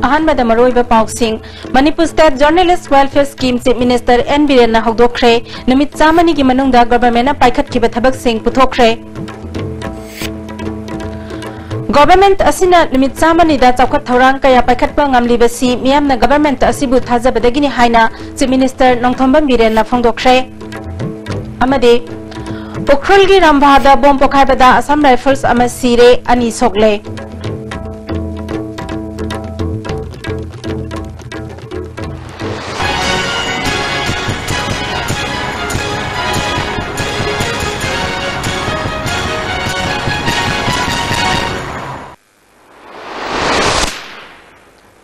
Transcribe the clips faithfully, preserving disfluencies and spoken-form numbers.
ꯑꯍꯥꯟꯕꯗ ꯃꯔꯨꯑꯣꯏꯕ ꯄꯥꯎꯁꯤꯡ꯫ Manipur State Journalist Welfare Scheme Chief Minister N ꯕꯤꯔꯦꯟꯅ ꯍꯧꯗꯣꯛꯈ꯭ꯔꯦ꯫ ꯅꯨꯃꯤꯠ ꯆꯥꯝꯃꯅꯤꯒꯤ ꯃꯅꯨꯡꯗ governmentꯅ ꯄꯥꯏꯈꯠꯈꯤꯕ ꯊꯕꯛꯁꯤꯡ ꯄꯨꯊꯣꯛꯈ꯭ꯔꯦ꯫ Government ꯑꯁꯤꯅ ꯅꯨꯃꯤꯠ ꯆꯥꯝꯃꯅꯤꯗ ꯆꯥꯎꯈꯠ ꯊꯧꯔꯥꯡ ꯀꯌꯥ ꯄꯥꯏꯈꯠꯄ ꯉꯝꯂꯤꯕꯁꯤ ꯃꯤꯌꯥꯝꯅ government ꯑꯁꯤꯕꯨ ꯊꯥꯖꯕꯗꯒꯤꯅꯤ ꯍꯥꯏꯅ Chief Minister ꯅꯣꯡꯊꯣꯝꯕꯝ ꯕꯤꯔꯦꯟꯅ ꯐꯣꯡꯗꯣꯛꯈ꯭ꯔꯦ꯫ ꯑꯃꯗꯤ ꯎꯈ꯭ꯔꯨꯜꯒꯤ ꯔꯝꯚꯥꯗ bomb ꯄꯣꯈꯥꯏꯕꯗ Assam Rifles ꯑꯃ ꯁꯤꯔꯦ, ꯑꯅꯤ ꯁꯣꯛꯂꯦ꯫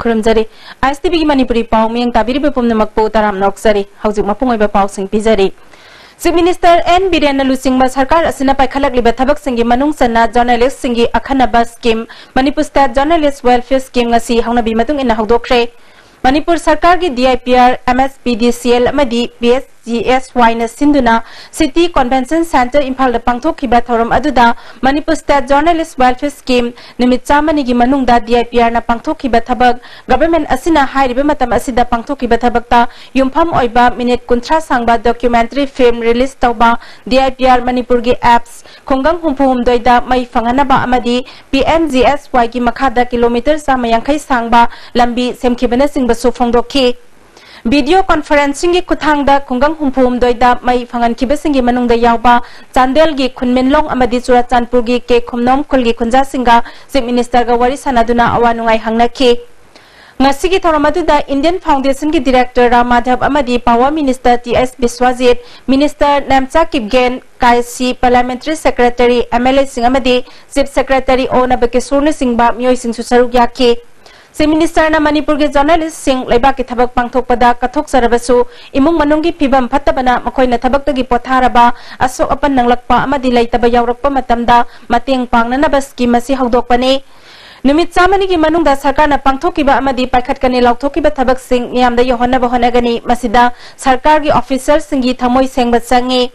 ꯈꯨꯔꯨꯝꯖꯔꯤ꯫ ISTVꯒꯤ ꯃꯅꯤꯄꯨꯔꯤ ꯄꯥꯎ ꯃꯤꯠꯌꯦꯡ ꯇꯥꯕꯤꯔꯤꯕ ꯄꯨꯝꯅꯃꯛꯄꯨ ꯇꯔꯥꯝꯅ ꯑꯣꯛꯆꯔꯤ꯫ ꯍꯧꯖꯤꯛ ꯃꯄꯨꯡ ꯑꯣꯏꯕ ꯄꯥꯎꯁꯤꯡ ꯄꯤꯖꯔꯤ꯫ Chief Minister N ꯕꯤꯔꯦꯟꯅ ꯂꯨꯆꯤꯡꯕ ꯁꯔꯀꯥꯔ ꯑꯁꯤꯅ ꯄꯥꯏꯈꯠꯂꯛꯂꯤꯕ ꯊꯕꯛꯁꯤꯡꯒꯤ ꯃꯅꯨꯡ ꯆꯟꯅ journalistꯁꯤꯡꯒꯤ ꯑꯈꯟꯅꯕ scheme, Manipur State Journalist Welfare Scheme ꯉꯁꯤ ꯍꯧꯅꯕꯤ ꯃꯇꯨꯡ ꯏꯟꯅ ꯍꯧꯗꯣꯛꯈ꯭ꯔꯦ꯫ ꯃꯅꯤꯄꯨꯔ ꯁꯔꯀꯥꯔꯒꯤ DIPR, MSPDCL ꯑꯃꯗꯤ PSGSYꯅ ꯁꯤꯟꯗꯨꯅ City Convention Centre ꯏꯝꯐꯥꯜꯗ ꯄꯥꯡꯊꯣꯛꯈꯤꯕ ꯊꯧꯔꯝ ꯑꯗꯨꯗ Manipur State Journalist Welfare Scheme ꯅꯨꯃꯤꯠ ꯆꯥꯝꯃꯅꯤꯒꯤ ꯃꯅꯨꯡꯗ DIPRꯅ ꯄꯥꯡꯊꯣꯛꯈꯤꯕ ꯊꯕꯛ, government ꯑꯁꯤꯅ ꯍꯥꯏꯔꯤꯕ ꯃꯇꯝ ꯑꯁꯤꯗ ꯄꯥꯡꯊꯣꯛꯈꯤꯕ ꯊꯕꯛꯇ ꯌꯨꯝꯐꯝ ꯑꯣꯏꯕ minute ꯀꯨꯟꯊ꯭ꯔꯥ ꯁꯥꯡꯕ documentary film release ꯇꯧꯕ, DIPR ꯃꯅꯤꯄꯨꯔꯒꯤ apps, ꯈꯨꯡꯒꯪ ꯍꯨꯝꯐꯨ ꯍꯨꯝꯗꯣꯏꯗ ꯃꯩ ꯐꯪꯍꯟꯅꯕ ꯑꯃꯗꯤ PMGSYꯒꯤ ꯃꯈꯥꯗ kilometre ꯆꯥꯝꯃ ꯌꯥꯡꯈꯩ ꯁꯥꯡꯕ ꯂꯝꯕꯤ ꯁꯦꯝꯈꯤꯕꯅꯆꯤꯡꯕꯁꯨ ꯐꯣꯡꯗꯣꯛꯈꯤ꯫ Video conferencingꯒꯤ ꯈꯨꯠꯊꯥꯡꯗ ꯈꯨꯡꯒꯪ ꯍꯨꯝꯐꯨ ꯍꯨꯝꯗꯣꯏꯗ ꯃꯩ ꯐꯪꯍꯟꯈꯤꯕꯁꯤꯡꯒꯤ ꯃꯅꯨꯡꯗ ꯌꯥꯎꯕ ꯆꯥꯟꯗꯦꯜꯒꯤ ꯈꯨꯟꯃꯦꯟꯂꯣꯡ ꯑꯃꯗꯤ ꯆꯨꯔꯆꯥꯟꯄꯨꯔꯒꯤ ꯀꯦ ꯈꯨꯝꯅꯣꯝ ꯈꯨꯜꯒꯤ ꯈꯨꯟꯖꯥꯁꯤꯡꯒ Chief Ministerꯒ ꯋꯥꯔꯤ ꯁꯥꯟꯅꯗꯨꯅ ꯑꯋꯥ ꯅꯨꯡꯉꯥꯏ ꯍꯪꯅꯈꯤ꯫ ꯉꯁꯤꯒꯤ ꯊꯧꯔꯝ ꯑꯗꯨꯗ Indian Foundationꯒꯤ Director ꯔꯥꯝ ꯃꯥꯙꯕ ꯑꯃꯗꯤ Power Minister ꯇꯤ ꯑꯦꯁ Biswajit, Minister Nemcha Kipgen, ꯀꯥꯏꯁꯤ, Parliamentary Secretary, MLAꯁꯤꯡ ꯑꯃꯗꯤ Chief Secretary ꯑꯣ ꯅꯕꯀꯤꯁꯣꯔꯅꯆꯤꯡꯕ ꯃꯤꯑꯣꯏꯁꯤꯡꯁꯨ ꯁꯔꯨꯛ ꯌꯥꯈꯤ꯫ Chief Ministerꯅ ꯃꯅꯤꯄꯨꯔꯒꯤ journalistꯁꯤꯡ ꯂꯩꯕꯥꯛꯀꯤ ꯊꯕꯛ ꯄꯥꯡꯊꯣꯛꯄꯗ ꯀꯠꯊꯣꯛꯆꯔꯕꯁꯨ, ꯏꯃꯨꯡ ꯃꯅꯨꯡꯒꯤ ꯐꯤꯕꯝ ꯐꯠꯇꯕꯅ ꯃꯈꯣꯏꯅ ꯊꯕꯛꯇꯒꯤ ꯄꯣꯊꯥꯔꯕ, ꯑꯁꯣꯛ ꯑꯄꯟ ꯅꯪꯂꯛꯄ ꯑꯃꯗꯤ ꯂꯩꯇꯕ ꯌꯥꯎꯔꯛꯄ ꯃꯇꯝꯗ ꯃꯇꯦꯡ ꯄꯥꯡꯅꯅꯕ scheme ꯑꯁꯤ ꯍꯧꯗꯣꯛꯄꯅꯤ꯫ ꯅꯨꯃꯤꯠ ꯆꯥꯝꯃꯅꯤꯒꯤ ꯃꯅꯨꯡꯗ ꯁꯔꯀꯥꯔꯅ ꯄꯥꯡꯊꯣꯛꯈꯤꯕ ꯑꯃꯗꯤ ꯄꯥꯏꯈꯠꯀꯅꯤ ꯂꯥꯎꯊꯣꯛꯈꯤꯕ ꯊꯕꯛꯁꯤꯡ ꯃꯤꯌꯥꯝꯗ ꯌꯧꯍꯟꯅꯕ ꯍꯣꯠꯅꯒꯅꯤ꯫ ꯃꯁꯤꯗ ꯁꯔꯀꯥꯔꯒꯤ officialꯁꯤꯡꯒꯤ ꯊꯃꯣꯏ ꯁꯦꯡꯕ ꯆꯪꯏ꯫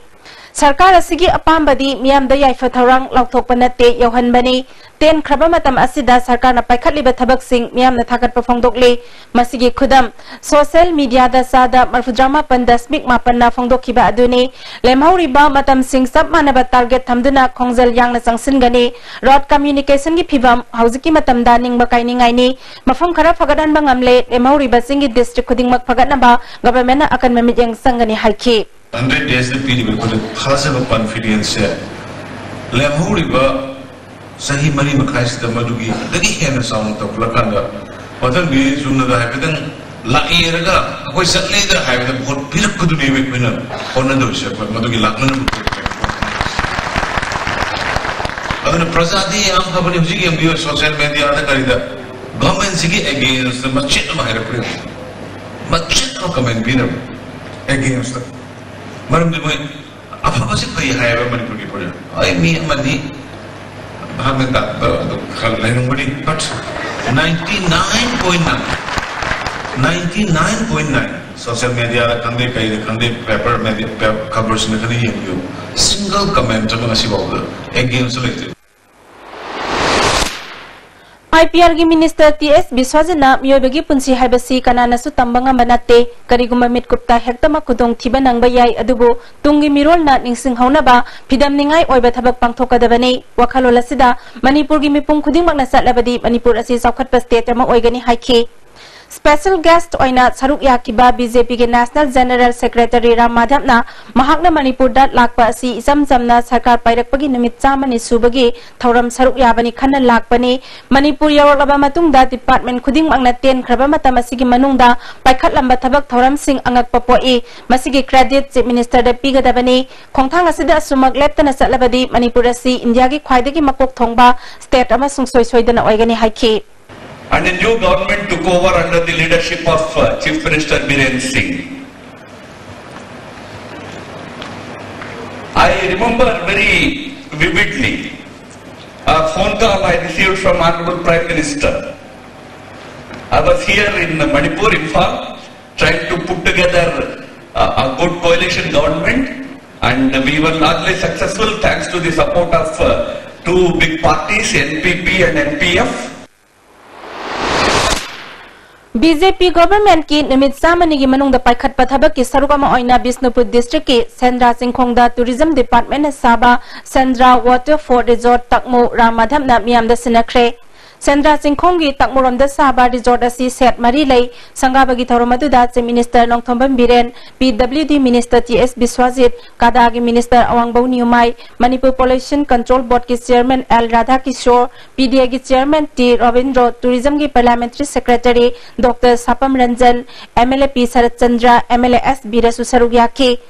ꯁꯔꯀꯥꯔ ꯑꯁꯤꯒꯤ ꯑꯄꯥꯝꯕꯗꯤ ꯃꯤꯌꯥꯝꯗ ꯌꯥꯏꯐ ꯊꯧꯔꯥꯡ ꯂꯥꯎꯊꯣꯛꯄ ꯅꯠꯇꯦ, ꯌꯧꯍꯟꯕꯅꯤ꯫ ꯇꯦꯟꯈ꯭ꯔꯕ ꯃꯇꯝ ꯑꯁꯤꯗ ꯁꯔꯀꯥꯔꯅ ꯄꯥꯏꯈꯠꯂꯤꯕ ꯊꯕꯛꯁꯤꯡ ꯃꯤꯌꯥꯝꯅ ꯊꯥꯒꯠꯄ ꯐꯣꯡꯗꯣꯛꯂꯤ꯫ ꯃꯁꯤꯒꯤ ꯈꯨꯗꯝ ꯁꯣꯁꯤꯌꯦꯜ ꯃꯤꯗꯤꯌꯥꯗ ꯆꯥꯗ ꯃꯔꯐꯨꯇꯔꯥꯃꯥꯄꯟ ꯗꯁꯃꯤꯛ ꯃꯥꯄꯟꯅ ꯐꯣꯡꯗꯣꯛꯈꯤꯕ ꯑꯗꯨꯅꯤ꯫ ꯂꯦꯝꯍꯧꯔꯤꯕ ꯃꯇꯝꯁꯤꯡ ꯆꯞ ꯃꯥꯟꯅꯕ ꯇꯥꯔꯒꯦꯠ ꯊꯝꯗꯨꯅ ꯈꯣꯡꯖꯦꯜ ꯌꯥꯡꯅ ꯆꯪꯁꯤꯟꯒꯅꯤ꯫ ꯔꯣꯗ ꯀꯝꯃ꯭ꯌꯨꯅꯤꯀꯦꯁꯟꯒꯤ ꯐꯤꯕꯝ ꯍꯧꯖꯤꯛꯀꯤ ꯃꯇꯝꯗ ꯅꯤꯡꯕ ꯀꯥꯏꯅꯤꯡꯉꯥꯏꯅꯤ꯫ ꯃꯐꯝ ꯈꯔ ꯐꯒꯠꯍꯟꯕ ꯉꯝꯂꯦ꯫ ꯂꯦꯝꯍꯧꯔꯤꯕ ꯆꯤꯡꯒꯤ ꯗꯤꯁꯇ꯭ꯔꯤꯛ ꯈꯨꯗꯤꯡꯃꯛ ꯐꯒꯠꯅꯕ ꯒꯚꯔꯟꯃꯦꯟꯠꯅ ꯑꯀꯟꯕ ꯃꯤꯠꯌꯦꯡ ꯆꯪꯒꯅꯤ ꯍꯥꯏꯈꯤ꯫ ꯍꯟꯗ꯭ꯔꯦꯠ ꯗꯦꯖꯇ ꯄꯤꯔꯤꯕ ꯑꯩꯈꯣꯏꯗ ꯊꯥꯖꯕ ꯀꯣꯟꯐꯤꯗꯦꯟꯁꯁꯦ ꯂꯦꯝꯍꯧꯔꯤꯕ ꯆꯍꯤ ꯃꯔꯤ ꯃꯈꯥꯏꯁꯤꯗ ꯃꯗꯨꯒꯤ ꯑꯗꯒꯤ ꯍꯦꯟꯅ ꯆꯥꯎꯅ ꯇꯧꯈꯠꯂꯀꯥꯟꯗ ꯃꯊꯪꯒꯤ ꯆꯨꯝꯅꯗ ꯍꯥꯏꯐꯦꯠꯇꯪ ꯂꯥꯛꯑꯦꯔꯒ ꯑꯩꯈꯣꯏ ꯆꯠꯂꯦꯗ ꯍꯥꯏꯕꯗ ꯚꯣꯠ ꯄꯤꯔꯛꯄꯗꯨꯅꯦꯕ ꯑꯩꯈꯣꯏꯅ ꯍꯣꯠꯅꯗꯣꯏꯁꯦ꯫ ꯑꯩꯈꯣꯏ ꯃꯗꯨꯒꯤ ꯂꯥꯛꯅꯅꯕ ꯑꯗꯨꯅ ꯄ꯭ꯔꯖꯥꯗꯤ ꯌꯥꯝ ꯐꯕꯅꯤ꯫ ꯍꯧꯖꯤꯛ ꯌꯦꯡꯕꯤꯌꯨ, ꯁꯣꯁꯤꯌꯦꯜ ꯃꯦꯗꯤꯌꯥꯗ ꯀꯔꯤꯗ ꯒꯚꯔꯟꯃꯦꯟꯠꯁꯤꯒꯤ ꯑꯦꯒꯦꯟꯁꯇ ꯃꯆꯦꯠ ꯑꯃ ꯍꯥꯏꯔꯛꯄ ꯌꯦꯡꯉꯨ꯫ ꯃꯆꯦꯠ ꯑꯃ ꯀꯃꯦꯟ ꯄꯤꯅꯕ ꯑꯦꯒꯦꯟꯁꯇ꯫ ꯃꯔꯝꯗꯤ ꯃꯣꯏ ꯑꯐꯕꯁꯤ ꯐꯩ ꯍꯥꯏꯌꯦꯕ ꯃꯅꯤꯄꯨꯔꯒꯤ ꯄ꯭ꯔꯖꯥ꯫ ꯑꯩ ꯃꯤ ꯑꯃꯅꯤ ꯚꯥꯞꯅ ꯇꯥꯗꯕ ꯑꯗꯨ ꯈꯔ ꯂꯩꯔꯝꯒꯅꯤ, but ninety nine point nine, ninety nine point nine social mediaꯗ ꯈꯪꯗꯦ, ꯀꯩꯗ ꯈꯪꯗꯦ, paper media, ꯈꯕꯔꯁꯤꯡꯗ ꯈꯪꯗꯦ, ꯌꯦꯡꯕꯤꯌꯨ, single comment ꯑꯃ ꯉꯁꯤꯐꯥꯎꯗ against ꯂꯩꯇ꯭ꯔꯤ꯫ IPRꯒꯤ ꯃꯤꯅꯤꯁꯇꯔ ꯇꯤ ꯑꯦꯁ ꯕꯤꯁ꯭ꯋꯥꯖꯟꯅ ꯃꯤꯑꯣꯏꯕꯒꯤ ꯄꯨꯟꯁꯤ ꯍꯥꯏꯕꯁꯤ ꯀꯅꯥꯅꯁꯨ ꯇꯝꯕ ꯉꯝꯕ ꯅꯠꯇꯦ꯫ ꯀꯔꯤꯒꯨꯝꯕ ꯃꯤꯠꯀꯨꯞꯇ ꯍꯦꯛꯇꯃꯛ ꯈꯨꯗꯣꯡꯊꯤꯕ ꯅꯪꯕ ꯌꯥꯏ, ꯑꯗꯨꯕꯨ ꯇꯨꯡꯒꯤ ꯃꯤꯔꯣꯜꯅ ꯅꯤꯡꯁꯤꯡꯍꯧꯅꯕ ꯐꯤꯗꯝꯅꯤꯡꯉꯥꯏ ꯑꯣꯏꯕ ꯊꯕꯛ ꯄꯥꯡꯊꯣꯛꯀꯗꯕꯅꯤ꯫ ꯋꯥꯈꯜꯂꯣꯟ ꯑꯁꯤꯗ ꯃꯅꯤꯄꯨꯔꯒꯤ ꯃꯤꯄꯨꯝ ꯈꯨꯗꯤꯡꯃꯛꯅ ꯆꯠꯂꯕꯗꯤ ꯃꯅꯤꯄꯨꯔ ꯑꯁꯤ ꯆꯥꯎꯈꯠꯄ state ꯑꯃ ꯑꯣꯏꯒꯅꯤ ꯍꯥꯏꯈꯤ꯫ Special guest ꯑꯣꯏꯅ ꯁꯔꯨꯛ ꯌꯥꯈꯤꯕ BJPꯒꯤ National General Secretary ꯔꯥꯝ ꯃꯥꯙꯕꯅ ꯃꯍꯥꯛꯅ ꯃꯅꯤꯄꯨꯔꯗ ꯂꯥꯛꯄ ꯑꯁꯤ ꯏꯆꯝ ꯆꯝꯅ ꯁꯔꯀꯥꯔ ꯄꯥꯏꯔꯛꯄꯒꯤ ꯅꯨꯃꯤꯠ ꯆꯥꯝꯃꯅꯤ ꯁꯨꯕꯒꯤ ꯊꯧꯔꯝ ꯁꯔꯨꯛ ꯌꯥꯕꯅꯤ ꯈꯟꯅ ꯂꯥꯛꯄꯅꯤ꯫ ꯃꯅꯤꯄꯨꯔ ꯌꯧꯔꯛꯂꯕ ꯃꯇꯨꯡꯗ department ꯈꯨꯗꯤꯡꯃꯛꯅ ꯇꯦꯟꯈ꯭ꯔꯕ ꯃꯇꯝ ꯑꯁꯤꯒꯤ ꯃꯅꯨꯡꯗ ꯄꯥꯏꯈꯠꯂꯝꯕ ꯊꯕꯛ ꯊꯧꯔꯝꯁꯤꯡ ꯑꯉꯛꯄ ꯄꯣꯛꯏ꯫ ꯃꯁꯤꯒꯤ credit Chief Ministerꯗ ꯄꯤꯒꯗꯕꯅꯤ꯫ ꯈꯣꯡꯊꯥꯡ ꯑꯁꯤꯗ ꯑꯁꯨꯃꯛ ꯂꯦꯞꯇꯅ ꯆꯠꯂꯕꯗꯤ ꯃꯅꯤꯄꯨꯔ ꯑꯁꯤ ꯏꯟꯗꯤꯌꯥꯒꯤ ꯈ꯭ꯋꯥꯏꯗꯒꯤ ꯃꯀꯣꯛ ꯊꯣꯡꯕ state ꯑꯃ ꯁꯨꯡꯁꯣꯏ ꯁꯣꯏꯗꯅ ꯑꯣꯏꯒꯅꯤ ꯍꯥꯏꯈꯤ꯫ And a new government took over under the leadership of uh, Chief Minister Biren Singh. I remember very vividly a phone call I received from Honorable Prime Minister. I was here in Manipur, Imphal, trying to put together a, a good coalition government. And we were largely successful thanks to the support of uh, two big parties, N P P and N P F. B J P government ꯀꯤ ꯅꯨꯃꯤꯠ ꯆꯥꯝꯃꯅꯤꯒꯤ ꯃꯅꯨꯡꯗ ꯄꯥꯏꯈꯠꯄ ꯊꯕꯛꯀꯤ ꯁꯔꯨꯛ ꯑꯃ ꯑꯣꯏꯅ Bishnupur district ꯀꯤ ꯁꯦꯟꯗ꯭ꯔꯥ ꯆꯤꯡꯈꯣꯡꯗ tourism department ꯅ ꯁꯥꯕ ꯁꯦꯟꯗ꯭ꯔꯥ waterford resort ꯇꯛꯃꯨ ꯔꯥꯝ ꯃꯥꯙꯕꯅ ꯃꯤꯌꯥꯝꯗ ꯁꯤꯟꯅꯈ꯭ꯔꯦ꯫ ꯁꯦꯟꯗ꯭ꯔꯥ ꯆꯤꯡꯈꯣꯡꯒꯤ ꯇꯛꯃꯨꯔꯣꯝꯗ ꯁꯥꯕ resort ꯑꯁꯤ set ꯃꯔꯤ ꯂꯩ꯫ ꯁꯪꯒꯥꯕꯒꯤ ꯊꯧꯔꯝ ꯑꯗꯨꯗ Chief Minister Nongthombam Biren, P W D Minister T S ꯕꯤꯁ꯭ꯋꯥꯖꯤꯠ, ꯀꯥꯗꯥꯒꯤ Minister ꯑꯋꯥꯡꯕꯧ ꯅꯤꯌꯨꯃꯥꯏ, Manipur Pollution Control Board ꯀꯤ Chairman L ꯔꯥꯙꯥꯀꯤꯁꯣꯔ, P D A ꯒꯤ Chairman T ꯔꯣꯕꯤꯟꯗ꯭ꯔꯣ, Tourism ꯒꯤ Parliamentary Secretary Doctor ꯁꯥꯄꯝ Ranjan, M L A P shirt Chandra, M L A S ꯕꯤꯔꯁꯨ ꯁꯔꯨꯛ ꯌꯥꯈꯤ꯫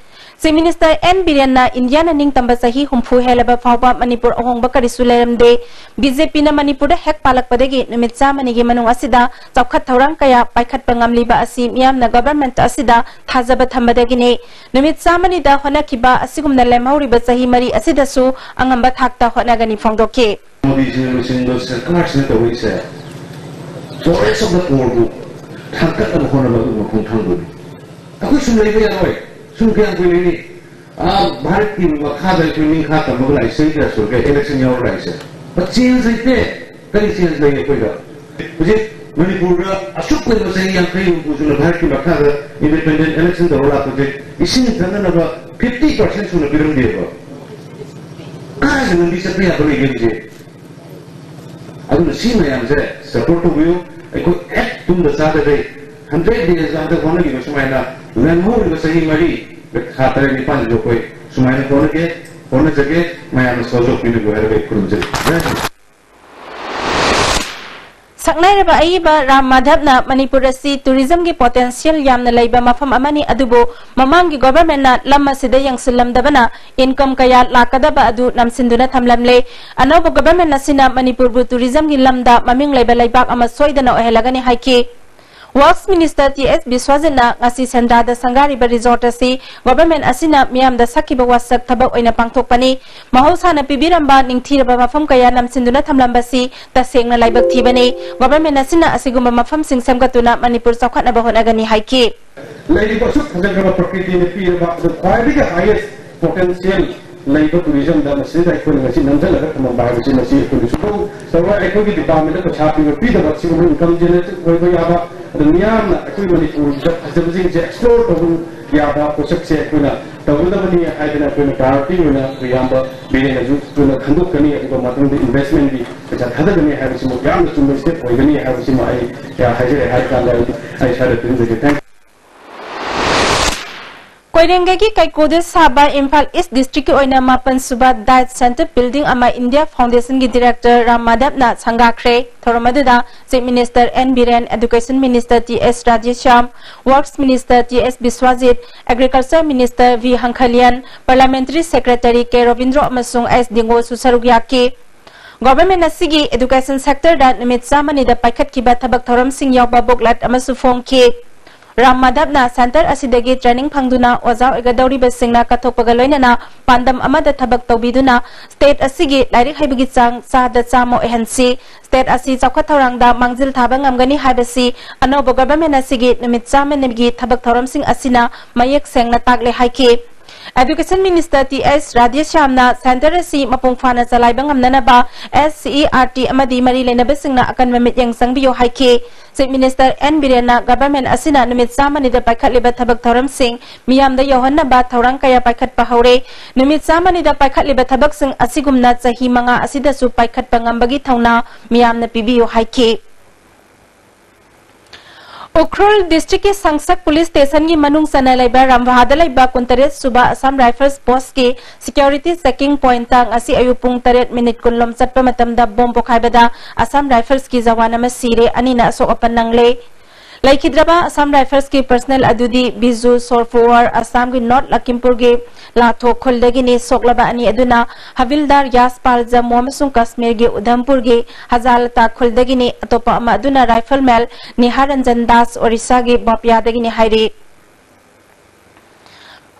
Chief Minister N ꯕꯤꯔꯦꯟꯅ ꯏꯟꯗꯤꯌꯥꯅ ꯅꯤꯡꯇꯝꯕ ꯆꯍꯤ ꯍꯨꯝꯐꯨ ꯍꯦꯜꯂꯕ ꯐꯥꯎꯕ ꯃꯅꯤꯄꯨꯔ ꯑꯍꯣꯡꯕ ꯀꯔꯤꯁꯨ ꯂꯩꯔꯝꯗꯦ꯫ B J P ꯅ ꯃꯅꯤꯄꯨꯔꯗ ꯍꯦꯛ ꯄꯥꯜꯂꯛꯄꯗꯒꯤ ꯅꯨꯃꯤꯠ ꯆꯥꯝꯃꯅꯤꯒꯤ ꯃꯅꯨꯡ ꯑꯁꯤꯗ ꯆꯥꯎꯈꯠ ꯊꯧꯔꯥꯡ ꯀꯌꯥ ꯄꯥꯏꯈꯠꯄ ꯉꯝꯂꯤꯕ ꯑꯁꯤ ꯃꯤꯌꯥꯝꯅ government ꯑꯁꯤꯗ ꯊꯥꯖꯕ ꯊꯝꯕꯗꯒꯤꯅꯤ꯫ ꯅꯨꯃꯤꯠ ꯆꯥꯝꯃꯅꯤꯗ ꯍꯣꯠꯅꯈꯤꯕ ꯑꯁꯤꯒꯨꯝꯅ ꯂꯦꯝꯍꯧꯔꯤꯕ ꯆꯍꯤ ꯃꯔꯤ ꯑꯁꯤꯗꯁꯨ ꯑꯉꯝꯕ ꯊꯥꯛꯇ ꯍꯣꯠꯅꯒꯅꯤ ꯐꯣꯡꯗꯣꯛꯈꯤ꯫ ꯃꯣꯗꯤꯖꯤꯅ ꯂꯨꯆꯤꯡꯕ ꯁꯔꯀꯥꯔꯁꯤꯅ ꯇꯧꯔꯤꯁꯦ forest of the poorꯕꯨ ꯊꯥꯡꯒꯠꯅꯕ ꯍꯣꯠꯅꯕ ꯑꯗꯨ ꯃꯈꯣꯡ ꯊꯥꯡꯗꯣꯏꯅꯤ꯫ ꯑꯩꯈꯣꯏ ꯁꯨꯝ ꯂꯩꯕ ꯌꯥꯔꯣꯏ꯫ ꯁꯨꯝ ꯀꯌꯥꯝ ꯀꯨꯏ ꯂꯩꯅꯤ? ꯑꯥ, ꯚꯥꯔꯠꯀꯤ ꯃꯈꯥꯗ ꯑꯩꯈꯣꯏ ꯅꯤꯡꯈꯥ ꯇꯝꯕꯒ ꯂꯥꯛꯏ, ꯆꯍꯤ ꯀꯌꯥ ꯁꯨꯔꯒꯦ election ꯌꯥꯎꯔ ꯂꯥꯛꯏꯁꯦ? But change ꯂꯩꯇꯦ꯫ ꯀꯔꯤ change ꯂꯩ ꯑꯩꯈꯣꯏꯗ? ꯍꯧꯖꯤꯛ ꯃꯅꯤꯄꯨꯔꯗ ꯑꯁꯨꯛ ꯀꯨꯏꯕ ꯆꯍꯤ ꯌꯥꯡꯈꯩ ꯍꯨꯝꯐꯨ ꯁꯨꯅ ꯚꯥꯔꯠꯀꯤ ꯃꯈꯥꯗ independent election ꯇꯧꯔ ꯂꯥꯛꯄꯁꯦ, ꯏꯁꯤꯡ ꯊꯛꯅꯅꯕ fifty percent ꯁꯨꯅ ꯄꯤꯔꯝꯗꯦꯕ꯫ ꯀꯥꯏꯗ ꯂꯝꯕꯤ ꯆꯠꯄ ꯌꯥꯕ ꯂꯩꯒꯦ ꯍꯧꯖꯤꯛ? ꯑꯗꯨꯅ ꯁꯤ ꯃꯌꯥꯝꯁꯦ support ꯇꯧꯕꯤꯌꯨ꯫ ꯑꯩꯈꯣꯏ ꯍꯦꯛ ꯇꯨꯝꯗ ꯆꯥꯗꯈꯩ hundred days ꯍꯟꯗꯛ ꯍꯣꯠꯅꯈꯤꯕ ꯁꯨꯃꯥꯏꯅ ꯂꯦꯝꯍꯧꯔꯤꯕ ꯆꯍꯤ ꯃꯔꯤ, ꯊꯥ ꯇꯔꯦꯠ ꯅꯤꯄꯥꯟꯁꯤꯁꯨ ꯑꯩꯈꯣꯏ ꯁꯨꯃꯥꯏꯅ ꯍꯣꯠꯅꯒꯦ, ꯍꯣꯠꯅꯖꯒꯦ꯫ ꯃꯌꯥꯝꯅ ꯁꯍꯖꯣꯛ ꯄꯤꯕꯤꯌꯨ ꯍꯥꯏꯔꯒ ꯑꯩ ꯈꯨꯔꯨꯝꯖꯔꯤ꯫ ꯖꯥꯏ ꯍꯤꯟꯗ꯫ ꯁꯛꯅꯥꯏꯔꯕ ꯑꯏꯕ ꯔꯥꯝ ꯃꯥꯙꯕꯅ ꯃꯅꯤꯄꯨꯔ ꯑꯁꯤ tourism ꯒꯤ potential ꯌꯥꯝꯅ ꯂꯩꯕ ꯃꯐꯝ ꯑꯃꯅꯤ, ꯑꯗꯨꯕꯨ ꯃꯃꯥꯡꯒꯤ government ꯅ ꯂꯝ ꯑꯁꯤꯗ ꯌꯦꯡꯁꯤꯜꯂꯝꯗꯕꯅ income ꯀꯌꯥ ꯂꯥꯛꯀꯗꯕ ꯑꯗꯨ ꯅꯝꯁꯤꯟꯗꯨꯅ ꯊꯝꯂꯝꯂꯦ꯫ ꯑꯅꯧꯕ government ꯑꯁꯤꯅ ꯃꯅꯤꯄꯨꯔꯕꯨ tourism ꯒꯤ ꯂꯝꯗ ꯃꯃꯤꯡ ꯂꯩꯕ ꯂꯩꯕꯥꯛ ꯑꯃ ꯁꯣꯏꯗꯅ ꯑꯣꯏꯍꯜꯂꯒꯅꯤ ꯍꯥꯏꯈꯤ꯫ Works Minister T S ꯕꯤꯁ꯭ꯋꯖꯤꯠꯅ ꯉꯁꯤ ꯁꯦꯟꯗ꯭ꯔꯥꯗ ꯁꯪꯒꯥꯔꯤꯕ resort ꯑꯁꯤ government ꯑꯁꯤꯅ ꯃꯤꯌꯥꯝꯗ ꯁꯛꯈꯤꯕ ꯋꯥꯁꯛ ꯊꯕꯛ ꯑꯣꯏꯅ ꯄꯥꯡꯊꯣꯛꯄꯅꯤ꯫ ꯃꯍꯧꯁꯥꯅ ꯄꯤꯕꯤꯔꯝꯕ ꯅꯤꯡꯊꯤꯔꯕ ꯃꯐꯝ ꯀꯌꯥ ꯅꯝꯁꯤꯟꯗꯨꯅ ꯊꯝꯂꯝꯕꯁꯤ ꯇꯁꯦꯡꯅ ꯂꯥꯏꯕꯛ ꯊꯤꯕꯅꯤ꯫ Government ꯑꯁꯤꯅ ꯑꯁꯤꯒꯨꯝꯕ ꯃꯐꯝꯁꯤꯡ ꯁꯦꯝꯒꯠꯇꯨꯅ ꯃꯅꯤꯄꯨꯔ ꯆꯥꯎꯈꯠꯅꯕ ꯍꯣꯠꯅꯒꯅꯤ ꯍꯥꯏꯈꯤ꯫ ꯂꯩꯔꯤꯕ ꯑꯁꯨꯛ ꯐꯖꯈ꯭ꯔꯕ ꯄ꯭ꯔꯀ꯭ꯔꯤꯇꯤꯅ ꯄꯤꯔꯕ ꯑꯗꯨ ꯈ꯭ꯋꯥꯏꯗꯒꯤ highest ꯄꯣꯇꯦꯟꯁꯤꯌꯦꯜ ꯂꯩꯕ ꯇꯨꯔꯤꯖꯝꯗ ꯃꯁꯤꯗ ꯑꯩꯈꯣꯏꯅ ꯉꯁꯤ ꯅꯝꯁꯤꯜꯂꯒ ꯊꯝꯃꯝꯕ ꯍꯥꯏꯕꯁꯤ ꯃꯁꯤ ꯑꯩꯈꯣꯏꯒꯤ ꯁꯨꯡꯇꯧ ꯇꯧꯔꯣꯏ꯫ ꯑꯩꯈꯣꯏꯒꯤ ꯗꯤꯄꯥꯔꯠꯃꯦꯟꯗ ꯄꯩꯁꯥ ꯄꯤꯕ ꯄꯤꯗꯕ ꯁꯤꯒꯨꯝꯕ ꯏꯟꯀꯝ ꯖꯦꯅꯦꯔꯦꯠ ꯑꯣꯏꯕ ꯌꯥꯕ, ꯑꯗꯨ ꯃꯤꯌꯥꯝꯅ ꯑꯩꯈꯣꯏ ꯃꯅꯤꯄꯨꯔꯗ ꯐꯖꯕꯁꯤꯡꯁꯦ ꯑꯦꯛꯁꯄ꯭ꯂꯣꯔ ꯇꯧꯕ ꯌꯥꯕ ꯄꯣꯠꯁꯛꯁꯦ ꯑꯩꯈꯣꯏꯅ ꯇꯧꯒꯗꯕꯅꯤ ꯍꯥꯏꯗꯅ ꯑꯩꯈꯣꯏꯅ ꯄ꯭ꯔꯥꯏꯌꯣꯔꯤꯇꯤ ꯑꯣꯏꯅ ꯑꯩꯈꯣꯏ ꯏꯌꯥꯝꯕ ꯕꯤꯔꯦꯟꯅꯁꯨ ꯑꯩꯈꯣꯏꯅ ꯈꯟꯗꯣꯛꯀꯅꯤ꯫ ꯑꯗꯨꯒ ꯃꯊꯪꯗ ꯏꯟꯚꯦꯁꯃꯦꯟꯒꯤ ꯄꯩꯁꯥ ꯊꯥꯗꯒꯅꯤ ꯍꯥꯏꯕꯁꯤꯃ ꯌꯥꯝꯅ ꯆꯨꯝꯕ ꯁ꯭ꯇꯦꯞ ꯑꯣꯏꯒꯅꯤ ꯍꯥꯏꯕꯁꯤꯃ ꯑꯩ ꯍꯥꯏꯖꯔꯦ ꯍꯥꯏꯔ ꯀꯥꯟꯗ ꯑꯩ ꯑꯩ ꯁ꯭ꯋꯥꯏꯗ ꯇꯨꯝꯖꯒꯦ꯫ Thank you꯫ ꯀꯣꯏꯔꯦꯡꯒꯩꯒꯤ ꯀꯩꯀꯣꯗ ꯁꯥꯕ ꯏꯝꯐꯥꯜ ꯏꯁ ꯗꯤꯁꯇ꯭ꯔꯤꯛꯀꯤ ꯑꯣꯏꯅ ꯃꯥꯄꯟ ꯁꯨꯕ ꯗꯥꯏꯠ ꯁꯦꯟꯇꯔ ꯕꯤꯜꯗꯤꯡ ꯑꯃ ꯏꯟꯗꯤꯌꯥ ꯐꯥꯎꯟꯗꯦꯁꯟꯒꯤ ꯗꯤꯔꯦꯛꯇꯔ ꯔꯥꯝ ꯃꯥꯙꯕꯅ ꯁꯪꯒꯥꯈ꯭ꯔꯦ꯫ ꯊꯧꯔꯝ ꯑꯗꯨꯗ chief minister N Biren, education minister T S Radheshyam, works minister T S Biswajit, agriculture minister V Hangkhalian, parliamentary secretary K Robindro ꯑꯃꯁꯨꯡ ꯑꯦꯁ ꯗꯤꯡꯒꯣꯁꯨ ꯁꯔꯨꯛ ꯌꯥꯈꯤ꯫ ꯒꯣꯚꯔꯟꯃꯦꯟꯠ ꯑꯁꯤꯒꯤ ꯑꯦꯗꯨꯀꯦꯁꯟ ꯁꯦꯛꯇꯔꯗ ꯅꯨꯃꯤꯠ ꯆꯥꯝꯃꯅꯤꯗ ꯄꯥꯏꯈꯠꯈꯤꯕ ꯊꯕꯛ ꯊꯧꯔꯝꯁꯤꯡ ꯌꯥꯎꯕ ꯕꯨꯛꯂꯦꯠ ꯑꯃꯁꯨ ꯐꯣꯡꯈꯤ꯫ ꯔꯥꯝ ꯃꯥꯙꯕꯅ ꯁꯦꯟꯇꯔ ꯑꯁꯤꯗꯒꯤ ꯇ꯭ꯔꯦꯅꯤꯡ ꯐꯪꯗꯨꯅ ꯑꯣꯖꯥ ꯑꯣꯏꯒꯗꯧꯔꯤꯕꯁꯤꯡꯅ ꯀꯠꯊꯣꯛꯄꯒ ꯂꯣꯏꯅꯅ ꯄꯥꯟꯗꯝ ꯑꯃꯗ ꯊꯕꯛ ꯇꯧꯕꯤꯗꯨꯅ ꯁ꯭ꯇꯦꯠ ꯑꯁꯤꯒꯤ ꯂꯥꯏꯔꯤꯛ ꯍꯩꯕꯒꯤ ꯆꯥꯡ ꯆꯥꯗ ꯆꯥꯝꯃ ꯑꯣꯏꯍꯟꯁꯤ꯫ ꯁ꯭ꯇꯦꯠ ꯑꯁꯤ ꯆꯥꯎꯈꯠ ꯊꯧꯔꯥꯡꯗ ꯃꯥꯡꯖꯤꯜ ꯊꯥꯕ ꯉꯝꯒꯅꯤ ꯍꯥꯏꯕꯁꯤ ꯑꯅꯧꯕ ꯒꯣꯚꯔꯟꯃꯦꯟꯠ ꯑꯁꯤꯒꯤ ꯅꯨꯃꯤꯠ ꯆꯥꯝꯃꯅꯤꯒꯤ ꯊꯕꯛ ꯊꯧꯔꯝꯁꯤꯡ ꯑꯁꯤꯅ ꯃꯌꯦꯛ ꯁꯦꯡꯅ ꯇꯥꯛꯂꯦ ꯍꯥꯏꯈꯤ꯫ ꯑꯦꯗꯨꯀꯦꯁꯟ ꯃꯤꯅꯤꯁꯇꯔ ꯇꯤ ꯑꯦꯁ ꯔꯥꯙꯦꯁ꯭ꯌꯥꯝꯅ ꯁꯦꯟꯇꯔ ꯑꯁꯤ ꯃꯄꯨꯡ ꯐꯥꯅ ꯆꯂꯥꯏꯕ ꯉꯝꯅꯅꯕ S C E R T ꯑꯃꯗꯤ ꯃꯔꯤ ꯂꯩꯅꯕꯁꯤꯡꯅ ꯑꯀꯟꯕ ꯃꯤꯠꯌꯦꯡ ꯆꯪꯕꯤꯌꯨ ꯍꯥꯏꯈꯤ꯫ ꯆꯤꯐ ꯃꯤꯅꯤꯁꯇꯔ ꯑꯦꯟ ꯕꯤꯔꯦꯟꯅ ꯒꯚꯔꯟꯃꯦꯟꯠ ꯑꯁꯤꯅ ꯅꯨꯃꯤꯠ ꯆꯥꯝꯃꯅꯤꯗ ꯄꯥꯏꯈꯠꯂꯤꯕ ꯊꯕꯛ ꯊꯧꯔꯝꯁꯤꯡ ꯃꯤꯌꯥꯝꯗ ꯌꯧꯍꯟꯅꯕ ꯊꯧꯔꯥꯡ ꯀꯌꯥ ꯄꯥꯏꯈꯠꯄ ꯍꯧꯔꯦ꯫ ꯅꯨꯃꯤꯠ ꯆꯥꯝꯃꯅꯤꯗ ꯄꯥꯏꯈꯠꯂꯤꯕ ꯊꯕꯛꯁꯤꯡ ꯑꯁꯤꯒꯨꯝꯅ ꯆꯍꯤ ꯃꯉꯥ ꯑꯁꯤꯗꯁꯨ ꯄꯥꯏꯈꯠꯄ ꯉꯝꯕꯒꯤ ꯊꯧꯅꯥ ꯃꯤꯌꯥꯝꯅ ꯄꯤꯕꯤꯌꯨ ꯍꯥꯏꯈꯤ꯫ ꯎꯈ꯭ꯔꯨꯜ ꯗꯤꯁꯇ꯭ꯔꯤꯛꯀꯤ ꯁꯪꯁꯛ ꯄꯨꯂꯤꯁ ꯁ꯭ꯇꯦꯁꯟꯒꯤ ꯃꯅꯨꯡ ꯆꯟꯅ ꯂꯩꯕ ꯔꯝꯚꯥꯗ ꯂꯩꯕ ꯀꯨꯟꯇꯔꯦꯠ ꯁꯨꯕ ꯑꯁꯥꯝ ꯔꯥꯏꯐꯜꯁ ꯄꯣꯁꯠꯀꯤ ꯁꯤꯀ꯭ꯌꯨꯔꯤꯇꯤ ꯆꯦꯀꯤꯡ ꯄꯣꯏꯟꯠꯇ ꯉꯁꯤ ꯑꯌꯨꯛ ꯄꯨꯡ ꯇꯔꯦꯠ ꯃꯤꯅꯤꯠ ꯀꯨꯟꯂꯣꯝ ꯆꯠꯄ ꯃꯇꯝꯗ ꯕꯣꯝ ꯄꯣꯈꯥꯏꯕꯗ ꯑꯁꯥꯝ ꯔꯥꯏꯐꯜꯁꯀꯤ ꯖꯋꯥꯟ ꯑꯃ ꯁꯤꯔꯦ, ꯑꯅꯤꯅ ꯑꯁꯣꯛ ꯑꯄꯟ ꯅꯪꯂꯦ꯫ ꯂꯩꯈꯤꯗ꯭ꯔꯕ ꯑꯁꯥꯝ ꯔꯥꯏꯐꯜꯁꯀꯤ ꯄꯔꯁꯅꯦꯜ ꯑꯗꯨꯗꯤ ꯕꯤꯖꯨ ꯁꯣꯔꯐꯨꯋꯥꯔ, ꯑꯁꯥꯝꯒꯤ ꯅꯣꯔꯠ ꯂꯈꯤꯝꯄꯨꯔꯒꯤ ꯂꯥꯊꯣ ꯈꯨꯜꯗꯒꯤꯅꯤ꯫ ꯁꯣꯛꯂꯕ ꯑꯅꯤ ꯑꯗꯨꯅ ꯍꯕꯤꯜꯗꯥꯔ ꯌꯥꯁꯄꯥꯜ ꯖꯝꯃꯨ ꯑꯃꯁꯨꯡ ꯀꯥꯁꯃꯤꯔꯒꯤ ꯎꯙꯝꯄꯨꯔꯒꯤ ꯍꯖꯥꯂꯇꯥ ꯈꯨꯜꯗꯒꯤꯅꯤ꯫ ꯑꯇꯣꯞꯄ ꯑꯃ ꯑꯗꯨꯅ ꯔꯥꯏꯐꯜꯃꯦꯟ ꯅꯤꯍꯥꯔꯟꯖꯟ ꯗꯥꯁ ꯑꯣꯔꯤꯁꯥꯒꯤ ꯕꯥꯄꯤꯌꯥꯗꯒꯤꯅꯤ ꯍꯥꯏꯔꯤ꯫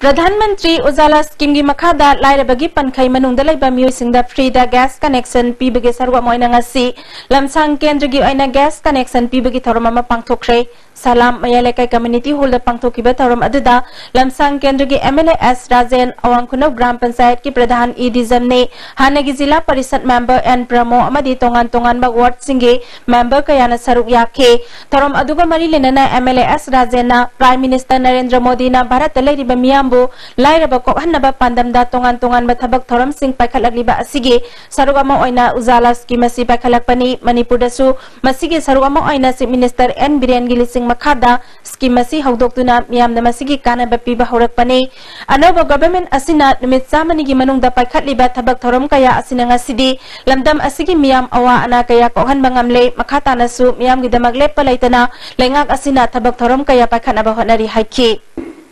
ꯄ꯭ꯔꯙꯥꯟ ꯃꯟꯇ꯭ꯔꯤ ꯎꯖꯥꯂꯥ ꯁ꯭ꯀꯤꯝꯒꯤ ꯃꯈꯥꯗ ꯂꯥꯏꯔꯕꯒꯤ ꯄꯟꯈꯩ ꯃꯅꯨꯡꯗ ꯂꯩꯕ ꯃꯤꯑꯣꯏꯁꯤꯡꯗ ꯐ꯭ꯔꯤꯗ ꯒ꯭ꯌꯥꯁ ꯀꯅꯦꯛꯁꯟ ꯄꯤꯕꯒꯤ ꯁꯔꯨꯛ ꯑꯃ ꯑꯣꯏꯅ ꯉꯁꯤ ꯂꯝꯁꯥꯡ ꯀꯦꯟꯗ꯭ꯔꯒꯤ ꯑꯣꯏꯅ ꯒ꯭ꯌꯥꯁ ꯀꯅꯦꯛꯁꯟ ꯄꯤꯕꯒꯤ ꯊꯧꯔꯝ ꯑꯃ ꯄꯥꯡꯊꯣꯛꯈ꯭ꯔꯦ꯫ ꯁꯂꯥꯝ ꯃꯌꯥꯏ ꯂꯩꯀꯥꯏ ꯀꯝꯃ꯭ꯌꯨꯅꯤꯇꯤ ꯍꯣꯜꯗ ꯄꯥꯡꯊꯣꯛꯈꯤꯕ ꯊꯧꯔꯝ ꯑꯗꯨꯗ ꯂꯝꯁꯥꯡ ꯀꯦꯟꯗ꯭ꯔꯒꯤ M L A S Rajen, ꯑꯋꯥꯡ ꯈꯨꯅꯧ ꯒ꯭ꯔꯥꯝ ꯄꯟꯆꯥꯌꯠꯀꯤ ꯄ꯭ꯔꯙꯥꯟ ꯏ ꯗꯤꯖꯝꯅꯦ, ꯍꯥꯟꯅꯒꯤ ꯖꯤꯂꯥ ꯄꯔꯤꯁꯠ ꯃꯦꯝꯕꯔ ꯑꯦꯟ ꯄ꯭ꯔꯃꯣ ꯑꯃꯗꯤ ꯇꯣꯉꯥꯟ ꯇꯣꯉꯥꯟꯕ ꯋꯥꯔꯗꯁꯤꯡꯒꯤ ꯃꯦꯝꯕꯔ ꯀꯌꯥꯅ ꯁꯔꯨꯛ ꯌꯥꯈꯤ꯫ ꯊꯧꯔꯝ ꯑꯗꯨꯒ ꯃꯔꯤ ꯂꯩꯅꯅ M L A S ꯔꯥꯖꯦꯟꯅ Prime Minister Narendra ꯃꯣꯗꯤꯅ ꯚꯥꯔꯠꯇ ꯂꯩꯔꯤꯕ ꯃꯤꯌꯥꯝꯕꯨ ꯂꯥꯏꯔꯕ ꯀꯣꯛꯍꯟꯅꯕ ꯄꯥꯟꯗꯝꯗ ꯇꯣꯉꯥꯟ ꯇꯣꯉꯥꯟꯕ ꯊꯕꯛ ꯊꯧꯔꯝꯁꯤꯡ ꯄꯥꯏꯈꯠꯂꯛꯂꯤꯕ ꯑꯁꯤꯒꯤ ꯁꯔꯨꯛ ꯑꯃ ꯑꯣꯏꯅ ꯎꯖꯥꯂꯥ ꯁ꯭ꯀꯤꯝ ꯑꯁꯤ ꯄꯥꯏꯈꯠꯂꯛꯄꯅꯤ꯫ ꯃꯅꯤꯄꯨꯔꯗꯁꯨ ꯃꯁꯤꯒꯤ ꯁꯔꯨꯛ ꯑꯃ ꯑꯣꯏꯅ Chief Minister N ꯕꯤꯔꯦꯟꯒꯤ ꯂꯨꯆꯤꯡ ꯃꯈꯥꯗ ꯁ꯭ꯀꯤꯝ ꯑꯁꯤ ꯍꯧꯗꯣꯛꯇꯨꯅ ꯃꯤꯌꯥꯝꯗ ꯃꯁꯤꯒꯤ ꯀꯥꯟꯅꯕ ꯄꯤꯕ ꯍꯧꯔꯛꯄꯅꯤ꯫ ꯑꯅꯧꯕ ꯒꯚꯔꯟꯃꯦꯟꯠ ꯑꯁꯤꯅ ꯅꯨꯃꯤꯠ ꯆꯥꯝꯃꯅꯤꯒꯤ ꯃꯅꯨꯡꯗ ꯄꯥꯏꯈꯠꯂꯤꯕ ꯊꯕꯛ ꯊꯧꯔꯝ ꯀꯌꯥ ꯑꯁꯤꯅ ꯉꯁꯤꯗꯤ ꯂꯝꯗꯝ ꯑꯁꯤꯒꯤ ꯃꯤꯌꯥꯝ ꯑꯋꯥ ꯑꯅꯥ ꯀꯌꯥ ꯀꯣꯛꯍꯟꯕ ꯉꯝꯂꯦ꯫ ꯃꯈꯥ ꯇꯥꯅꯁꯨ ꯃꯤꯌꯥꯝꯒꯤꯗꯃꯛ ꯂꯦꯞꯄ ꯂꯩꯇꯅ ꯂꯩꯉꯥꯛ ꯑꯁꯤꯅ ꯊꯕꯛ ꯊꯧꯔꯝ ꯀꯌꯥ ꯄꯥꯏꯈꯠꯅꯕ ꯍꯣꯠꯅꯔꯤ ꯍꯥꯏꯈꯤ꯫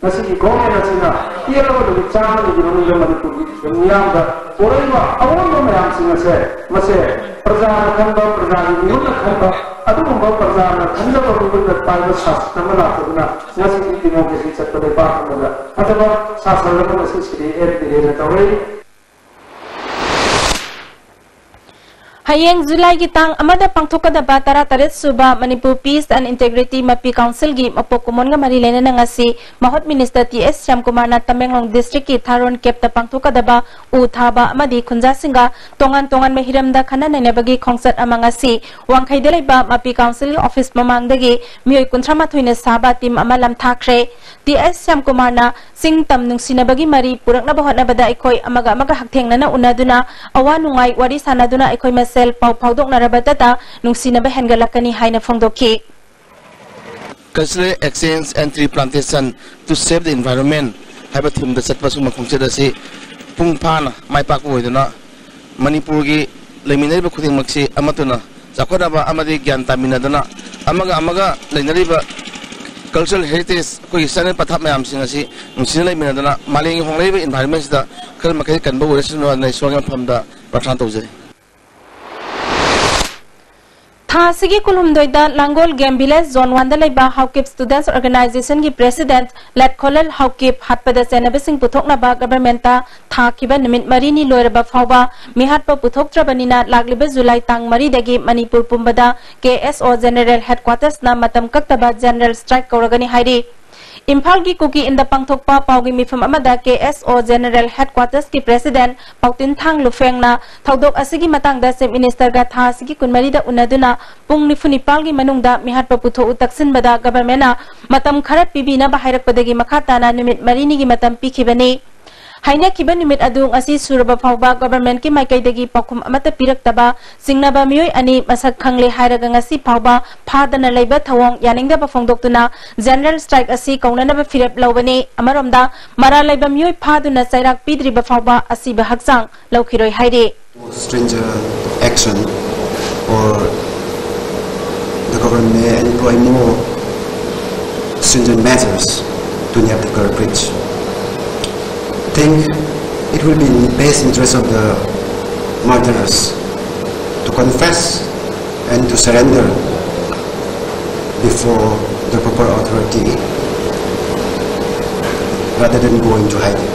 ꯉꯁꯤꯒꯤ ꯒꯣꯔꯃꯦꯟ ꯑꯁꯤꯅ ꯄꯤꯔꯕ ꯅꯨꯃꯤꯠ ꯆꯥꯝꯃꯒꯤ ꯃꯅꯨꯡꯗ ꯃꯅꯤꯄꯨꯔꯒꯤ ꯃꯤꯌꯥꯝꯗ ꯄꯣꯔꯛꯏꯕ ꯑꯑꯣꯟꯕ ꯃꯌꯥꯝꯁꯤꯡ ꯑꯁꯦ, ꯃꯁꯦ ꯄ꯭ꯔꯖꯥꯅ ꯈꯟꯕ, ꯄ꯭ꯔꯖꯥꯒꯤ ꯃꯤꯍꯨꯠꯅ ꯈꯟꯕ, ꯑꯗꯨꯒꯨꯝꯕ ꯄ꯭ꯔꯖꯥꯅ ꯈꯟꯖꯕ ꯃꯤꯍꯨꯠꯅ ꯄꯥꯏꯕ ꯁꯥꯁꯟ ꯑꯃ ꯂꯥꯛꯄꯗꯨꯅ ꯉꯁꯤꯗꯤ ꯗꯤꯃꯣꯀ꯭ꯔꯦꯁꯤ ꯆꯠꯄ ꯂꯩꯕꯥꯛ ꯑꯃꯗ ꯐꯖꯕ ꯁꯥꯁꯟ ꯑꯃ ꯉꯁꯤ ꯁꯤꯗꯤ ꯑꯦꯟ ꯕꯤꯔꯦꯟꯅ ꯇꯧꯔꯛꯏ꯫ ꯍꯌꯦꯡ ꯖꯨꯂꯥꯏꯒꯤ ꯇꯥꯡ ꯑꯃꯗ ꯄꯥꯡꯊꯣꯛꯀꯗꯕ ꯇꯔꯥꯇꯔꯦꯠ ꯁꯨꯕ ꯃꯅꯤꯄꯨꯔ Peace and Integrity ꯃꯄꯤ ꯀꯥꯎꯟꯁꯤꯜꯒꯤ ꯃꯄꯣꯛ ꯀꯨꯝꯑꯣꯟꯒ ꯃꯔꯤ ꯂꯩꯅꯅ ꯉꯁꯤ ꯃꯍꯨꯠ ꯃꯤꯅꯤꯁꯇꯔ ꯇꯤ ꯑꯦꯁ ꯁ꯭ꯌꯥꯝꯀꯨꯃꯥꯔꯅ ꯇꯃꯦꯡꯂꯣꯡ ꯗꯤꯁꯇ꯭ꯔꯤꯛꯀꯤ ꯊꯥꯔꯣꯟ ꯀꯦꯞꯇ ꯄꯥꯡꯊꯣꯛꯀꯗꯕ ꯎ ꯊꯥꯕ ꯑꯃꯗꯤ ꯈꯨꯟꯖꯥꯁꯤꯡꯒ ꯇꯣꯉꯥꯟ ꯇꯣꯉꯥꯟꯕ ꯍꯤꯔꯝꯗ ꯈꯟꯅ ꯅꯩꯅꯕꯒꯤ ꯈꯣꯡꯆꯠ ꯑꯃ ꯉꯁꯤ ꯋꯥꯡꯈꯩꯗ ꯂꯩꯕ ꯃꯄꯤ ꯀꯥꯎꯟꯁꯤꯜ ꯑꯣꯐꯤꯁ ꯃꯃꯥꯡꯗꯒꯤ ꯃꯤꯑꯣꯏ ꯀꯨꯟꯊ꯭ꯔꯥ ꯃꯥꯊꯣꯏꯅ ꯁꯥꯕ ꯇꯤꯝ ꯑꯃ ꯂꯝꯊꯥꯈ꯭ꯔꯦ꯫ ꯇꯤ ꯑꯦꯁ ꯁ꯭ꯌꯥꯝꯀꯨꯃꯥꯔꯅ ꯆꯤꯡ ꯇꯝ ꯅꯨꯡꯁꯤꯅꯕꯒꯤ ꯃꯔꯤ ꯄꯨꯔꯛꯅꯕ ꯍꯣꯠꯅꯕꯗ ꯑꯩꯈꯣꯏ ꯑꯃꯒ ꯑꯃꯒ ꯍꯛꯊꯦꯡꯅꯅ ꯎꯅꯗꯨꯅ ꯑꯋꯥ ꯅꯨꯡꯉꯥꯏ ꯋꯥꯔꯤ ꯁꯥꯟꯅꯗꯨꯅ ꯑꯩꯈꯣꯏ ꯃꯁꯦꯜ ꯄꯥꯎ ꯐꯥꯎꯗꯣꯛꯅꯔꯕꯗꯇ ꯅꯨꯡꯁꯤꯅꯕ ꯍꯦꯟꯒꯠꯂꯛꯀꯅꯤ ꯍꯥꯏꯅ ꯐꯣꯡꯗꯣꯛꯈꯤ꯫ Cultural Exchange and Tree Plantation to Save the Environment ꯍꯥꯏꯕ ꯊꯤꯝꯗ ꯆꯠꯄ ꯁꯨꯝꯕ ꯈꯣꯡꯆꯠ ꯑꯁꯤ ꯄꯨꯡ ꯐꯥꯅ ꯃꯥꯏ ꯄꯥꯛꯄ ꯑꯣꯏꯗꯨꯅ ꯃꯅꯤꯄꯨꯔꯒꯤ ꯂꯩꯃꯤꯟꯅꯔꯤꯕ ꯈꯨꯗꯤꯡꯃꯛꯁꯤ ꯑꯃꯠꯇꯅ ꯆꯥꯎꯈꯠꯅꯕ ꯑꯃꯗꯤ ꯒ꯭ꯌꯥꯟ ꯇꯥꯃꯤꯟꯅꯗꯨꯅ ꯑꯃꯒ ꯑꯃꯒ ꯂꯩꯅꯔꯤꯕ cultural heritage, ꯑꯩꯈꯣꯏꯒꯤ ꯆꯠꯅꯔꯤ ꯄꯊꯥꯞ ꯃꯌꯥꯝꯁꯤꯡ ꯑꯁꯤ ꯅꯨꯡꯁꯤꯅ ꯂꯩꯃꯤꯟꯅꯗꯨꯅ ꯃꯥꯂꯦꯝꯒꯤ ꯍꯣꯡꯂꯛꯂꯤꯕ environment ꯁꯤꯗ ꯈꯔ ꯃꯈꯩ ꯀꯟꯕ ꯑꯣꯏꯔꯁꯅꯨ ꯍꯥꯏꯅ ꯏꯁꯣꯔꯒꯤ ꯃꯐꯝꯗ ꯄ꯭ꯔꯊꯅꯥ ꯇꯧꯖꯔꯤ꯫ ꯊꯥ ꯑꯁꯤꯒꯤ ꯀꯨꯟꯍꯨꯝꯗꯣꯏꯗ ꯂꯥꯡꯒꯣꯜ Game Village Zone One ꯗ ꯂꯩꯕ ꯍꯥꯎꯀꯤꯞ Students Organization ꯒꯤ President ꯂꯦꯠꯈꯣꯂꯦꯜ ꯍꯥꯎꯀꯤꯞ ꯍꯥꯠꯄꯗ ꯆꯦꯟꯅꯕꯁꯤꯡ ꯄꯨꯊꯣꯛꯅꯕ government ꯇ ꯊꯥꯈꯤꯕ ꯅꯨꯃꯤꯠ ꯃꯔꯤꯅꯤ ꯂꯣꯏꯔꯕ ꯐꯥꯎꯕ ꯃꯤꯍꯥꯠꯄ ꯄꯨꯊꯣꯛꯇ꯭ꯔꯕꯅꯤꯅ ꯂꯥꯛꯂꯤꯕ ꯖꯨꯂꯥꯏ ꯇꯥꯡ ꯃꯔꯤꯗꯒꯤ ꯃꯅꯤꯄꯨꯔ ꯄꯨꯝꯕꯗ K S O General Headquarters ꯅ ꯃꯇꯝ ꯀꯛꯇꯕ general strike ꯀꯧꯔꯒꯅꯤ ꯍꯥꯏꯔꯤ꯫ ꯏꯝꯐꯥꯜꯒꯤ ꯀꯨꯀꯤ ꯏꯟꯗ ꯄꯥꯡꯊꯣꯛꯄ ꯄꯥꯎꯒꯤ ꯃꯤꯐꯝ ꯑꯃꯗ K S O General Headquarters ꯀꯤ President ꯄꯥꯎꯇꯤꯟꯊꯥꯡ ꯂꯨꯐꯦꯡꯅ ꯊꯧꯗꯣꯛ ꯑꯁꯤꯒꯤ ꯃꯇꯥꯡꯗ Chief Minister ꯒ ꯊꯥ ꯑꯁꯤꯒꯤ ꯀꯨꯟꯃꯔꯤꯗ ꯎꯅꯗꯨꯅ ꯄꯨꯡ ꯅꯤꯐꯨ ꯅꯤꯄꯥꯜꯒꯤ ꯃꯅꯨꯡꯗ ꯃꯤꯍꯥꯠꯄ ꯄꯨꯊꯣꯛꯎ ꯇꯛꯁꯤꯟꯕꯗ government ꯅ ꯃꯇꯝ ꯈꯔ ꯄꯤꯕꯤꯅꯕ ꯍꯥꯏꯔꯛꯄꯗꯒꯤ ꯃꯈꯥ ꯇꯥꯅ ꯅꯨꯃꯤꯠ ꯃꯔꯤꯅꯤꯒꯤ ꯃꯇꯝ ꯄꯤꯈꯤꯕꯅꯤ꯫ ꯍꯥꯏꯅꯈꯤꯕ ꯅꯨꯃꯤꯠ ꯑꯗꯨ ꯉꯁꯤ ꯁꯨꯔꯕ ꯐꯥꯎꯕ government ꯀꯤ ꯃꯥꯏꯀꯩꯗꯒꯤ ꯄꯥꯎꯈꯨꯝ ꯑꯃꯠꯇ ꯄꯤꯔꯛꯇꯕ ꯆꯤꯡꯅꯕ ꯃꯤꯑꯣꯏ ꯑꯅꯤ ꯃꯁꯛ ꯈꯪꯂꯦ ꯍꯥꯏꯔꯒ ꯉꯁꯤ ꯐꯥꯎꯕ ꯐꯥꯗꯅ ꯂꯩꯕ ꯊꯧꯑꯣꯡ ꯌꯥꯅꯤꯡꯗꯕ ꯐꯣꯡꯗꯣꯛꯇꯨꯅ general strike ꯑꯁꯤ ꯀꯧꯅꯅꯕ ꯐꯤꯔꯦꯞ ꯂꯧꯕꯅꯤ꯫ ꯑꯃꯔꯣꯝꯗ ꯃꯔꯥꯜ ꯂꯩꯕ ꯃꯤꯑꯣꯏ ꯐꯥꯗꯨꯅ ꯆꯩꯔꯥꯛ ꯄꯤꯗ꯭ꯔꯤꯕ ꯐꯥꯎꯕ ꯑꯁꯤꯕ ꯍꯛꯆꯥꯡ ꯂꯧꯈꯤꯔꯣꯏ ꯍꯥꯏꯔꯤ꯫ Stringent action or the government may employ more stringent measures to nab the culprits. Think it will be in the best interest of the murderers to confess and to surrender before the proper authority rather than go into hiding.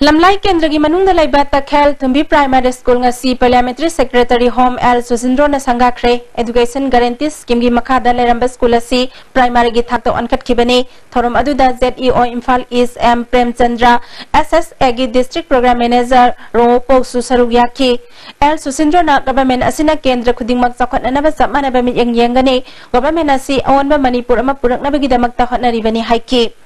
ꯂꯝꯂꯥꯏ ꯀꯦꯟꯗ꯭ꯔꯒꯤ ꯃꯅꯨꯡꯗ ꯂꯩꯕ ꯇꯈꯦꯜ ꯊꯨꯝꯕꯤ Primary School ꯉꯁꯤ Parliamentary Secretary Home L ꯁꯨꯁꯤꯟꯗ꯭ꯔꯣꯅ ꯁꯪꯒꯥꯈ꯭ꯔꯦ꯫ Education Guarantee Scheme ꯒꯤ ꯃꯈꯥꯗ ꯂꯩꯔꯝꯕ school ꯑꯁꯤ primary ꯒꯤ ꯊꯥꯛꯇ ꯑꯣꯟꯈꯠꯈꯤꯕꯅꯤ꯫ ꯊꯧꯔꯝ ꯑꯗꯨꯗ Z E O Imphal East M Premchandra, S S A ꯒꯤ District Program Manager ꯔꯣ ꯄꯧꯁꯨ ꯁꯔꯨꯛ ꯌꯥꯈꯤ꯫ L ꯁꯨꯁꯤꯟꯗ꯭ꯔꯣꯅ government ꯑꯁꯤꯅ ꯀꯦꯟꯗ꯭ꯔ ꯈꯨꯗꯤꯡꯃꯛ ꯆꯥꯎꯈꯠꯅꯅꯕ ꯆꯞ ꯃꯥꯟꯅꯕ ꯃꯤꯠꯌꯦꯡ ꯌꯦꯡꯒꯅꯤ꯫ Government ꯑꯁꯤ ꯑꯑꯣꯟꯕ ꯃꯅꯤꯄꯨꯔ ꯑꯃ ꯄꯨꯔꯛꯅꯕꯒꯤꯗꯃꯛꯇ ꯍꯣꯠꯅꯔꯤꯕꯅꯤ ꯍꯥꯏꯈꯤ꯫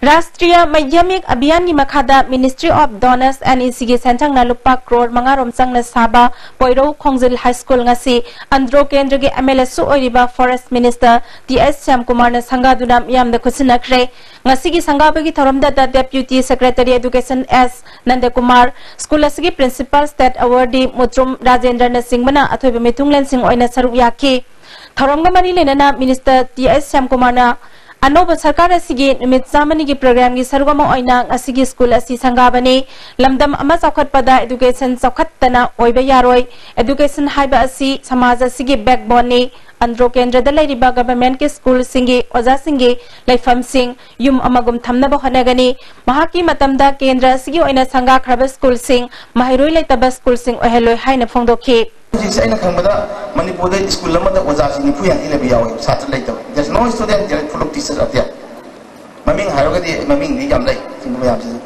ꯔꯥꯁꯇ꯭ꯔꯤꯌ ꯃꯥꯙ꯭ꯌꯃꯤꯛ ꯑꯚꯤꯌꯥꯟꯒꯤ ꯃꯈꯥꯗ Ministry of Donors N E C ꯒꯤ ꯁꯦꯟꯊꯪꯅ ꯂꯨꯄꯥ ꯀ꯭ꯔꯣꯔ ꯃꯉꯥ ꯔꯣꯝ ꯆꯪꯅ ꯁꯥꯕ ꯄꯣꯏꯔꯧ ꯈꯣꯡꯖꯤꯜ High School ꯉꯁꯤ ꯑꯟꯗ꯭ꯔꯣ ꯀꯦꯟꯗ꯭ꯔꯒꯤ M L A ꯁꯨ ꯑꯣꯏꯔꯤꯕ Forest Minister T S ꯁ꯭ꯌꯥꯝꯀꯨꯃꯥꯔꯅ ꯁꯪꯒꯥꯗꯨꯅ ꯃꯤꯌꯥꯝꯗ ꯈꯨꯠꯁꯤꯟꯅꯈ꯭ꯔꯦ꯫ ꯉꯁꯤꯒꯤ ꯁꯪꯒꯥꯕꯒꯤ ꯊꯧꯔꯝꯗ Deputy Secretary Education S ꯅꯟꯗꯀꯨꯃꯥꯔ, school ꯑꯁꯤꯒꯤ Principal State Awardee ꯃꯨꯇ꯭ꯔꯨꯝ ꯔꯥꯖꯦꯟꯗ꯭ꯔꯅꯆꯤꯡꯕꯅ ꯑꯊꯣꯏꯕ ꯃꯤꯊꯨꯡꯂꯦꯟꯁꯤꯡ ꯑꯣꯏꯅ ꯁꯔꯨꯛ ꯌꯥꯈꯤ꯫ ꯊꯧꯔꯝꯒ ꯃꯔꯤ ꯂꯩꯅꯅ Minister T S ꯁ꯭ꯌꯥꯝꯀꯨꯃꯥꯔꯅ ꯑꯅꯧꯕ ꯁꯔꯀꯥꯔ ꯑꯁꯤꯒꯤ ꯅꯨꯃꯤꯠ ꯆꯥꯝꯃꯅꯤꯒꯤ ꯄ꯭ꯔꯣꯒ꯭ꯔꯥꯝꯒꯤ ꯁꯔꯨꯛ ꯑꯃ ꯑꯣꯏꯅ ꯉꯁꯤꯒꯤ ꯁ꯭ꯀꯨꯜ ꯑꯁꯤ ꯁꯪꯒꯥꯕꯅꯤ꯫ ꯂꯝꯗꯝ ꯑꯃ ꯆꯥꯎꯈꯠꯄꯗ education ꯆꯥꯎꯈꯠꯇꯅ ꯑꯣꯏꯕ ꯌꯥꯔꯣꯏ꯫ Education ꯍꯥꯏꯕ ꯑꯁꯤ ꯁꯃꯥꯖ ꯑꯁꯤꯒꯤ backboneꯅꯤ꯫ ꯑꯟꯗ꯭ꯔꯣ ꯀꯦꯟꯗ꯭ꯔꯗ ꯂꯩꯔꯤꯕ governmentꯀꯤ ꯁ꯭ꯀꯨꯜꯁꯤꯡꯒꯤ ꯑꯣꯖꯥꯁꯤꯡꯒꯤ ꯂꯩꯐꯝꯁꯤꯡ ꯌꯨꯝ ꯑꯃꯒꯨꯝ ꯊꯝꯅꯕ ꯍꯣꯠꯅꯒꯅꯤ꯫ ꯃꯍꯥꯛꯀꯤ ꯃꯇꯝꯗ ꯀꯦꯟꯗ꯭ꯔ ꯑꯁꯤꯒꯤ ꯑꯣꯏꯅ ꯁꯪꯒꯥꯈ꯭ꯔꯕ ꯁ꯭ꯀꯨꯜꯁꯤꯡ ꯃꯍꯩꯔꯣꯏ ꯂꯩꯇꯕ ꯁ꯭ꯀꯨꯜꯁꯤꯡ ꯑꯣꯏꯍꯜꯂꯣꯏ ꯍꯥꯏꯅ ꯐꯣꯡꯗꯣꯛꯈꯤ꯫ ꯍꯧꯖꯤꯛꯁꯦ ꯑꯩꯅ ꯈꯪꯕꯗ ꯃꯅꯤꯄꯨꯔꯗ ꯁ꯭ꯀꯨꯜ ꯑꯃꯗ ꯑꯣꯖꯥꯁꯤ ꯅꯤꯐꯨ ꯌꯥꯡꯈꯩ ꯂꯩꯕ ꯌꯥꯎꯋꯦ, ꯁꯥꯇ꯭ꯔ ꯂꯩꯇꯕ꯫ There's no student there full of teachers are there. ꯃꯃꯤꯡ ꯍꯥꯏꯔꯒꯗꯤ ꯃꯃꯤꯡꯗꯤ ꯌꯥꯝ ꯂꯩ ꯁꯤꯒꯨꯝꯕ ꯃꯌꯥꯝꯁꯤꯁꯨ꯫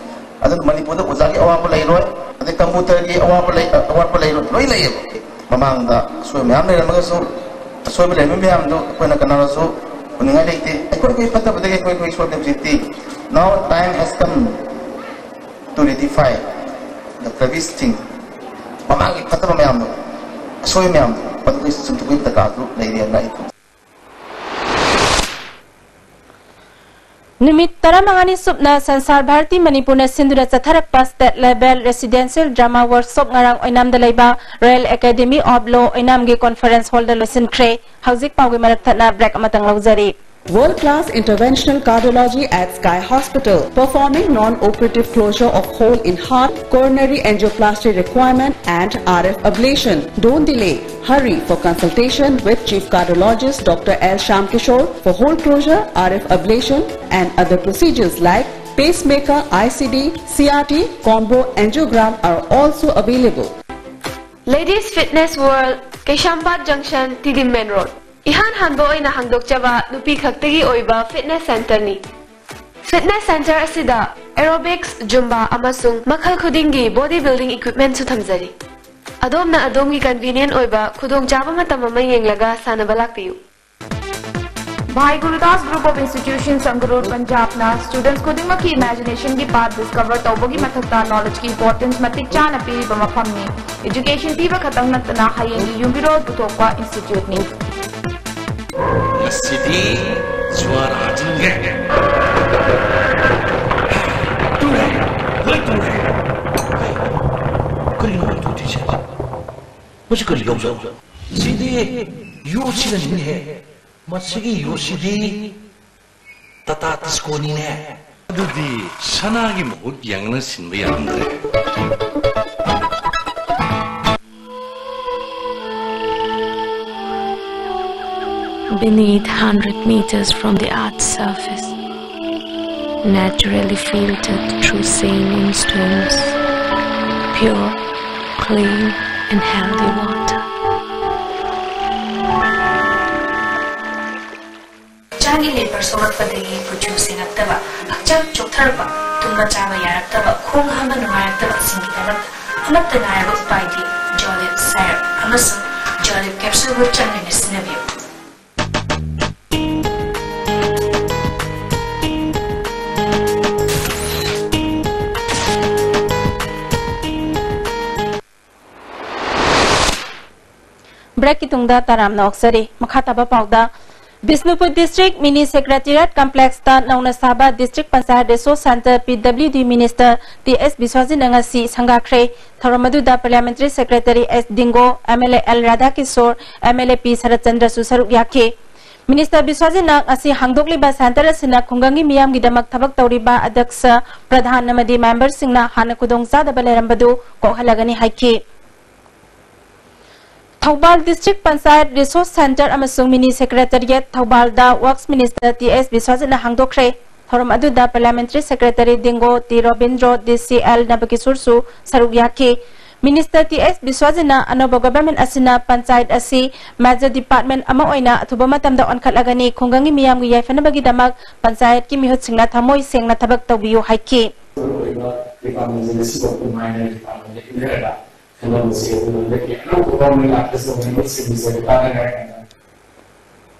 ꯑꯗꯨꯅ ꯃꯅꯤꯄꯨꯔꯗ ꯑꯣꯖꯥꯒꯤ ꯑꯋꯥꯕ ꯂꯩꯔꯣꯏ, ꯑꯗꯩ computerꯒꯤ ꯑꯋꯥꯕ ꯂꯩ, ꯑꯋꯥꯠꯄ ꯂꯩꯔꯣꯏ, ꯂꯣꯏ ꯂꯩꯌꯦꯕ꯫ ꯃꯃꯥꯡꯗ ꯑꯁꯣꯏꯕ ꯃꯌꯥꯝ ꯂꯩꯔꯝꯃꯒꯁꯨ ꯑꯁꯣꯏꯕ ꯂꯩꯔꯝꯃꯤ ꯃꯌꯥꯝꯗꯨ ꯑꯩꯈꯣꯏꯅ ꯀꯅꯥꯅꯁꯨ ꯎꯅꯤꯡꯉꯥꯏ ꯂꯩꯇꯦ꯫ ꯑꯩꯈꯣꯏ ꯑꯩꯈꯣꯏ ꯐꯠꯇꯕꯗꯒꯤ ꯑꯩꯈꯣꯏ ꯑꯩꯈꯣꯏ ꯁꯣꯏꯕ ꯍꯧꯖꯤꯛꯇꯤ꯫ Now time has come to rectify the previous thing. ꯃꯃꯥꯡꯒꯤ ꯐꯠꯇꯕ ꯃꯌꯥꯝꯗꯣ, ꯑꯁꯣꯏꯕ ꯃꯌꯥꯝꯗꯣ, ꯃꯗꯨ ꯑꯩꯈꯣꯏ ꯆꯨꯝꯊꯣꯛꯄꯒꯤ ꯗꯔꯀꯥꯔꯁꯨ ꯂꯩꯔꯦꯅ ꯑꯩ ꯈꯜꯂꯤ꯫ ꯅꯨꯃꯤꯠ ꯇꯔꯥꯃꯉꯥꯅꯤ ꯁꯨꯞꯅ ꯁꯟꯁꯥꯔ ꯚꯥꯔꯇꯤ ꯃꯅꯤꯄꯨꯔꯅ ꯁꯤꯟꯗꯨꯅ ꯆꯠꯊꯔꯛꯄ state level residential drama workshop ꯉꯔꯥꯡ ꯑꯣꯏꯅꯥꯝꯗ ꯂꯩꯕ Royal Academy of Law ꯑꯣꯏꯅꯥꯝꯒꯤ conference hallꯗ ꯂꯣꯏꯁꯤꯟꯈ꯭ꯔꯦ꯫ ꯍꯧꯖꯤꯛ ꯄꯥꯎꯒꯤ ꯃꯔꯛ ꯊꯠꯅ break ꯑꯃꯇꯪ ꯂꯧꯖꯔꯤ꯫ World-class interventional cardiology at Sky Hospital, performing non-operative closure of hole in heart, coronary angioplasty requirement, and R F ablation. Don't delay. Hurry for consultation with Chief Cardiologist Doctor L Shyam Kishore for hole closure, R F ablation, and other procedures like pacemaker, I C D, C R T, combo angiogram are also available. Ladies Fitness World, Keshwpatnam Junction, T D Main Road. ꯏꯍꯥꯟ ꯍꯥꯟꯕ ꯑꯣꯏꯅ ꯍꯥꯡꯗꯣꯛꯆꯕ ꯅꯨꯄꯤ ꯈꯛꯇꯒꯤ ꯑꯣꯏꯕ fitness centreꯅꯤ꯫ Fitness centre ꯑꯁꯤꯗ aerobics, Zumba ꯑꯃꯁꯨꯡ ꯃꯈꯜ ꯈꯨꯗꯤꯡꯒꯤ body building equipmentꯁꯨ ꯊꯝꯖꯔꯤ꯫ ꯑꯗꯣꯝꯅ ꯑꯗꯣꯝꯒꯤ convenient ꯑꯣꯏꯕ ꯈꯨꯗꯣꯡꯆꯥꯕ ꯃꯇꯝ ꯑꯃ ꯌꯦꯡꯂꯒ ꯁꯥꯟꯅꯕ ꯂꯥꯛꯄꯤꯌꯨ꯫ Bhai Gurudas Group of Institutions, Sangrur, Punjabꯅ students ꯈꯨꯗꯤꯡꯃꯛꯀꯤ imaginationꯒꯤ path discover ꯇꯧꯕꯒꯤ ꯃꯊꯛꯇ knowledgeꯀꯤ importance ꯃꯇꯤꯛ ꯆꯥꯅ ꯄꯤꯔꯤꯕ ꯃꯐꯝꯅꯤ꯫ Education ꯄꯤꯕ ꯈꯛꯇꯪ ꯅꯠꯇꯅ ꯍꯌꯦꯡꯒꯤ ꯌꯨꯝꯕꯤꯔꯣꯜ ꯄꯨꯊꯣꯛꯄ instituteꯅꯤ꯫ ꯉꯁꯤꯗꯤ ꯖꯨꯋꯥꯔ ꯍꯥꯖꯤꯟꯒꯦ꯫ ꯇꯨꯔꯦ, ꯂꯣꯏ ꯇꯨꯔꯦ꯫ ꯀꯔꯤꯅꯣ ꯂꯣꯏ ꯇꯨꯗ꯭ꯔꯤꯁꯦ? ꯃꯁꯤ ꯀꯔꯤ ꯌꯥꯎꯖꯥꯠꯅꯣ? ꯁꯤꯗꯤ ꯌꯣꯠꯁꯤꯅꯅꯤꯅꯦꯍꯦ꯫ ꯃꯁꯤꯒꯤ ꯌꯣꯠꯁꯤꯗꯤ ꯇꯥꯇꯥ ꯇꯤꯁꯀꯣꯅꯤꯅꯦ꯫ ꯑꯗꯨꯗꯤ ꯁꯅꯥꯒꯤ ꯃꯍꯨꯠ ꯌꯦꯡꯅ ꯁꯤꯟꯕ ꯌꯥꯔꯝꯗ꯭ꯔꯦ꯫ Beneath, hundred meters from the earth's surface, naturally filtered through saline stones, pure, clean, and healthy water. ꯍꯛꯆꯥꯡꯒꯤ ꯂꯦꯕꯔ ꯁꯣꯛꯂꯛꯄꯗꯒꯤ ꯀꯨꯆꯨ ꯁꯦꯡꯉꯛꯇꯕ, ꯍꯛꯆꯥꯡ ꯆꯣꯛꯊꯔꯛꯄ, ꯇꯨꯝꯕ ꯆꯥꯕ ꯌꯥꯔꯛꯇꯕ, ꯈꯣꯡ ꯍꯥꯝꯕ ꯅꯨꯡꯉꯥꯏꯔꯛꯇꯕꯁꯤꯡꯒꯤꯗꯃꯛꯇ ꯑꯃꯠꯇ ꯉꯥꯏꯔꯕ ꯎꯄꯥꯏꯗꯤ ꯖꯣꯂꯤꯞ ꯁꯥꯏꯔꯞ ꯑꯃꯁꯨꯡ ꯖꯣꯂꯤꯞ ꯀꯦꯞꯁꯨꯜꯕꯨ ꯆꯥꯡ ꯅꯥꯏꯅ ꯁꯤꯖꯤꯟꯅꯕꯤꯌꯨ꯫ ꯕ꯭ꯔꯦꯛꯀꯤ ꯇꯨꯡꯗ ꯇꯔꯥꯝꯅ ꯑꯣꯛꯆꯔꯤ꯫ ꯃꯈꯥ ꯇꯥꯕ ꯄꯥꯎꯗ, ꯕꯤꯁꯅꯨꯄꯨꯔ ꯗꯤꯁꯇ꯭ꯔꯤꯛ ꯃꯤꯅꯤ ꯁꯦꯀ꯭ꯔꯦꯇꯦꯔꯤꯌꯦꯠ ꯀꯝꯄ꯭ꯂꯦꯛꯁꯇ ꯅꯧꯅ ꯁꯥꯕ district panchayat resource centre, P W D, minister T S ꯕꯤꯁ꯭ꯋꯥꯖꯤꯠꯅ ꯉꯁꯤ ꯁꯪꯒꯥꯈ꯭ꯔꯦ꯫ ꯊꯧꯔꯝ ꯑꯗꯨꯗ parliamentary secretary S Dingo, M L A L Radhakishor, M L A P ꯁꯔꯠꯆꯟꯗ꯭ꯔꯁꯨ ꯁꯔꯨꯛ ꯌꯥꯈꯤ꯫ ꯃꯤꯅꯤꯁꯇꯔ ꯕꯤꯁ꯭ꯋꯥꯖꯤꯠꯅ ꯉꯁꯤ ꯍꯥꯡꯗꯣꯛꯂꯤꯕ ꯁꯦꯟꯇꯔ ꯑꯁꯤꯅ ꯈꯨꯡꯒꯪꯒꯤ ꯃꯤꯌꯥꯝꯒꯤꯗꯃꯛ ꯊꯕꯛ ꯇꯧꯔꯤꯕ ꯑꯗ꯭ꯌꯛꯁ, ꯄ꯭ꯔꯙꯥꯟ ꯑꯃꯗꯤ ꯃꯦꯝꯕꯔꯁꯤꯡꯅ ꯍꯥꯟꯅ ꯈꯨꯗꯣꯡꯆꯥꯗꯕ ꯂꯩꯔꯝꯕꯗꯨ ꯀꯣꯛꯍꯜꯂꯒꯅꯤ ꯍꯥꯏꯈꯤ꯫ Thoubal district panchayat resource centre ꯑꯃꯁꯨꯡ ꯃꯤꯅꯤ ꯁꯦꯀ꯭ꯔꯦꯇꯔꯤꯌꯦꯠ ꯊꯧꯕꯥꯜꯗ ꯋꯔꯛꯁ ꯃꯤꯅꯤꯁꯇꯔ ꯇꯤ ꯑꯦꯁ ꯕꯤꯁ꯭ꯋꯥꯖꯤꯠꯅ ꯍꯥꯡꯗꯣꯛꯈ꯭ꯔꯦ꯫ ꯊꯧꯔꯝ ꯑꯗꯨꯗ parliamentary secretary Dingo, T Robindro, D C L ꯅꯕꯀꯤꯁꯣꯔꯁꯨ ꯁꯔꯨꯛ ꯌꯥꯈꯤ꯫ ꯃꯤꯅꯤꯁꯇꯔ ꯇꯤ ꯑꯦꯁ ꯕꯤꯁ꯭ꯋꯥꯖꯤꯠꯅ ꯑꯅꯧꯕ ꯒꯚꯔꯟꯃꯦꯟꯠ ꯑꯁꯤꯅ ꯄꯟꯆꯥꯌꯠ ꯑꯁꯤ ꯃꯦꯖꯔ ꯗꯤꯄꯥꯔꯠꯃꯦꯟꯠ ꯑꯃ ꯑꯣꯏꯅ ꯑꯊꯨꯕ ꯃꯇꯝꯗ ꯑꯣꯟꯈꯠꯂꯒꯅꯤ, ꯈꯨꯡꯒꯪꯒꯤ ꯃꯤꯌꯥꯝꯒꯤ ꯌꯥꯏꯐꯅꯕꯒꯤꯗꯃꯛ ꯄꯟꯆꯥꯌꯠꯀꯤ ꯃꯤꯍꯨꯠꯁꯤꯡꯅ ꯊꯃꯣꯏ ꯁꯦꯡꯅ ꯊꯕꯛ ꯇꯧꯕꯤꯌꯨ ꯍꯥꯏꯈꯤ꯫ ꯃꯔꯨꯑꯣꯏꯕ ꯗꯤꯄꯥꯔꯠꯃꯦꯟꯠꯁꯤꯡ ꯑꯁꯤꯕꯨ ꯅꯨꯡꯉꯥꯏꯅ ꯗꯤꯄꯥꯔꯠꯃꯦꯟꯠꯇ ꯏꯟꯅꯔꯒ ꯈꯟꯅꯕꯁꯤ ꯑꯩꯈꯣꯏ ꯂꯝꯗꯝꯒꯤ ꯑꯅꯧꯕ ꯒꯚꯔꯟꯃꯦꯟꯠ ꯂꯥꯛꯄꯁꯤꯗ ꯃꯤꯍꯨꯠꯁꯤꯡꯒꯤ ꯁꯔꯨꯛ ꯇꯥꯅꯉꯥꯏ ꯍꯥꯏꯅ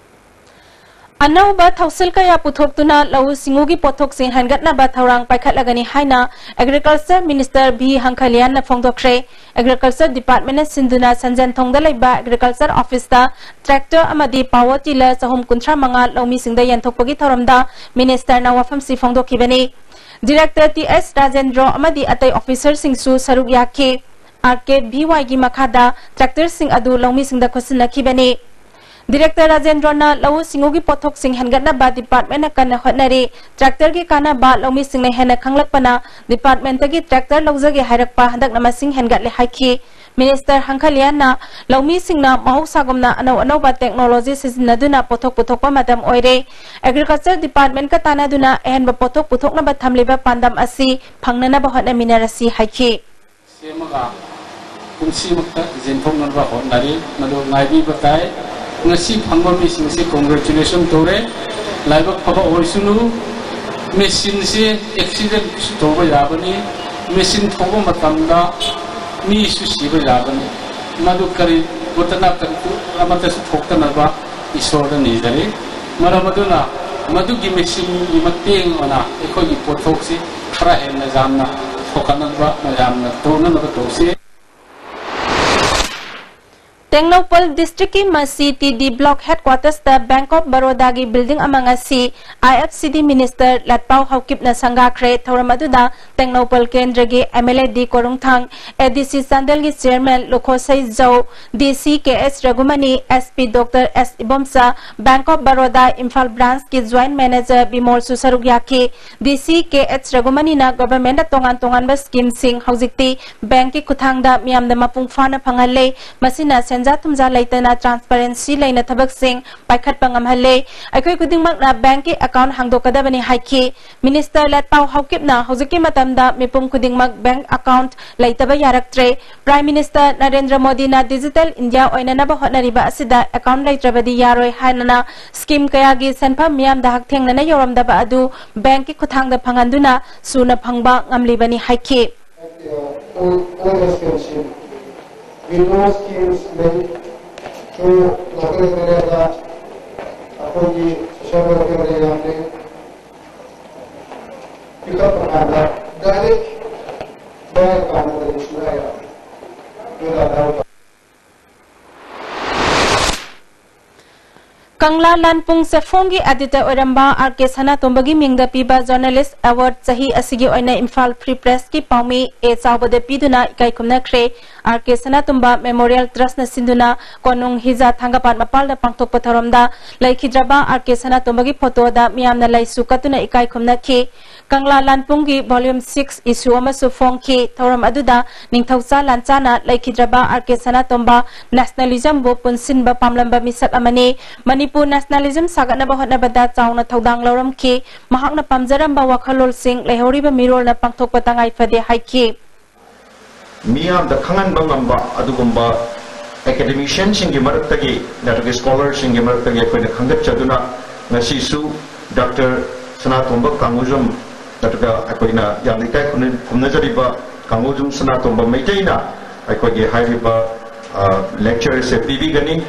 ꯑꯅꯧꯕ ꯊꯧꯁꯤꯜ ꯀꯌꯥ ꯄꯨꯊꯣꯛꯇꯨꯅ ꯂꯧꯎ ꯁꯤꯡꯎꯒꯤ ꯄꯣꯠꯊꯣꯛꯁꯤꯡ ꯍꯦꯟꯒꯠꯅꯕ ꯊꯧꯔꯥꯡ ꯄꯥꯏꯈꯠꯂꯒꯅꯤ ꯍꯥꯏꯅ ꯑꯦꯒ꯭ꯔꯤꯀꯜꯆꯔ ꯃꯤꯅꯤꯁꯇꯔ ꯚꯤ ꯍꯪꯈꯂꯤꯌꯥꯟꯅ ꯐꯣꯡꯗꯣꯛꯈ꯭ꯔꯦ꯫ ꯑꯦꯒ꯭ꯔꯤꯀꯜꯆꯔ ꯗꯤꯄꯥꯔꯠꯃꯦꯟꯠꯅ ꯁꯤꯟꯗꯨꯅ ꯁꯟꯖꯦꯟꯊꯣꯡꯗ ꯂꯩꯕ ꯑꯦꯒ꯭ꯔꯤꯀꯜꯆꯔ ꯑꯣꯐꯤꯁꯇ ꯇ꯭ꯔꯦꯛꯇꯔ ꯑꯃꯗꯤ ꯄꯥꯋꯔ ꯇꯤꯂꯔ ꯆꯍꯨꯝ ꯀꯨꯟꯊ꯭ꯔꯥ ꯃꯉꯥ ꯂꯧꯃꯤꯁꯤꯡꯗ ꯌꯦꯟꯊꯣꯛꯄꯒꯤ ꯊꯧꯔꯝꯗ ꯃꯤꯅꯤꯁꯇꯔꯅ ꯋꯥꯐꯝꯁꯤ ꯐꯣꯡꯗꯣꯛꯈꯤꯕꯅꯤ꯫ ꯗꯤꯔꯦꯛꯇꯔ ꯇꯤ ꯑꯦꯁ ꯔꯥꯖꯦꯟꯗ꯭ꯔꯣ ꯑꯃꯗꯤ ꯑꯇꯩ ꯑꯣꯐꯤꯁꯔꯁꯤꯡꯁꯨ ꯁꯔꯨꯛ ꯌꯥꯈꯤ꯫ ꯑꯥꯔ ꯀꯦ ꯚꯤ ꯋꯥꯏꯒꯤ ꯃꯈꯥꯗ ꯇ꯭ꯔꯦꯛꯇꯔꯁꯤꯡ ꯑꯗꯨ ꯂꯧꯃꯤꯁꯤꯡꯗ ꯈꯨꯠꯁꯤꯟꯅꯈꯤꯕꯅꯤ꯫ ꯗꯤꯔꯦꯛꯇꯔ ꯔꯥꯖꯦꯟꯗ꯭ꯔꯣꯅ ꯂꯧꯎ ꯁꯤꯡꯎꯒꯤ ꯄꯣꯠꯊꯣꯛꯁꯤꯡ ꯍꯦꯟꯒꯠꯅꯕ ꯗꯤꯄꯥꯔꯠꯃꯦꯟꯅ ꯀꯟꯅ ꯍꯣꯠꯅꯔꯤ꯫ ꯇ꯭ꯔꯦꯛꯇꯔꯒꯤ ꯀꯥꯟꯅꯕ ꯂꯧꯃꯤꯁꯤꯡꯅ ꯍꯦꯟꯅ ꯈꯪꯂꯛꯄꯅ ꯗꯤꯄꯥꯔꯠꯃꯦꯟꯇꯒꯤ ꯇ꯭ꯔꯦꯛꯇꯔ ꯂꯧꯖꯒꯦ ꯍꯥꯏꯔꯛꯄ ꯍꯟꯗꯛꯅ ꯃꯁꯤꯡ ꯍꯦꯟꯒꯠꯂꯦ ꯍꯥꯏꯈꯤ꯫ ꯃꯤꯅꯤꯁꯇꯔ ꯍꯪꯈꯂꯤꯌꯥꯟꯅ ꯂꯧꯃꯤꯁꯤꯡꯅ ꯃꯍꯧꯁꯥꯒꯨꯝꯅ ꯑꯅꯧ ꯑꯅꯧꯕ ꯇꯦꯛꯅꯣꯂꯣꯖꯤ ꯁꯤꯖꯤꯟꯅꯗꯨꯅ ꯄꯣꯠꯊꯣꯛ ꯄꯨꯊꯣꯛꯄ ꯃꯇꯝ ꯑꯣꯏꯔꯦ꯫ ꯑꯦꯒ꯭ꯔꯤꯀꯜꯆꯔ ꯗꯤꯄꯥꯔꯠꯃꯦꯟꯠꯀ ꯇꯥꯟꯅꯗꯨꯅ ꯑꯍꯦꯟꯕ ꯄꯣꯠꯊꯣꯛ ꯄꯨꯊꯣꯛꯅꯕ ꯊꯝꯂꯤꯕ ꯄꯥꯟꯗꯝ ꯑꯁꯤ ꯐꯪꯅꯅꯕ ꯍꯣꯠꯅꯃꯤꯟꯅꯔꯁꯤ ꯍꯥꯏꯈꯤ꯫ ꯁꯦꯝꯃꯒ ꯄꯨꯟꯁꯤꯃꯛꯇ ꯌꯦꯟꯊꯣꯛꯅꯕ ꯍꯣꯠꯅꯔꯤ꯫ ꯃꯗꯨ ꯉꯥꯏꯕꯤꯕ ꯇꯥꯏ꯫ ꯉꯁꯤ ꯐꯪꯕ ꯃꯤꯁꯤꯡꯁꯤ congratulation ꯇꯧꯔꯦ꯫ ꯂꯥꯏꯕꯛ ꯐꯕ ꯑꯣꯏꯁꯅꯨ꯫ ꯃꯦꯆꯤꯟꯁꯤ ꯑꯦꯛꯁꯤꯗꯦꯟꯁꯨ ꯇꯧꯕ ꯌꯥꯕꯅꯤ꯫ ꯃꯦꯆꯤꯟ ꯊꯧꯕ ꯃꯇꯝꯗ ꯃꯤꯁꯨ ꯁꯤꯕ ꯌꯥꯕꯅꯤ꯫ ꯃꯗꯨ ꯀꯔꯤ ꯒꯨꯇꯅ ꯀꯔꯤ ꯑꯃꯠꯇꯁꯨ ꯊꯣꯛꯇꯅꯕ ꯏꯁꯣꯔꯗ ꯅꯤꯖꯔꯤ꯫ ꯃꯔꯝ ꯑꯗꯨꯅ ꯃꯗꯨꯒꯤ ꯃꯦꯆꯤꯟꯒꯤ ꯃꯇꯦꯡ ꯑꯣꯏꯅ ꯑꯩꯈꯣꯏꯒꯤ ꯄꯣꯠꯊꯣꯛꯁꯤ ꯈꯔ ꯍꯦꯟꯅ ꯌꯥꯝꯅ ꯊꯣꯛꯍꯟꯅꯕ ꯃꯌꯥꯝꯅ ꯇꯧꯅꯅꯕ ꯇꯧꯁꯤ꯫ ꯇꯦꯡꯅꯧꯄꯜ ꯗꯤꯁꯇ꯭ꯔꯤꯛꯀꯤ ꯃꯁꯤ ꯇꯤ ꯗꯤ ꯕ꯭ꯂꯣꯛ ꯍꯦꯗꯀ꯭ꯋꯥꯇꯔꯁꯇ ꯕꯦꯡꯛ ꯑꯣꯐ ꯕꯔꯣꯗꯥꯒꯤ ꯕꯤꯜꯗꯤꯡ ꯑꯃ ꯉꯁꯤ ꯑꯥꯏ ꯑꯦꯐ ꯁꯤ ꯗꯤ ꯃꯤꯅꯤꯁꯇꯔ ꯂꯠꯄꯥꯎ ꯍꯧꯀꯤꯞꯅ ꯁꯪꯒꯥꯈ꯭ꯔꯦ꯫ ꯊꯧꯔꯝ ꯑꯗꯨꯗ ꯇꯦꯡꯅꯧꯄꯜ ꯀꯦꯟꯗ꯭ꯔꯒꯤ ꯑꯦꯝ ꯑꯦꯜ ꯑꯦ ꯗꯤ ꯀꯣꯔꯨꯡꯊꯥꯡ, ꯑꯦ ꯗꯤ ꯁꯤ ꯆꯥꯟꯗꯦꯜꯒꯤ ꯆꯤꯌꯔꯃꯦꯟ ꯂꯨꯈꯣꯁꯩ ꯖꯧ, D C K S Raghumani, S P doctor S Ibomcha, bank of Baroda Imphal ꯕ꯭ꯔꯥꯟꯁꯀꯤ ꯖꯣꯏꯟꯠ ꯃꯦꯅꯦꯖꯔ ꯕꯤꯃꯣꯜꯁꯨ ꯁꯔꯨꯛ ꯌꯥꯈꯤ꯫ ꯗꯤ ꯁꯤ ꯀꯦ ꯑꯦꯁ ꯔꯘꯨꯃꯅꯤꯅ ꯒꯣꯚꯔꯟꯃꯦꯟꯠꯅ ꯇꯣꯉꯥꯟ ꯇꯣꯉꯥꯟꯕ ꯁ꯭ꯀꯤꯝꯁꯤꯡ ꯍꯧꯖꯤꯛꯇꯤ ꯕꯦꯡꯛꯀꯤ ꯈꯨꯠꯊꯥꯡꯗ ꯃꯤꯌꯥꯝꯗ ꯃꯄꯨꯡ ꯐꯥꯅ ꯐꯪꯍꯜꯂꯦ꯫ ꯃꯁꯤꯅ ꯁꯦꯟꯖꯥ ꯊꯨꯝꯖꯥ ꯂꯩꯇꯅ ꯇ꯭ꯔꯥꯟꯁꯄꯔꯦꯟꯁꯤ ꯂꯩꯅ ꯊꯕꯛꯁꯤꯡ ꯄꯥꯏꯈꯠꯄ ꯉꯝꯍꯜꯂꯦ꯫ ꯑꯩꯈꯣꯏ ꯈꯨꯗꯤꯡꯃꯛꯅ ꯕꯦꯡꯛꯀꯤ ꯑꯦꯀꯥꯎꯟꯠ ꯍꯥꯡꯗꯣꯛꯀꯗꯕꯅꯤ ꯍꯥꯏꯈꯤ꯫ ꯃꯤꯅꯤꯁꯇꯔ ꯂꯠꯄꯥꯎ ꯍꯧꯀꯤꯞꯅ ꯍꯧꯖꯤꯛꯀꯤ ꯃꯇꯝꯗ ꯃꯤꯄꯨꯝ ꯈꯨꯗꯤꯡꯃꯛ ꯕꯦꯡꯛ ꯑꯦꯀꯥꯎꯟꯠ ꯂꯩꯇꯕ ꯌꯥꯔꯛꯇ꯭ꯔꯦ꯫ ꯄ꯭ꯔꯥꯏꯝ ꯃꯤꯅꯤꯁꯇꯔ ꯅꯔꯦꯟꯗ꯭ꯔ ꯃꯣꯗꯤꯅ ꯗꯤꯖꯤꯇꯦꯜ ꯏꯟꯗꯤꯌꯥ ꯑꯣꯏꯅꯅꯕ ꯍꯣꯠꯅꯔꯤꯕ ꯑꯁꯤꯗ ꯑꯦꯀꯥꯎꯟꯠ ꯂꯩꯇ꯭ꯔꯕꯗꯤ ꯌꯥꯔꯣꯏ ꯍꯥꯏꯅꯅ ꯁ꯭ꯀꯤꯝ ꯀꯌꯥꯒꯤ ꯁꯦꯟꯐꯝ ꯃꯤꯌꯥꯝꯗ ꯍꯛꯊꯦꯡꯅꯅ ꯌꯧꯔꯝꯗꯕ ꯑꯗꯨ ꯕꯦꯡꯛꯀꯤ ꯈꯨꯠꯊꯥꯡꯗ ꯐꯪꯍꯟꯗꯨꯅ ꯁꯨꯅ ꯐꯪꯕ ꯉꯝꯂꯤꯕꯅꯤ ꯍꯥꯏꯈꯤ꯫ All, all the schemes, withdrawal schemes, maybe through local area, ꯑꯩꯈꯣꯏꯒꯤ social welfare area, pickup ꯀꯥꯟꯗ direct bank account ꯗ ꯁꯨꯡꯌꯥ ꯌꯥꯗꯦ꯫ ꯑꯗꯨꯅ ꯑꯙꯥꯔ card ꯀꯪꯂꯥ ꯂꯥꯟꯄꯨꯡ ꯆꯦꯐꯣꯡꯒꯤ editor ꯑꯣꯏꯔꯝꯕ ꯑꯥꯔ ꯀꯦ ꯁꯅꯥꯇꯣꯝꯕꯒꯤ ꯃꯤꯡꯗ ꯄꯤꯕ Journalist Award ꯆꯍꯤ ꯑꯁꯤꯒꯤ ꯑꯣꯏꯅ ꯏꯝꯐꯥꯜ Free Pressꯀꯤ ꯄꯥꯎꯃꯤ ꯑꯦ ꯆꯥꯎꯕꯗ ꯄꯤꯗꯨꯅ ꯏꯀꯥꯏ ꯈꯨꯝꯅꯈ꯭ꯔꯦ꯫ ꯑꯥꯔ ꯀꯦ ꯁꯅꯥꯇꯣꯝꯕ Memorial Trustꯅ ꯁꯤꯟꯗꯨꯅ ꯀꯣꯅꯨꯡ ꯍꯤꯖꯥ ꯊꯥꯡꯒꯄꯥꯠ ꯃꯄꯥꯜꯗ ꯄꯥꯡꯊꯣꯛꯄ ꯊꯧꯔꯝꯗ ꯂꯩꯈꯤꯗ꯭ꯔꯕ ꯑꯥꯔ ꯀꯦ ꯁꯅꯥꯇꯣꯝꯕꯒꯤ photoꯗ ꯃꯤꯌꯥꯝꯅ ꯂꯩꯁꯨ ꯀꯠꯇꯨꯅ ꯏꯀꯥꯏ ꯈꯨꯝꯅꯈꯤ꯫ ꯀꯪꯂꯥ ꯂꯥꯟꯄꯨꯡꯒꯤ volume six issue ꯑꯃꯁꯨ ꯐꯣꯡꯈꯤ꯫ ꯊꯧꯔꯝ ꯑꯗꯨꯗ ꯅꯤꯡꯊꯧꯆꯥ ꯂꯥꯟꯆꯥꯅ ꯂꯩꯈꯤꯗ꯭ꯔꯕ ꯑꯥꯔ ꯀꯦ ꯁꯅꯥꯇꯣꯝꯕ nationalismꯕꯨ ꯄꯨꯟꯁꯤꯟꯕ ꯄꯥꯝꯂꯝꯕ ꯃꯤꯁꯛ ꯑꯃꯅꯤ꯫ ꯃꯅꯤꯄꯨꯔ nationalism ꯁꯥꯒꯠꯅꯕ ꯍꯣꯠꯅꯕꯗ ꯆꯥꯎꯅ ꯊꯧꯗꯥꯡ ꯂꯧꯔꯝꯈꯤ꯫ ꯃꯍꯥꯛꯅ ꯄꯥꯝꯖꯔꯝꯕ ꯋꯥꯈꯜꯂꯣꯟꯁꯤꯡ ꯂꯩꯍꯧꯔꯤꯕ ꯃꯤꯔꯣꯜꯅ ꯄꯥꯡꯊꯣꯛꯄ ꯇꯉꯥꯏ ꯐꯗꯦ ꯍꯥꯏꯈꯤ꯫ ꯃꯤꯌꯥꯝꯗ ꯈꯪꯍꯟꯕ ꯉꯝꯕ ꯑꯗꯨꯒꯨꯝꯕ academicianꯁꯤꯡꯒꯤ ꯃꯔꯛꯇꯒꯤ ꯅꯠꯇ꯭ꯔꯒ scholarꯁꯤꯡꯒꯤ ꯃꯔꯛꯇꯒꯤ ꯑꯩꯈꯣꯏꯅ ꯈꯟꯒꯠꯆꯗꯨꯅ ꯉꯁꯤꯁꯨ ꯗꯥꯛꯇꯔ ꯁꯅꯥꯇꯣꯝꯕ ꯀꯥꯡꯒꯨꯖꯝ ꯅꯠꯇ꯭ꯔꯒ ꯑꯩꯈꯣꯏꯅ ꯌꯥꯝꯅ ꯏꯀꯥꯏ ꯈꯨꯝꯅ-, ꯈꯨꯝꯅꯖꯔꯤꯕ ꯀꯥꯡꯒꯨꯖꯝ ꯁꯅꯥꯇꯣꯝꯕ ꯃꯩꯇꯩꯅ ꯑꯩꯈꯣꯏꯒꯤ ꯍꯥꯏꯔꯤꯕ, ꯑ, lecture ꯑꯁꯦ ꯄꯤꯕꯤꯒꯅꯤ꯫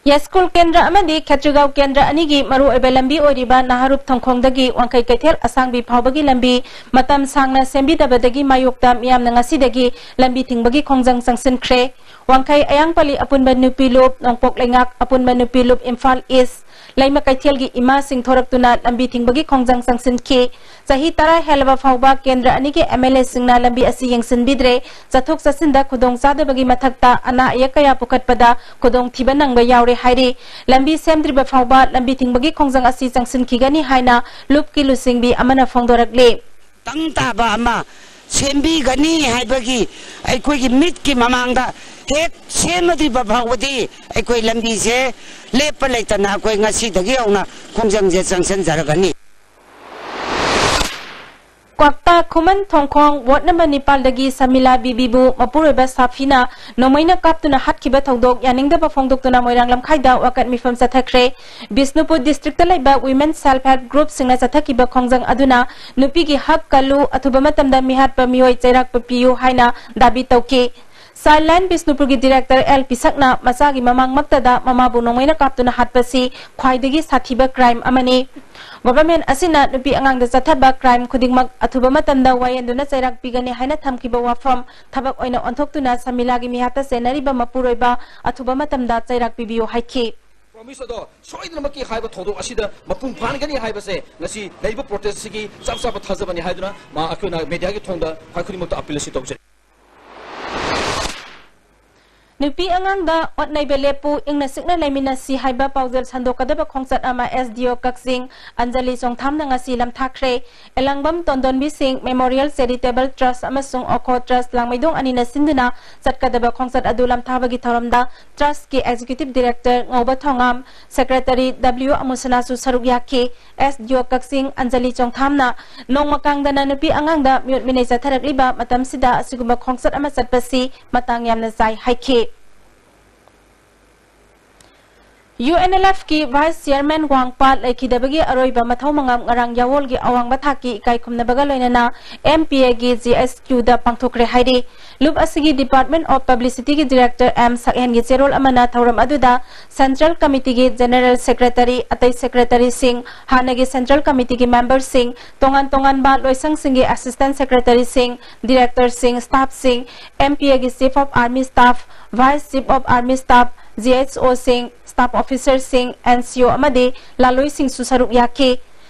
ꯌꯥꯏꯁ꯭ꯀꯨꯜ ꯀꯦꯟꯗ꯭ꯔ ꯑꯃꯗꯤ ꯈꯦꯇ꯭ꯔꯤꯒꯥꯎ ꯀꯦꯟꯗ꯭ꯔ ꯑꯅꯤꯒꯤ ꯃꯔꯨꯑꯣꯏꯕ ꯂꯝꯕꯤ ꯑꯣꯏꯔꯤꯕ ꯅꯍꯥꯔꯨꯞ ꯊꯣꯡꯈꯣꯡꯗꯒꯤ ꯋꯥꯡꯈꯩ ꯀꯩꯊꯦꯜ ꯑꯁꯥꯡꯕꯤ ꯐꯥꯎꯕꯒꯤ ꯂꯝꯕꯤ ꯃꯇꯝ ꯁꯥꯡꯅ ꯁꯦꯝꯕꯤꯗꯕꯗꯒꯤ ꯃꯥꯌꯣꯛꯇ ꯃꯤꯌꯥꯝꯅ ꯉꯁꯤꯗꯒꯤ ꯂꯝꯕꯤ ꯊꯤꯡꯕꯒꯤ ꯈꯣꯡꯖꯪ ꯆꯪꯁꯤꯟꯈ꯭ꯔꯦ꯫ ꯋꯥꯡꯈꯩ ꯑꯌꯥꯡꯄꯜꯂꯤ ꯑꯄꯨꯟꯕ ꯅꯨꯄꯤ ꯂꯨꯞ, ꯅꯣꯡꯄꯣꯛ ꯂꯩꯉꯥꯛ ꯑꯄꯨꯟꯕ ꯅꯨꯄꯤ ꯂꯨꯞ, ꯏꯝꯐꯥꯜ ꯏꯁ꯭ꯠ, ꯂꯩꯃ ꯀꯩꯊꯦꯜꯒꯤ ꯏꯃꯥꯁꯤꯡ ꯊꯣꯔꯛꯇꯨꯅ ꯂꯝꯕꯤ ꯊꯤꯡꯕꯒꯤ ꯈꯣꯡꯖꯪ ꯆꯪꯁꯤꯟꯈꯤ꯫ ꯆꯍꯤ ꯇꯔꯥ ꯍꯦꯜꯂꯕ ꯐꯥꯎꯕ ꯀꯦꯟꯗ꯭ꯔ ꯑꯅꯤꯒꯤ MLAꯁꯤꯡꯅ ꯂꯝꯕꯤ ꯑꯁꯤ ꯌꯦꯡꯁꯤꯟꯕꯤꯗ꯭ꯔꯦ꯫ ꯆꯠꯊꯣꯛ ꯆꯠꯁꯤꯟꯗ ꯈꯨꯗꯣꯡꯆꯥꯗꯕꯒꯤ ꯃꯊꯛꯇ ꯑꯅꯥ ꯑꯌꯦꯛ ꯀꯌꯥ ꯄꯨꯈꯠꯄꯗ ꯈꯨꯗꯣꯡꯊꯤꯕ ꯅꯪꯕ ꯌꯥꯎꯔꯦ ꯍꯥꯏꯔꯤ꯫ ꯂꯝꯕꯤ ꯁꯦꯝꯗ꯭ꯔꯤꯕ ꯐꯥꯎꯕ ꯂꯝꯕꯤ ꯊꯤꯡꯕꯒꯤ ꯈꯣꯡꯖꯪ ꯑꯁꯤ ꯆꯪꯁꯤꯟꯈꯤꯒꯅꯤ ꯍꯥꯏꯅ ꯂꯨꯞꯀꯤ ꯂꯨꯆꯤꯡꯕꯤ ꯑꯃꯅ ꯐꯣꯡꯗꯣꯔꯛꯂꯤ꯫ ꯇꯪ ꯇꯥꯕ ꯑꯃ ꯁꯦꯝꯕꯤꯒꯅꯤ ꯍꯥꯏꯕꯒꯤ ꯑꯩꯈꯣꯏꯒꯤ ꯃꯤꯠꯀꯤ ꯃꯃꯥꯡꯗ ꯍꯦꯛ ꯁꯦꯝꯃꯗ꯭ꯔꯤꯕ ꯐꯥꯎꯕꯗꯤ ꯑꯩꯈꯣꯏ ꯂꯝꯕꯤꯁꯦ ꯂꯦꯞꯄ ꯂꯩꯇꯅ ꯑꯩꯈꯣꯏ ꯉꯁꯤꯗꯒꯤ ꯍꯧꯅ ꯈꯣꯡꯖꯪꯁꯦ ꯆꯪꯁꯤꯟꯖꯔꯒꯅꯤ꯫ ꯀ꯭ꯋꯥꯛꯇꯥ ꯈꯨꯃꯟ ꯊꯣꯡꯈꯣꯡ ꯋꯥꯔꯗ ꯅꯝꯕꯔ ꯅꯤꯄꯥꯜꯗꯒꯤ ꯁꯃꯤꯂꯥ ꯕꯤꯕꯤꯕꯨ ꯃꯄꯨꯔꯣꯏꯕ ꯁꯥꯐꯤꯅ ꯅꯣꯡꯃꯩꯅ ꯀꯥꯞꯇꯨꯅ ꯍꯥꯠꯈꯤꯕ ꯊꯧꯗꯣꯛ ꯌꯥꯅꯤꯡꯗꯕ ꯐꯣꯡꯗꯣꯛꯇꯨꯅ ꯃꯣꯏꯔꯥꯡ ꯂꯝꯈꯥꯏꯗ ꯋꯥꯀꯠ ꯃꯤꯐꯝ ꯆꯠꯊꯈ꯭ꯔꯦ꯫ ꯕꯤꯁꯅꯨꯄꯨꯔ districtꯇ ꯂꯩꯕ Women Self Help Groupꯁꯤꯡꯅ ꯆꯠꯊꯈꯤꯕ ꯈꯣꯡꯖꯪ ꯑꯗꯨꯅ ꯅꯨꯄꯤꯒꯤ ꯍꯛ ꯀꯜꯂꯨ, ꯑꯊꯨꯕ ꯃꯇꯝꯗ ꯃꯤꯍꯥꯠꯄ ꯃꯤꯑꯣꯏ ꯆꯩꯔꯥꯛꯄ ꯄꯤꯌꯨ ꯍꯥꯏꯅ ꯗꯥꯕꯤ ꯇꯧꯈꯤ꯫ Childline ꯕꯤꯁꯅꯨꯄꯨꯔꯒꯤ ꯗꯤꯔꯦꯛꯇꯔ ꯑꯦꯜ ꯄꯤꯁꯛꯅ ꯃꯆꯥꯒꯤ ꯃꯃꯥꯡꯃꯛꯇꯗ ꯃꯃꯥꯕꯨ ꯅꯣꯡꯃꯩꯅ ꯀꯥꯞꯇꯨꯅ ꯍꯥꯠꯄꯁꯤ ꯈ꯭ꯋꯥꯏꯗꯒꯤ ꯁꯥꯊꯤꯕ ꯀ꯭ꯔꯥꯏꯝ ꯑꯃꯅꯤ꯫ ꯒꯣꯚꯔꯟꯃꯦꯟꯠ ꯑꯁꯤꯅ ꯅꯨꯄꯤ ꯑꯉꯥꯡꯗ ꯆꯠꯊꯕ ꯀ꯭ꯔꯥꯏꯝ ꯈꯨꯗꯤꯡꯃꯛ ꯑꯊꯨꯕ ꯃꯇꯝꯗ ꯋꯥꯌꯦꯟꯗꯨꯅ ꯆꯩꯔꯥꯛ ꯄꯤꯒꯅꯤ ꯍꯥꯏꯅ ꯊꯝꯈꯤꯕ ꯋꯥꯐꯝ ꯊꯕꯛ ꯑꯣꯏꯅ ꯑꯣꯟꯊꯣꯛꯇꯨꯅ ꯁꯃꯤꯂꯥꯒꯤ ꯃꯤꯍꯥꯠꯇ ꯆꯦꯟꯅꯔꯤꯕ ꯃꯄꯨꯔꯣꯏꯕ ꯑꯊꯨꯕ ꯃꯇꯝꯗ ꯆꯩꯔꯥꯛ ꯄꯤꯕꯤꯌꯨ ꯍꯥꯏꯈꯤ꯫ Promise ꯑꯗꯣ ꯁꯣꯏꯗꯅꯃꯛꯀꯤ ꯍꯥꯏꯕ ꯊꯧꯗꯣꯛ ꯑꯁꯤꯗ ꯃꯄꯨꯡ ꯐꯥꯍꯟꯒꯅꯤ ꯍꯥꯏꯕꯁꯦ ꯉꯁꯤ ꯂꯩꯔꯤꯕ protest ꯑꯁꯤꯒꯤ ꯆꯞ ꯆꯥꯕ ꯊꯥꯖꯕꯅꯤ ꯍꯥꯏꯗꯨꯅ ꯃꯥ ꯑꯩꯈꯣꯏꯅ mediaꯒꯤ ꯊꯣꯡꯗ ꯈ꯭ꯋꯥꯏ ꯈꯨꯗꯤꯡꯃꯛꯇ appeal ꯑꯁꯤ ꯇꯧꯖꯔꯤ꯫ ꯅꯨꯄꯤ ꯑꯉꯥꯡꯗ ꯑꯣꯠ ꯅꯩꯕ ꯂꯦꯞꯄꯨ, ꯏꯪꯅ ꯆꯤꯛꯅ ꯂꯩꯃꯤꯟꯅꯁꯤ ꯍꯥꯏꯕ ꯄꯥꯎꯖꯦꯜ ꯁꯟꯗꯣꯛꯀꯗꯕ ꯈꯣꯡꯆꯠ ꯑꯃ ꯑꯦꯁ ꯗꯤ ꯑꯣ ꯀꯛꯆꯤꯡ ꯑꯟꯖꯂꯤ ꯆꯣꯡꯊꯥꯝꯅ ꯉꯁꯤ ꯂꯝꯊꯥꯈ꯭ꯔꯦ꯫ ꯑꯦꯂꯥꯡꯕꯝ ꯇꯣꯟꯗꯣꯟꯕꯤ ꯁꯤꯡ ꯃꯦꯃꯣꯔꯤꯌꯦꯜ ꯆꯦꯔꯤꯇꯦꯕꯜ ꯇ꯭ꯔꯁ ꯑꯃꯁꯨꯡ ꯑꯣꯈꯣ ꯇ꯭ꯔꯁ ꯂꯥꯡꯃꯩꯗꯣꯡ ꯑꯅꯤꯅ ꯁꯤꯟꯗꯨꯅ ꯆꯠꯀꯗꯕ ꯈꯣꯡꯆꯠ ꯑꯗꯨ ꯂꯝꯊꯥꯕꯒꯤ ꯊꯧꯔꯝꯗ ꯇ꯭ꯔꯁꯀꯤ ꯑꯦꯛꯖꯤꯀ꯭ꯌꯨꯇꯤꯚ ꯗꯤꯔꯦꯛꯇꯔ ꯉꯧꯕ ꯊꯣꯉꯥꯝ, ꯁꯦꯀ꯭ꯔꯦꯇꯔꯤ ꯗꯕ꯭ꯂꯤꯎ ꯑꯃꯨꯁꯅꯥꯁꯨ ꯁꯔꯨꯛ ꯌꯥꯈꯤ꯫ ꯑꯦꯁ ꯗꯤ ꯑꯣ ꯀꯛꯆꯤꯡ ꯑꯟꯖꯂꯤ ꯆꯣꯡꯊꯥꯝꯅ ꯅꯣꯡꯃ ꯀꯥꯡꯗꯅ ꯅꯨꯄꯤ ꯑꯉꯥꯡꯗ ꯃꯤꯑꯣꯠ ꯃꯤꯅꯩ ꯆꯠꯊꯔꯛꯂꯤꯕ ꯃꯇꯝꯁꯤꯗ ꯑꯁꯤꯒꯨꯝꯕ ꯈꯣꯡꯆꯠ ꯑꯃ ꯆꯠꯄꯁꯤ ꯃꯇꯥꯡ ꯌꯥꯝꯅ ꯆꯥꯏ ꯍꯥꯏꯈꯤ꯫ ꯌꯨ ꯑꯦꯟ ꯑꯦꯜ ꯑꯦꯐꯀꯤ ꯚꯥꯏꯁ ꯆꯤꯌꯔꯃꯦꯟ ꯋꯥꯡꯄꯥ ꯂꯩꯈꯤꯗꯕꯒꯤ ꯑꯔꯣꯏꯕ ꯃꯊꯧ ꯃꯉꯝ ꯉꯔꯥꯡ ꯌꯥꯋꯣꯜꯒꯤ ꯑꯋꯥꯡꯕ ꯊꯥꯛꯀꯤ ꯏꯀꯥꯏ ꯈꯨꯝꯅꯕꯒ ꯂꯣꯏꯅꯅ ꯑꯦꯝ ꯄꯤ ꯑꯦꯒꯤ ꯖꯤ ꯑꯩꯆ ꯀ꯭ꯌꯨꯗ ꯄꯥꯡꯊꯣꯛꯈ꯭ꯔꯦ ꯍꯥꯏꯔꯤ꯫ ꯂꯨꯞ ꯑꯁꯤꯒꯤ ꯗꯤꯄꯥꯔꯠꯃꯦꯟ ꯑꯣꯐ ꯄꯕ꯭ꯂꯤꯁꯤꯇꯤꯒꯤ ꯗꯤꯔꯦꯛꯇꯔ ꯑꯦꯝ ꯁꯛꯍꯦꯟꯒꯤ ꯆꯦꯔꯣꯜ ꯑꯃꯅ ꯊꯧꯔꯝ ꯑꯗꯨꯗ ꯁꯦꯟꯇ꯭ꯔꯦꯜ ꯀꯃꯤꯇꯤꯒꯤ ꯖꯦꯅꯔꯦꯜ ꯁꯦꯀ꯭ꯔꯦꯇꯔꯤ, ꯑꯇꯩ ꯁꯦꯀ꯭ꯔꯦꯇꯔꯤꯁꯤꯡ, ꯍꯥꯟꯅꯒꯤ ꯁꯦꯟꯇ꯭ꯔꯦꯜ ꯀꯃꯤꯇꯤꯒꯤ ꯃꯦꯝꯕꯔꯁꯤꯡ, ꯇꯣꯉꯥꯟ ꯇꯣꯉꯥꯟꯕ ꯂꯣꯏꯁꯪꯁꯤꯡꯒꯤ ꯑꯦꯁꯤꯁꯇꯦꯟꯠ ꯁꯦꯀ꯭ꯔꯦꯇꯔꯤꯁꯤꯡ, ꯗꯤꯔꯦꯛꯇꯔꯁꯤꯡ, ꯁ꯭ꯇꯥꯐꯁꯤꯡ, ꯑꯦꯝ ꯄꯤ ꯑꯦꯒꯤ chief of army staff, vice chief of army staff, G H ꯑꯣꯁꯤꯡ, ꯁ꯭ꯇꯥꯐ ꯑꯣꯐꯤꯁꯔꯁꯤꯡ, ꯑꯦꯟ ꯁꯤ ꯑꯣ ꯑꯃꯗꯤ ꯂꯥꯂꯣꯏꯁꯤꯡꯁꯨ ꯁꯔꯨꯛ ꯌꯥꯈꯤ꯫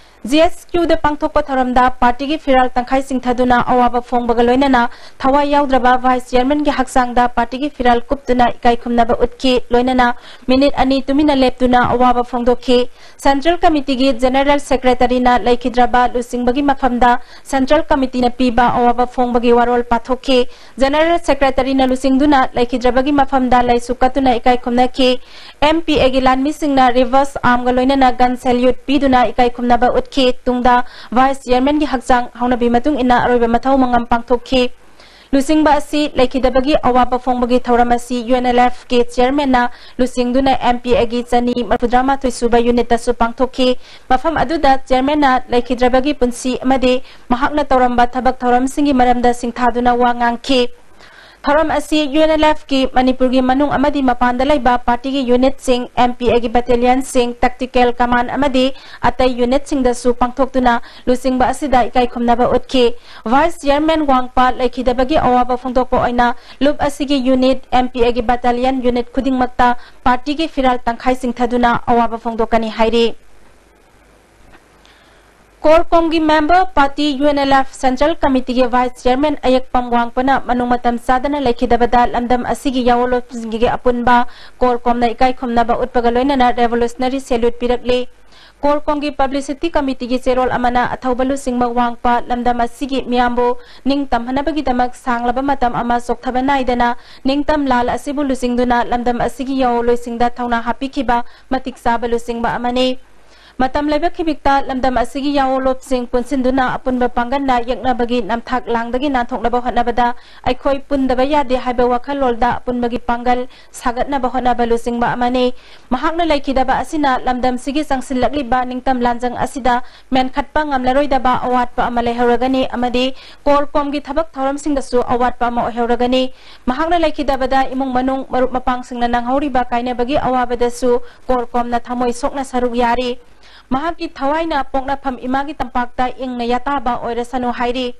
ꯖꯤ ꯑꯩꯆ ꯀ꯭ꯌꯨꯗ ꯄꯥꯡꯊꯣꯛꯄ ꯊꯧꯔꯝꯗ ꯄꯥꯔꯇꯤꯒꯤ ꯐꯤꯔꯥꯜ ꯇꯪꯈꯥꯏ ꯆꯤꯡꯊꯗꯨꯅ ꯑꯋꯥꯕ ꯐꯣꯡꯕꯒ ꯂꯣꯏꯅꯅ ꯊꯋꯥꯏ ꯌꯥꯎꯗ꯭ꯔꯕ ꯚꯥꯏꯁ ꯆꯤꯌꯔꯃꯦꯟꯒꯤ ꯍꯛꯆꯥꯡꯗ ꯄꯥꯔꯇꯤꯒꯤ ꯐꯤꯔꯥꯜ ꯀꯨꯞꯇꯨꯅ ꯏꯀꯥꯏ ꯈꯨꯝꯅꯕ ꯎꯠꯈꯤ꯫ ꯂꯣꯏꯅꯅ ꯃꯤꯅꯤꯠ ꯑꯅꯤ ꯇꯨꯃꯤꯟꯅ ꯂꯦꯞꯇꯨꯅ ꯑꯋꯥꯕ ꯐꯣꯡꯗꯣꯛꯈꯤ꯫ ꯁꯦꯟꯇ꯭ꯔꯦꯜ ꯀꯃꯤꯇꯤꯒꯤ ꯖꯦꯅꯔꯦꯜ ꯁꯦꯀ꯭ꯔꯦꯇꯔꯤꯅ ꯂꯩꯈꯤꯗ꯭ꯔꯕ ꯂꯨꯆꯤꯡꯕꯒꯤ ꯃꯐꯝꯗ ꯁꯦꯟꯇ꯭ꯔꯦꯜ ꯀꯃꯤꯇꯤꯅ ꯄꯤꯕ ꯑꯋꯥꯕ ꯐꯣꯡꯕꯒꯤ ꯋꯥꯔꯣꯜ ꯄꯥꯊꯣꯛꯈꯤ꯫ ꯖꯦꯅꯔꯦꯜ ꯁꯦꯀ꯭ꯔꯦꯇꯔꯤꯅ ꯂꯨꯆꯤꯡꯗꯨꯅ ꯂꯩꯈꯤꯗ꯭ꯔꯕꯒꯤ ꯃꯐꯝꯗ ꯂꯩꯁꯨ ꯀꯠꯇꯨꯅ ꯏꯀꯥꯏ ꯈꯨꯝꯅꯈꯤ꯫ ꯑꯦꯝ ꯄꯤ ꯑꯦꯒꯤ ꯂꯥꯟꯃꯤꯁꯤꯡꯅ ꯔꯤꯚꯔꯁ ꯑꯥꯔꯝꯒ ꯂꯣꯏꯅꯅ ꯒꯟ ꯁꯦꯜꯌꯨꯠ ꯄꯤꯗꯨꯅ ꯏꯀꯥꯏ ꯈꯨꯝꯅꯕ ꯎꯠꯈꯤ꯫ ꯇꯨꯡꯗ ꯚꯥꯏꯁ ꯆꯤꯌꯔꯃꯦꯟꯒꯤ ꯍꯛꯆꯥꯡ ꯍꯧꯅꯕꯤ ꯃꯇꯨꯡ ꯏꯟꯅ ꯑꯔꯣꯏꯕ ꯃꯊꯧ ꯃꯉꯝ ꯄꯥꯡꯊꯣꯛꯈꯤ꯫ ꯂꯨꯆꯤꯡꯕ ꯑꯁꯤ ꯂꯩꯈꯤꯗꯕꯒꯤ ꯑꯋꯥꯕ ꯐꯣꯡꯕꯒꯤ ꯊꯧꯔꯝ ꯑꯁꯤ ꯌꯨ ꯑꯦꯟ ꯑꯦꯜ ꯑꯦꯐ ꯀꯤ ꯆꯤꯌꯔꯃꯦꯟꯅ ꯂꯨꯆꯤꯡꯗꯨꯅ ꯑꯦꯝ ꯄꯤ ꯑꯦꯒꯤ ꯆꯅꯤ ꯃꯔꯤꯐꯨꯇꯔꯥꯃꯥꯊꯣꯏ ꯁꯨꯕ ꯌꯨꯅꯤꯠꯇꯁꯨ ꯄꯥꯡꯊꯣꯛꯈꯤ꯫ ꯃꯐꯝ ꯑꯗꯨꯗ ꯆꯤꯌꯔꯃꯦꯟꯅ ꯂꯩꯈꯤꯗ꯭ꯔꯕꯒꯤ ꯄꯨꯟꯁꯤ ꯑꯃꯗꯤ ꯃꯍꯥꯛꯅ ꯇꯧꯔꯝꯕ ꯊꯕꯛ ꯊꯧꯔꯝꯁꯤꯡꯒꯤ ꯃꯔꯝꯗ ꯁꯤꯡꯊꯥꯗꯨꯅ ꯋꯥ ꯉꯥꯡꯈꯤ꯫ ꯊꯧꯔꯝ ꯑꯁꯤ UNLFꯀꯤ ꯃꯅꯤꯄꯨꯔꯒꯤ ꯃꯅꯨꯡ ꯑꯃꯗꯤ ꯃꯄꯥꯟꯗ ꯂꯩꯕ partyꯒꯤ unitꯁꯤꯡ, MPAꯒꯤ battalionꯁꯤꯡ, tactical command ꯑꯃꯗꯤ ꯑꯇꯩ unitꯁꯤꯡꯗꯁꯨ ꯄꯥꯡꯊꯣꯛꯇꯨꯅ ꯂꯨꯆꯤꯡꯕ ꯑꯁꯤꯗ ꯏꯀꯥꯏ ꯈꯨꯝꯅꯕ ꯎꯠꯈꯤ꯫ Vice Chairman ꯋꯥꯡꯄ ꯂꯩꯈꯤꯗꯕꯒꯤ ꯑꯋꯥꯕ ꯐꯣꯡꯗꯣꯛꯄ ꯑꯣꯏꯅ ꯂꯨꯞ ꯑꯁꯤꯒꯤ unit, MPAꯒꯤ battalion unit ꯈꯨꯗꯤꯡꯃꯛꯇ partyꯒꯤ ꯐꯤꯔꯥꯜ ꯇꯪꯈꯥꯏ ꯆꯤꯡꯊꯗꯨꯅ ꯑꯋꯥꯕ ꯐꯣꯡꯗꯣꯛꯀꯅꯤ ꯍꯥꯏꯔꯤ꯫ ꯀꯣꯔ ꯀꯣꯝꯒꯤ member party UNLF Central Committeeꯒꯤ Vice Chairman ꯑꯌꯦꯛꯄꯝ ꯋꯥꯡꯄꯅ ꯃꯅꯨꯡ ꯃꯇꯝ ꯆꯥꯗꯅ ꯂꯩꯈꯤꯗꯕꯗ ꯂꯝꯗꯝ ꯑꯁꯤꯒꯤ ꯌꯥꯑꯣꯟꯂꯣꯟꯁꯤꯡꯒꯤ ꯑꯄꯨꯟꯕ ꯀꯣꯔ ꯀꯣꯝꯅ ꯏꯀꯥꯏ ꯈꯨꯝꯅꯕ ꯎꯠꯄꯒ ꯂꯣꯏꯅꯅ revolutionary salute ꯄꯤꯔꯛꯂꯤ꯫ ꯀꯣꯔ ꯀꯣꯝꯒꯤ publicity committeeꯒꯤ ꯆꯦꯔꯣꯜ ꯑꯃꯅ ꯑꯊꯧꯕ ꯂꯨꯆꯤꯡꯕ ꯋꯥꯡꯄ ꯂꯝꯗꯝ ꯑꯁꯤꯒꯤ ꯃꯤꯌꯥꯝꯕꯨ ꯅꯤꯡꯇꯝꯍꯟꯅꯕꯒꯤꯗꯃꯛ ꯁꯥꯡꯂꯕ ꯃꯇꯝ ꯑꯃ ꯆꯣꯛꯊꯕ ꯅꯥꯏꯗꯅ ꯅꯤꯡꯇꯝ ꯂꯥꯜ ꯑꯁꯤꯕꯨ ꯂꯨꯆꯤꯡꯗꯨꯅ ꯂꯝꯗꯝ ꯑꯁꯤꯒꯤ ꯌꯥꯑꯣꯟꯂꯣꯏꯁꯤꯡꯗ ꯊꯧꯅꯥ ꯍꯥꯞꯄꯤꯈꯤꯕ ꯃꯇꯤꯛ ꯆꯥꯕ ꯂꯨꯆꯤꯡꯕ ꯑꯃꯅꯤ꯫ ꯃꯇꯝ ꯂꯩꯕ ꯈꯤꯕꯤꯛꯇ ꯂꯝꯗꯝ ꯑꯁꯤꯒꯤ ꯌꯥꯑꯣꯟꯂꯣꯞꯁꯤꯡ ꯄꯨꯟꯁꯤꯟꯗꯨꯅ ꯑꯄꯨꯟꯕ ꯄꯥꯡꯒꯜꯅ ꯌꯦꯛꯅꯕꯒꯤ ꯅꯝꯊꯥꯛ ꯂꯥꯡꯗꯒꯤ ꯅꯥꯟꯊꯣꯛꯅꯕ ꯍꯣꯠꯅꯕꯗ ꯑꯩꯈꯣꯏ ꯄꯨꯟꯗꯕ ꯌꯥꯗꯦ ꯍꯥꯏꯕ ꯋꯥꯈꯜꯂꯣꯟꯗ ꯑꯄꯨꯟꯕꯒꯤ ꯄꯥꯡꯒꯜ ꯁꯥꯒꯠꯅꯕ ꯍꯣꯠꯅꯕ ꯂꯨꯆꯤꯡꯕ ꯑꯃꯅꯤ꯫ ꯃꯍꯥꯛꯅ ꯂꯩꯈꯤꯗꯕ ꯑꯁꯤꯅ ꯂꯝꯗꯝꯁꯤꯒꯤ ꯆꯪꯁꯤꯜꯂꯛꯂꯤꯕ ꯅꯤꯡꯇꯝ ꯂꯥꯟꯖꯪ ꯑꯁꯤꯗ ꯃꯦꯟꯈꯠꯄ ꯉꯝꯂꯔꯣꯏꯗꯕ ꯑꯋꯥꯠꯄ ꯑꯃ ꯂꯩꯍꯧꯔꯒꯅꯤ ꯑꯃꯗꯤ ꯀꯣꯔ ꯀꯣꯝꯒꯤ ꯊꯕꯛ ꯊꯧꯔꯝꯁꯤꯡꯗꯁꯨ ꯑꯋꯥꯠꯄ ꯑꯃ ꯑꯣꯏꯍꯧꯔꯒꯅꯤ꯫ ꯃꯍꯥꯛꯅ ꯂꯩꯈꯤꯗꯕꯗ ꯏꯃꯨꯡ ꯃꯅꯨꯡ, ꯃꯔꯨꯞ ꯃꯄꯥꯡꯁꯤꯡꯅ ꯅꯪꯍꯧꯔꯤꯕ ꯀꯥꯏꯅꯕꯒꯤ ꯑꯋꯥꯕꯗꯁꯨ ꯀꯣꯔ ꯀꯣꯝꯅ ꯊꯃꯣꯏ ꯁꯣꯛꯅ ꯁꯔꯨꯛ ꯌꯥꯔꯤ꯫ ꯃꯍꯥꯛꯀꯤ ꯊꯋꯥꯏꯅ ꯄꯣꯛꯅꯐꯝ ꯏꯃꯥꯒꯤ ꯇꯝꯄꯥꯛꯇ ꯏꯪꯅ ꯌꯥꯇꯥꯕ ꯑꯣꯏꯔꯁꯅꯨ ꯍꯥꯏꯔꯤ꯫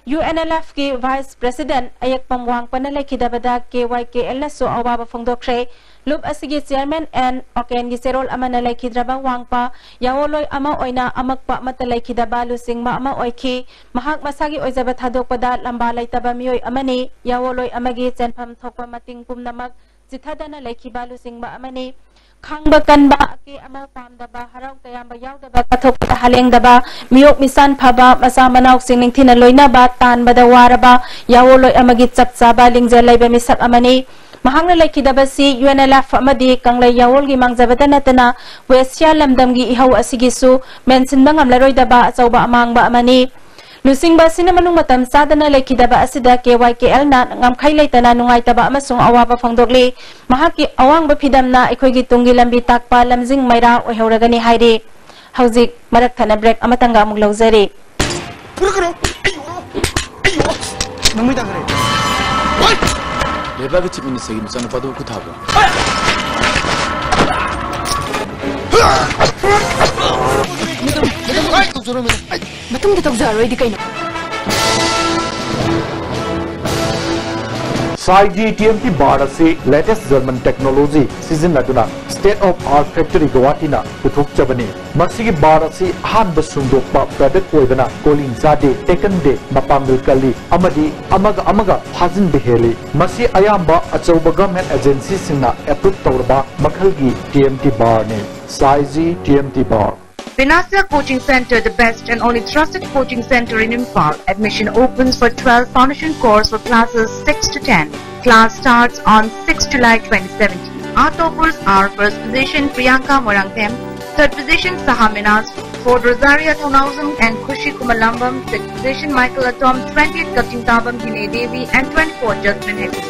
UNLFꯀꯤ Vice President ꯑꯌꯦꯛꯄꯝ ꯋꯥꯡꯄꯅ ꯂꯩꯈꯤꯗꯕꯗ KYKLꯅꯁꯨ ꯑꯋꯥꯕ ꯐꯣꯡꯗꯣꯛꯈ꯭ꯔꯦ꯫ ꯂꯨꯞ ꯑꯁꯤꯒꯤ Chairman ꯑꯦꯟ ꯑꯣꯀꯦꯟꯒꯤ ꯆꯦꯔꯣꯜ ꯑꯃꯅ ꯂꯩꯈꯤꯗ꯭ꯔꯕ ꯋꯥꯡꯄ ꯌꯥꯑꯣꯟꯂꯣꯏ ꯑꯃ ꯑꯣꯏꯅ ꯑꯃꯛꯄ ꯑꯃꯠꯇ ꯂꯩꯈꯤꯗꯕ ꯂꯨꯆꯤꯡꯕ ꯑꯃ ꯑꯣꯏꯈꯤ꯫ ꯃꯍꯥꯛ ꯃꯁꯥꯒꯤ ꯑꯣꯏꯖꯕ ꯊꯥꯗꯣꯛꯄꯗ ꯂꯝꯕꯥ ꯂꯩꯇꯕ ꯃꯤꯑꯣꯏ ꯑꯃꯅꯤ꯫ ꯌꯥꯑꯣꯟꯂꯣꯏ ꯑꯃꯒꯤ ꯆꯦꯟꯐꯝ ꯊꯣꯛꯄ ꯃꯇꯤꯡ ꯄꯨꯝꯅꯃꯛ ꯆꯤꯊꯗꯅ ꯂꯩꯈꯤꯕ ꯂꯨꯆꯤꯡꯕ ꯑꯃꯅꯤ꯫ ꯈꯥꯡꯕ ꯀꯟꯕ, ꯑꯀꯦ ꯑꯃꯧ ꯄꯥꯝꯗꯕ, ꯍꯔꯥꯎ ꯇꯌꯥꯝꯕ ꯌꯥꯎꯗꯕ, ꯀꯠꯊꯣꯛꯄꯗ ꯍꯥꯂꯦꯡꯗꯕ, ꯃꯤꯑꯣꯛ ꯃꯤꯁꯥꯟ ꯐꯕ, ꯃꯆꯥ ꯃꯅꯥꯎꯁꯤꯡ ꯅꯤꯡꯊꯤꯅ ꯂꯣꯏꯅꯕ, ꯇꯥꯟꯕꯗ ꯋꯥꯔꯕ, ꯌꯥꯑꯣꯟꯂꯣꯏ ꯑꯃꯒꯤ ꯆꯞ ꯆꯥꯕ ꯂꯤꯡꯖꯦꯜ ꯂꯩꯕ ꯃꯤꯁꯛ ꯑꯃꯅꯤ꯫ ꯃꯍꯥꯛꯅ ꯂꯩꯈꯤꯗꯕꯁꯤ UNLF ꯑꯃꯗꯤ ꯀꯪꯂꯩ ꯌꯥꯑꯣꯟꯒꯤ ꯃꯥꯡꯖꯕꯇ ꯅꯠꯇꯅ ꯋꯦꯁꯤꯌꯥ ꯂꯝꯗꯝꯒꯤ ꯏꯍꯧ ꯑꯁꯤꯒꯤꯁꯨ ꯃꯦꯟꯁꯤꯟꯕ ꯉꯝꯂꯔꯣꯏꯗꯕ ꯑꯆꯧꯕ ꯑꯃꯥꯡꯕ ꯑꯃꯅꯤ꯫ ꯂꯨꯆꯤꯡꯕ ꯑꯁꯤꯅ ꯃꯅꯨꯡ ꯃꯇꯝ ꯆꯥꯗꯅ ꯂꯩꯈꯤꯗꯕ ꯑꯁꯤꯗ KYKLꯅ ꯉꯝꯈꯩ ꯂꯩꯇꯅ ꯅꯨꯡꯉꯥꯏꯇꯕ ꯑꯃꯁꯨꯡ ꯑꯋꯥꯕ ꯐꯣꯡꯗꯣꯛꯂꯤ꯫ ꯃꯍꯥꯛꯀꯤ ꯑꯋꯥꯡꯕ ꯐꯤꯗꯝꯅ ꯑꯩꯈꯣꯏꯒꯤ ꯇꯨꯡꯒꯤ ꯂꯝꯕꯤ ꯇꯥꯛꯄ ꯂꯝꯖꯤꯡ ꯃꯩꯔꯥ ꯑꯣꯏꯍꯧꯔꯒꯅꯤ ꯍꯥꯏꯔꯤ꯫ ꯍꯧꯖꯤꯛ ꯃꯔꯛ ꯊꯠꯅ break ꯑꯃꯇꯪꯒ ꯑꯃꯨꯛ ꯂꯧꯖꯔꯤ꯫ ꯄꯨꯔꯛꯀꯅꯨ! ꯑꯩ ꯌꯣ! ꯑꯩ ꯌꯣ! ꯅꯪ ꯃꯩ ꯇꯥꯈ꯭ꯔꯦ꯫ ꯂꯩꯕꯥꯛꯀꯤ ꯆꯤꯐ ꯃꯤꯅꯤꯁꯇꯔꯒꯤ ꯃꯆꯥꯅꯨꯄꯥꯗꯨꯕꯨ ꯈꯨꯠ ꯊꯥꯕ꯭ꯔꯥ? ꯃꯇꯨꯡꯗ ꯇꯧꯖꯔꯔꯣꯏꯗꯤ ꯀꯩꯅꯣ? ꯁꯥꯏꯖꯤ ꯇꯤ ꯑꯦꯝ ꯇꯤ ꯕꯥꯔ ꯑꯁꯤ ꯂꯦꯇꯦꯁ ꯖꯔꯃꯟ ꯇꯦꯛꯅꯣꯂꯣꯖꯤ ꯁꯤꯖꯤꯟꯅꯗꯨꯅ ꯁ꯭ꯇꯦꯠ ꯑꯣꯐ ꯑꯥꯔꯠ ꯐꯦꯛꯇꯔꯤ ꯒꯧꯍꯥꯇꯤꯅ ꯄꯨꯊꯣꯛꯆꯕꯅꯤ꯫ ꯃꯁꯤꯒꯤ ꯕꯥꯔ ꯑꯁꯤ ꯑꯍꯥꯟꯕ ꯁꯨꯡꯗꯣꯛꯄ ꯄ꯭ꯔꯗꯛ ꯑꯣꯏꯕꯅ ꯀꯣꯂꯤꯡ ꯆꯥꯗꯦ, ꯇꯦꯀꯟꯗꯦ, ꯃꯄꯥꯡꯒꯜ ꯀꯜꯂꯤ ꯑꯃꯗꯤ ꯑꯃꯒ ꯑꯃꯒ ꯐꯥꯖꯤꯟꯕ ꯍꯦꯜꯂꯤ꯫ ꯃꯁꯤ ꯑꯌꯥꯝꯕ ꯑꯆꯧꯕ ꯒꯚꯔꯟꯃꯦꯟꯠ ꯑꯦꯖꯦꯟꯁꯤꯁꯤꯡꯅ ꯑꯦꯄ꯭ꯔꯨꯚ ꯇꯧꯔꯕ ꯃꯈꯜꯒꯤ ꯇꯤ ꯑꯦꯝ ꯇꯤ ꯕꯥꯔꯅꯤ꯫ ꯁꯥꯏꯖꯤ T M T bar. Vinasya Coaching Center, the best and only trusted coaching center in Imphal. Admission opens for twelve foundation course for classes six to ten. Class starts on sixth July twenty seventeen. Our toppers are first position Priyanka Morangthem, third position Saha Minas, fourth Rosaria Thounaojam and Khushi Kumalambam, sixth position Michael Atom, twentieth Kachingtabam Hine Devi and twenty-fourth Jasmine Hector.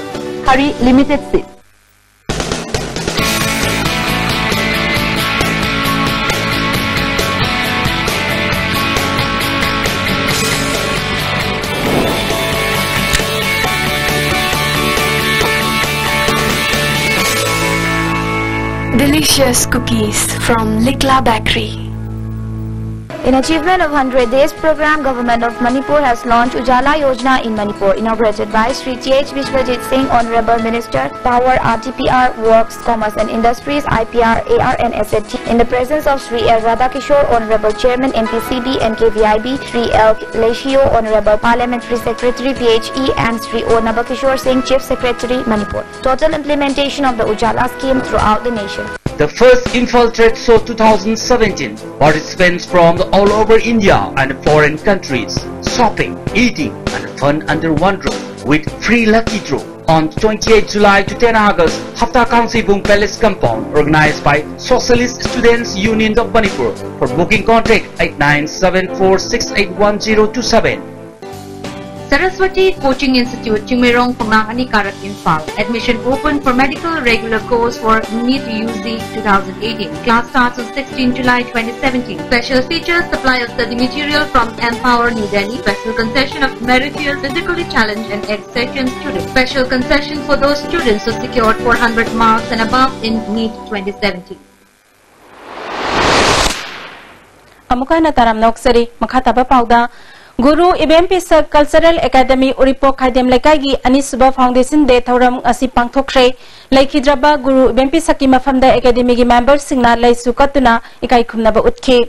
Hari limited seat. Delicious cookies from Likla Bakery. In achievement of hundred days program, Government of Manipur has launched Ujala Yojana in Manipur, inaugurated by Shri T H Vishwajit Singh, Honorable Minister, Power, R T P R, Works, Commerce and Industries, I P R, A R and S F T, in the presence of Shri L Radhakishore, Honorable Chairman, N P C B and K V I B, Shri L Leishio, Honorable Parliamentary Secretary, P H E, and Shri O Nabakishore Singh, Chief Secretary, Manipur. Total implementation of the Ujala scheme throughout the nation. The first Imphal Trade Show two thousand seventeen. Participants from all over India and foreign countries. Shopping, eating, and fun under one roof with free lucky draw on twenty-eighth July to ten August, Hapta Kangseibung Palace Compound, organized by Socialist Students Union of Manipur. For booking, contact eight nine seven four six eight one zero two seven. Saraswati Coaching Institute, Chingmeirong, Khongnang Anikarak, Imphal. Admission open for medical regular course for NEET U G two thousand eighteen. Class starts on sixteen July twenty seventeen. Special features: supply of study material from Empower New Delhi. Special concession of meritorious physically challenged and exceptional students. Special concession for those students who secured four hundred marks and above in NEET twenty seventeen. ꯑꯃꯨꯛ ꯍꯟꯅ ꯇꯥꯔꯝꯅ ꯑꯣꯛꯆꯔꯤ꯫ ꯃꯈꯥ ꯇꯥꯕ ꯄꯥꯎꯗ, ꯒꯨꯔꯨ ꯏꯕꯦꯝ ꯄꯤꯁꯛ cultural academy ꯎꯔꯤꯄꯣꯛ ꯈꯥꯏꯗꯦꯝ ꯂꯩꯀꯥꯏꯒꯤ ꯑꯅꯤꯁꯨꯕ foundation ꯗꯦ ꯊꯧꯔꯝ ꯉꯁꯤ ꯄꯥꯡꯊꯣꯛꯈ꯭ꯔꯦ꯫ ꯂꯩꯈꯤꯗ꯭ꯔꯕ ꯒꯨꯔꯨ ꯏꯕꯦꯝ ꯄꯤꯁꯛꯀꯤ ꯃꯐꯝꯗ ꯑꯦꯀꯥꯗꯃꯤꯒꯤ ꯃꯦꯝꯕꯔꯁꯤꯡꯅ ꯂꯩꯁꯨ ꯀꯠꯇꯨꯅ ꯏꯀꯥꯏ ꯈꯨꯝꯅꯕ ꯎꯠꯈꯤ꯫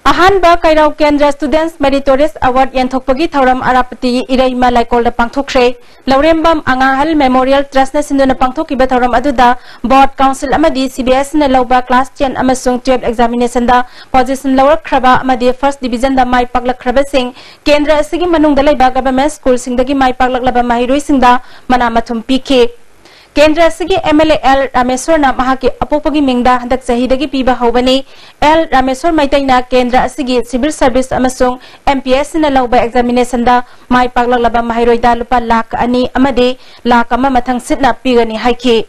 ꯑꯍꯥꯟꯕ ꯀꯩꯔꯥꯎ ꯀꯦꯟꯗ꯭ꯔ Students Meritorious Award ꯌꯦꯟꯊꯣꯛꯄꯒꯤ ꯊꯧꯔꯝ ꯑꯔꯥꯄꯇꯤ ꯏꯔꯩꯃ ꯂꯩꯀꯣꯜꯗ ꯄꯥꯡꯊꯣꯛꯈ꯭ꯔꯦ꯫ ꯂꯧꯔꯦꯝꯕꯝ ꯑꯉꯥꯡꯍꯜ Memorial Trustꯅ ꯁꯤꯟꯗꯨꯅ ꯄꯥꯡꯊꯣꯛꯈꯤꯕ ꯊꯧꯔꯝ ꯑꯗꯨꯗ Board, Council ꯑꯃꯗꯤ CBSEꯅ ꯂꯧꯕ class ten ꯑꯃꯁꯨꯡ twelve examinationꯗ position ꯂꯧꯔꯛꯈ꯭ꯔꯕ ꯑꯃꯗꯤ first divisionꯗ ꯃꯥꯏ ꯄꯥꯛꯂꯛꯈ꯭ꯔꯕꯁꯤꯡ ꯀꯦꯟꯗ꯭ꯔ ꯑꯁꯤꯒꯤ ꯃꯅꯨꯡꯗ ꯂꯩꯕ government schoolꯁꯤꯡꯗꯒꯤ ꯃꯥꯏ ꯄꯥꯛꯂꯛꯂꯕ ꯃꯍꯩꯔꯣꯏꯁꯤꯡꯗ ꯃꯅꯥ ꯃꯊꯨꯝ ꯄꯤꯈꯤ꯫ ꯀꯦꯟꯗ꯭ꯔ ꯑꯁꯤꯒꯤ MLA ꯑꯦꯜ ꯔꯥꯃꯦꯁꯣꯔꯅ ꯃꯍꯥꯛꯀꯤ ꯑꯄꯣꯛꯄꯒꯤ ꯃꯤꯡꯗ ꯍꯟꯗꯛ ꯆꯍꯤꯗꯒꯤ ꯄꯤꯕ ꯍꯧꯕꯅꯤ꯫ ꯑꯦꯜ ꯔꯥꯃꯦꯁꯣꯔ ꯃꯩꯇꯩꯅ ꯀꯦꯟꯗ꯭ꯔ ꯑꯁꯤꯒꯤ civil service ꯑꯃꯁꯨꯡ MPSCꯅ ꯂꯧꯕ examinationꯗ ꯃꯥꯏ ꯄꯥꯛꯂꯛꯂꯕ ꯃꯍꯩꯔꯣꯏꯗ ꯂꯨꯄꯥ ꯂꯥꯈ ꯑꯅꯤ ꯑꯃꯗꯤ ꯂꯥꯈ ꯑꯃ ꯃꯊꯪ ꯁꯤꯠꯅ ꯄꯤꯒꯅꯤ ꯍꯥꯏꯈꯤ꯫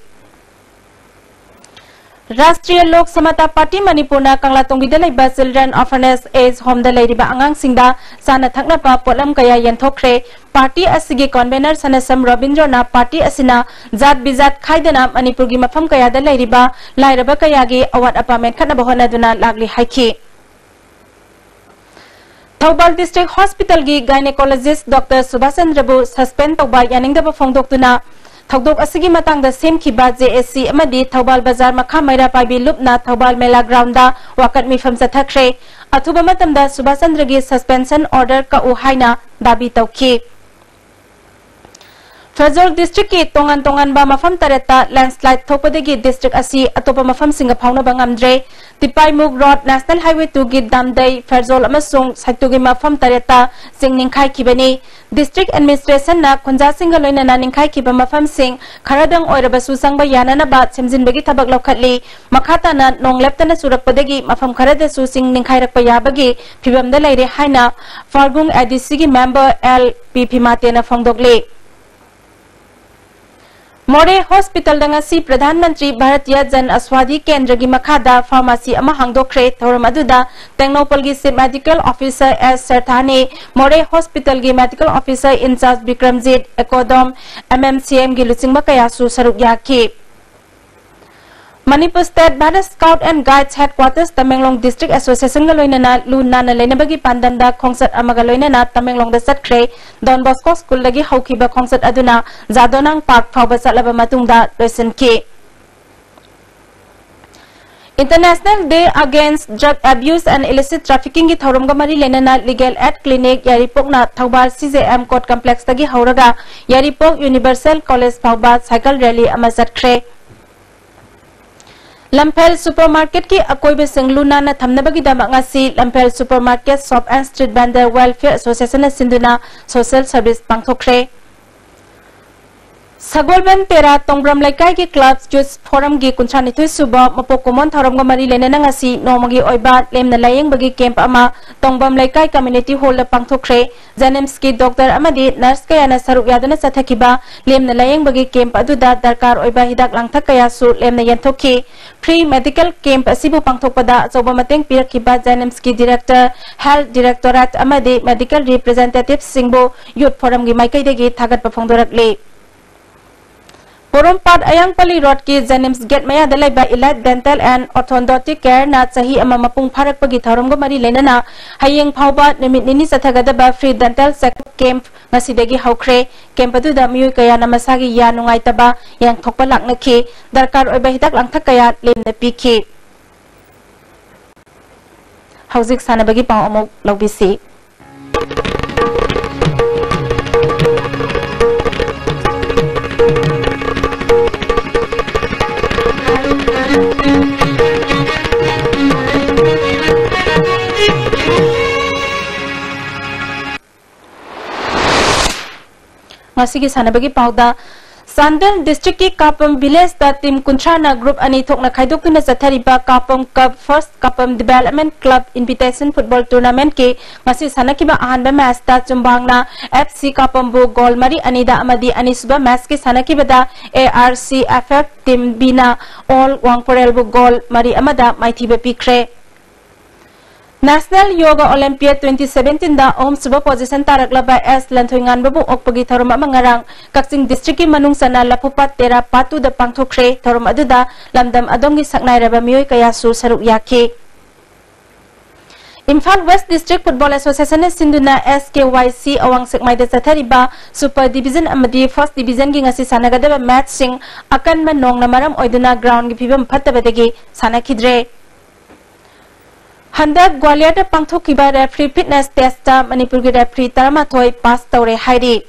ꯔꯥꯁꯇ꯭ꯔꯤꯌꯥ ꯂꯣꯛ ꯁꯃꯇꯥ ꯄꯥꯔꯇꯤ ꯃꯅꯤꯄꯨꯔꯅ ꯀꯪꯂꯥꯇꯣꯡꯕꯤꯗ ꯂꯩꯕ Children Orphanage Age Homeꯗ ꯂꯩꯔꯤꯕ ꯑꯉꯥꯡꯁꯤꯡꯗ ꯆꯥꯅ ꯊꯛꯅꯕ ꯄꯣꯠꯂꯝ ꯀꯌꯥ ꯌꯦꯟꯊꯣꯛꯈ꯭ꯔꯦ꯫ ꯄꯥꯔꯇꯤ ꯑꯁꯤꯒꯤ convener ꯁꯅꯁꯝ ꯔꯣꯕꯤꯟꯗ꯭ꯔꯣꯅ ꯄꯥꯔꯇꯤ ꯑꯁꯤꯅ ꯖꯥꯠ ꯕꯤꯖꯥꯠ ꯈꯥꯏꯗꯅ ꯃꯅꯤꯄꯨꯔꯒꯤ ꯃꯐꯝ ꯀꯌꯥꯗ ꯂꯩꯔꯤꯕ ꯂꯥꯏꯔꯕ ꯀꯌꯥꯒꯤ ꯑꯋꯥꯠ ꯑꯄꯥ ꯃꯦꯟꯈꯠꯅꯕ ꯍꯣꯠꯅꯗꯨꯅ ꯂꯥꯛꯂꯤ ꯍꯥꯏꯈꯤ꯫ Thoubal District Hospitalꯒꯤ gynecologist Doctor Subhas ꯆꯟꯗ꯭ꯔꯕꯨ suspend ꯇꯧꯕ ꯌꯥꯅꯤꯡꯗꯕ ꯐꯣꯡꯗꯣꯛꯇꯨꯅ ꯊꯧꯗꯣꯛ ꯑꯁꯤꯒꯤ ꯃꯇꯥꯡꯗ ꯁꯦꯝꯈꯤꯕ JAC ꯑꯃꯗꯤ ꯊꯧꯕꯥꯜ ꯕꯖꯥꯔ ꯃꯈꯥ ꯃꯩꯔꯥ ꯄꯥꯏꯕꯤ ꯂꯨꯞꯅ ꯊꯧꯕꯥꯜ ꯃꯦꯂꯥ groundꯗ ꯋꯥꯀꯠ ꯃꯤꯐꯝ ꯆꯠꯊꯈ꯭ꯔꯦ꯫ ꯑꯊꯨꯕ ꯃꯇꯝꯗ ꯁꯨꯕꯥꯁ ꯆꯟꯗ꯭ꯔꯒꯤ suspension order ꯀꯛꯎ ꯍꯥꯏꯅ ꯗꯥꯕꯤ ꯇꯧꯈꯤ꯫ ꯐꯦꯔꯖꯣꯜ ꯗꯤꯁꯇ꯭ꯔꯤꯛꯀꯤ ꯇꯣꯉꯥꯟ ꯇꯣꯉꯥꯟꯕ ꯃꯐꯝ ꯇꯔꯦꯠꯇ ꯂꯦꯟꯁꯂꯥꯏꯗ ꯊꯣꯛꯄꯗꯒꯤ ꯗꯤꯁꯇ꯭ꯔꯤꯛ ꯑꯁꯤ ꯑꯇꯣꯞꯄ ꯃꯐꯝꯁꯤꯡꯒ ꯐꯥꯎꯅꯕ ꯉꯝꯗ꯭ꯔꯦ꯫ ꯇꯤꯄꯥꯏꯃꯨꯛ ꯔꯣꯗ, ꯅꯦꯁꯅꯦꯜ ꯍꯥꯏꯋꯦ ꯇꯨꯒꯤ ꯗꯥꯝꯗꯩ, ꯐꯦꯔꯖꯣꯜ ꯑꯃꯁꯨꯡ ꯁꯥꯏꯇꯨꯒꯤ ꯃꯐꯝ ꯇꯔꯦꯠꯇ ꯆꯤꯡ ꯅꯤꯡꯈꯥꯏꯈꯤꯕꯅꯤ꯫ ꯗꯤꯁꯇ꯭ꯔꯤꯛ ꯑꯦꯗꯃꯤꯅꯤꯁꯇ꯭ꯔꯦꯁꯟꯅ ꯈꯨꯟꯖꯥꯁꯤꯡꯒ ꯂꯣꯏꯅꯅ ꯅꯤꯡꯈꯥꯏꯈꯤꯕ ꯃꯐꯝꯁꯤꯡ ꯈꯔꯗꯪ ꯑꯣꯏꯔꯕꯁꯨ ꯆꯪꯕ ꯌꯥꯅꯅꯕ ꯁꯦꯝꯖꯤꯟꯕꯒꯤ ꯊꯕꯛ ꯂꯧꯈꯠꯂꯤ꯫ ꯃꯈꯥ ꯇꯥꯅ ꯅꯣꯡ ꯂꯦꯞꯇꯅ ꯆꯨꯔꯛꯄꯗꯒꯤ ꯃꯐꯝ ꯈꯔꯗꯁꯨ ꯆꯤꯡ ꯅꯤꯡꯈꯥꯏꯔꯛꯄ ꯌꯥꯕꯒꯤ ꯐꯤꯕꯝꯗ ꯂꯩꯔꯦ ꯍꯥꯏꯅ ꯐꯥꯔꯒꯨꯡ ꯑꯦ ꯗꯤ ꯁꯤꯒꯤ ꯃꯦꯝꯕꯔ ꯑꯦꯜ ꯄꯤ ꯐꯤꯃꯥꯇꯦꯅ ꯐꯣꯡꯗꯣꯛꯂꯤ꯫ ꯃꯣꯔꯦ ꯍꯣꯁꯄꯤꯇꯥꯜꯗ ꯉꯁꯤ ꯄ꯭ꯔꯙꯥꯟ ꯃꯟꯇ꯭ꯔꯤ ꯚꯥꯔꯇꯤꯌ ꯖꯟ ꯑꯁ꯭ꯋꯥꯗꯤ ꯀꯦꯟꯗ꯭ꯔꯒꯤ ꯃꯈꯥꯗ ꯐꯥꯔꯃꯥꯁꯤ ꯑꯃ ꯍꯥꯡꯗꯣꯛꯈ꯭ꯔꯦ꯫ ꯊꯧꯔꯝ ꯑꯗꯨꯗ ꯇꯦꯡꯅꯧꯄꯜꯒꯤ ꯆꯤꯐ ꯃꯦꯗꯤꯀꯦꯜ ꯑꯣꯐꯤꯁꯥꯔ ꯑꯦꯁ ꯁꯔꯊꯥꯅꯤ, ꯃꯣꯔꯦ ꯍꯣꯁꯄꯤꯇꯥꯜꯒꯤ ꯃꯦꯗꯤꯀꯦꯜ ꯑꯣꯐꯤꯁꯥꯔ ꯏꯟꯆꯥꯔꯖ ꯕꯤꯀ꯭ꯔꯝꯖꯤꯠ, ꯑꯦꯀꯣꯗꯣꯝ, ꯑꯦꯝ ꯑꯦꯝ ꯁꯤ ꯑꯦꯝꯒꯤ ꯂꯨꯆꯤꯡꯕ ꯀꯌꯥꯁꯨ ꯁꯔꯨꯛ ꯌꯥꯈꯤ꯫ Manipur state Bharat scout and guides headquarters Tamenglong district ꯑꯦꯁꯣꯁꯤꯌꯦꯁꯟꯒ ꯂꯣꯏꯅꯅ ꯂꯨ ꯅꯥꯟꯅ ꯂꯩꯅꯕꯒꯤ ꯄꯥꯟꯗꯝꯗ ꯈꯣꯡꯆꯠ ꯑꯃꯒ ꯂꯣꯏꯅꯅ ꯇꯃꯦꯡꯂꯣꯡꯗ ꯆꯠꯈ꯭ꯔꯦ꯫ ꯗꯣꯟ ꯕꯣꯁꯀꯣ ꯁ꯭ꯀꯨꯜꯗꯒꯤ ꯍꯧꯈꯤꯕ ꯈꯣꯡꯆꯠ ꯑꯗꯨꯅ ꯖꯥꯗꯣꯅꯥꯡ ꯄꯥꯔꯛ ꯐꯥꯎꯕ ꯆꯠꯂꯕ ꯃꯇꯨꯡꯗ ꯂꯣꯏꯁꯤꯟꯈꯤ꯫ International Day Against Drug Abuse and Illicit Traffickingꯒꯤ ꯊꯧꯔꯝꯒ ꯃꯔꯤ ꯂꯩꯅꯅ ꯂꯤꯒꯦꯜ ꯑꯦꯗ ꯀ꯭ꯂꯤꯅꯤꯛ ꯌꯥꯏꯔꯤꯄꯣꯛꯅ ꯊꯧꯕꯥꯜ ꯁꯤ ꯖꯦ ꯑꯦꯝ ꯀꯣꯔꯠ ꯀꯝꯄ꯭ꯂꯦꯛꯁꯇꯒꯤ ꯍꯧꯔꯒ ꯌꯥꯏꯔꯤꯄꯣꯛ ꯌꯨꯅꯤꯚꯔꯁꯦꯜ ꯀꯣꯂꯦꯖ ꯐꯥꯎꯕ ꯁꯥꯏꯀꯜ ꯔꯦꯂꯤ ꯑꯃ ꯆꯠꯈ꯭ꯔꯦ꯫ ꯂꯝꯐꯦꯜ ꯁꯨꯄꯔ ꯃꯥꯔꯀꯦꯠꯀꯤ ꯑꯀꯣꯏꯕꯁꯤꯡ ꯂꯨ ꯅꯥꯟꯅ ꯊꯝꯅꯕꯒꯤꯗꯃꯛ ꯉꯁꯤ Lamphel super market shop and street vendor welfare ꯑꯦꯁꯣꯁꯤꯌꯦꯁꯟꯅ ꯁꯤꯟꯗꯨꯅ ꯁꯣꯁꯤꯌꯦꯜ ꯁꯔꯚꯤꯁ ꯄꯥꯡꯊꯣꯛꯈ꯭ꯔꯦ꯫ ꯁꯒꯣꯜꯕꯟ ꯇꯦꯔꯥ ꯇꯣꯡꯕ꯭ꯔꯝ ꯂꯩꯀꯥꯏꯒꯤ ꯀ꯭ꯂꯕ ꯌꯨꯠ ꯐꯣꯔꯝꯒꯤ ꯀꯨꯟꯊ꯭ꯔꯥꯅꯤꯊꯣꯏ ꯁꯨꯕ ꯃꯄꯣꯛ ꯀꯨꯝꯑꯣꯟ ꯊꯧꯔꯝꯒ ꯃꯔꯤ ꯂꯩꯅꯅ ꯉꯁꯤ ꯅꯣꯡꯃꯒꯤ ꯑꯣꯏꯕ ꯂꯦꯝꯅ ꯂꯥꯌꯦꯡꯕꯒꯤ ꯀꯦꯝꯞ ꯑꯃ ꯇꯣꯡꯕ꯭ꯔꯝ ꯂꯩꯀꯥꯏ ꯀꯝꯃ꯭ꯌꯨꯅꯤꯇꯤ ꯍꯣꯜꯗ ꯄꯥꯡꯊꯣꯛꯈ꯭ꯔꯦ꯫ ꯖꯦꯅꯤꯝꯁꯀꯤ ꯗꯣꯛꯇꯔ ꯑꯃꯗꯤ ꯅꯔꯁ ꯀꯌꯥꯅ ꯁꯔꯨꯛ ꯌꯥꯗꯨꯅ ꯆꯠꯊꯈꯤꯕ ꯂꯦꯝꯅ ꯂꯥꯌꯦꯡꯕꯒꯤ ꯀꯦꯝꯞ ꯑꯗꯨꯗ ꯗꯔꯀꯥꯔ ꯑꯣꯏꯕ ꯍꯤꯗꯥꯛ ꯂꯥꯡꯊꯛ ꯀꯌꯥꯁꯨ ꯂꯦꯝꯅ ꯌꯦꯟꯊꯣꯛꯈꯤ꯫ ꯐ꯭ꯔꯤ ꯃꯦꯗꯤꯀꯦꯜ ꯀꯦꯝꯞ ꯑꯁꯤꯕꯨ ꯄꯥꯡꯊꯣꯛꯄꯗ ꯑꯆꯧꯕ ꯃꯇꯦꯡ ꯄꯤꯔꯛꯈꯤꯕ ꯖꯦꯅꯤꯝꯁꯀꯤ ꯗꯤꯔꯦꯛꯇꯔ, ꯍꯦꯜꯊ ꯗꯤꯔꯦꯛꯇꯣꯔꯦꯠ ꯑꯃꯗꯤ ꯃꯦꯗꯤꯀꯦꯜ ꯔꯤꯄ꯭ꯔꯦꯖꯦꯟꯇꯦꯇꯤꯚꯁꯤꯡꯕꯨ ꯌꯨꯠ ꯐꯣꯔꯝꯒꯤ ꯃꯥꯏꯀꯩꯗꯒꯤ ꯊꯥꯒꯠꯄ ꯐꯣꯡꯗꯣꯔꯛꯂꯤ꯫ ꯄꯣꯔꯣꯝꯄꯥꯠ ꯑꯌꯥꯡꯄꯜꯂꯤ ꯔꯣꯗꯀꯤ ꯖꯦꯅꯤꯝꯁ ꯒꯦꯠ ꯃꯌꯥꯗ ꯂꯩꯕ Elite Dental and Orthodontic Careꯅ ꯆꯍꯤ ꯑꯃ ꯃꯄꯨꯡ ꯐꯥꯔꯛꯄꯒꯤ ꯊꯧꯔꯝꯒ ꯃꯔꯤ ꯂꯩꯅꯅ ꯍꯌꯦꯡ ꯐꯥꯎꯕ ꯅꯨꯃꯤꯠ ꯅꯤꯅꯤ ꯆꯠꯊꯒꯗꯕ ꯐ꯭ꯔꯤ ꯗꯦꯟꯇꯦꯜ ꯆꯦꯛꯑꯞ ꯀꯦꯝꯞ ꯉꯁꯤꯗꯒꯤ ꯍꯧꯈ꯭ꯔꯦ꯫ ꯀꯦꯝꯞ ꯑꯗꯨꯗ ꯃꯤꯑꯣꯏ ꯀꯌꯥꯅ ꯃꯁꯥꯒꯤ ꯌꯥ ꯅꯨꯡꯉꯥꯏꯇꯕ ꯌꯦꯡꯊꯣꯛꯄ ꯂꯥꯛꯅꯈꯤ꯫ ꯗꯔꯀꯥꯔ ꯑꯣꯏꯕ ꯍꯤꯗꯥꯛ ꯂꯥꯡꯊꯛ ꯀꯌꯥ ꯂꯦꯝꯅ ꯄꯤꯈꯤ꯫ ꯍꯧꯖꯤꯛ ꯁꯥꯟꯅꯕꯒꯤ ꯄꯥꯎ ꯑꯃꯨꯛ ꯂꯧꯕꯤꯁꯤ꯫ ꯉꯁꯤꯒꯤ ꯁꯥꯟꯅꯕꯒꯤ ꯄꯥꯎꯗ, ꯆꯥꯟꯗꯦꯜ district ꯀꯤ ꯀꯥꯄꯝ village ꯇ team ꯀꯨꯟꯊ꯭ꯔꯥꯅ group ꯑꯅꯤ ꯊꯣꯛꯅ ꯈꯥꯏꯗꯣꯛꯇꯨꯅ ꯆꯠꯊꯔꯤꯕ ꯀꯥꯄꯝ Cup First ꯀꯥꯄꯝ Development Club Invitation Football Tournament ꯀꯤ ꯉꯁꯤ ꯁꯥꯟꯅꯈꯤꯕ ꯑꯍꯥꯟꯕ match ꯇ ꯆꯨꯝꯕꯥꯡꯅ F C ꯀꯥꯄꯝꯕꯨ goal ꯃꯔꯤ ꯑꯅꯤꯗ ꯑꯃꯗꯤ ꯑꯅꯤꯁꯨꯕ match ꯀꯤ ꯁꯥꯟꯅꯈꯤꯕꯗ A R C F F team B ꯅ All ꯋꯥꯡꯄꯣꯔꯦꯜꯕꯨ goal ꯃꯔꯤ ꯑꯃꯗ ꯃꯥꯏꯊꯤꯕ ꯄꯤꯈ꯭ꯔꯦ꯫ National Yoga Olympiad twenty seventeen ꯗ ꯑꯍꯨꯝꯁꯨꯕ position ꯇꯥꯔꯛꯂꯕ S ꯂꯟꯊꯣꯏꯉꯥꯟꯕꯕꯨ ꯑꯣꯛꯄꯒꯤ ꯊꯧꯔꯝ ꯑꯃ ꯉꯔꯥꯡ ꯀꯛꯆꯤꯡ district ꯀꯤ ꯃꯅꯨꯡ ꯆꯟꯅ ꯂꯐꯨꯄꯥꯠ ꯇꯦꯔꯥ ꯄꯥꯠꯇꯨꯗ ꯄꯥꯡꯊꯣꯛꯈ꯭ꯔꯦ꯫ ꯊꯧꯔꯝ ꯑꯗꯨꯗ ꯂꯝꯗꯝ ꯑꯗꯣꯝꯒꯤ ꯁꯛꯅꯥꯏꯔꯕ ꯃꯤꯑꯣꯏ ꯀꯌꯥꯁꯨ ꯁꯔꯨꯛ ꯌꯥꯈꯤ꯫ Imphal West District Football Association ꯅ ꯁꯤꯟꯗꯨꯅ S K Y C ꯑꯋꯥꯡ ꯁꯦꯛꯃꯥꯏꯗ ꯆꯠꯊꯔꯤꯕ Super Division ꯑꯃꯗꯤ First Division ꯒꯤ ꯉꯁꯤ ꯁꯥꯟꯅꯒꯗꯕ match ꯁꯤꯡ ꯑꯀꯟꯕ ꯅꯣꯡꯅ ꯃꯔꯝ ꯑꯣꯏꯗꯨꯅ ground ꯒꯤ ꯐꯤꯕꯝ ꯐꯠꯇꯕꯗꯒꯤ ꯁꯥꯟꯅꯈꯤꯗ꯭ꯔꯦ꯫ ꯍꯟꯗꯛ ꯒ꯭ꯋꯥꯂꯤꯌꯔꯗ ꯄꯥꯡꯊꯣꯛꯈꯤꯕ referee fitness test ꯇ ꯃꯅꯤꯄꯨꯔꯒꯤ referee ꯇꯔꯥꯃꯥꯊꯣꯏ pass ꯇꯧꯔꯦ ꯍꯥꯏꯔꯤ꯫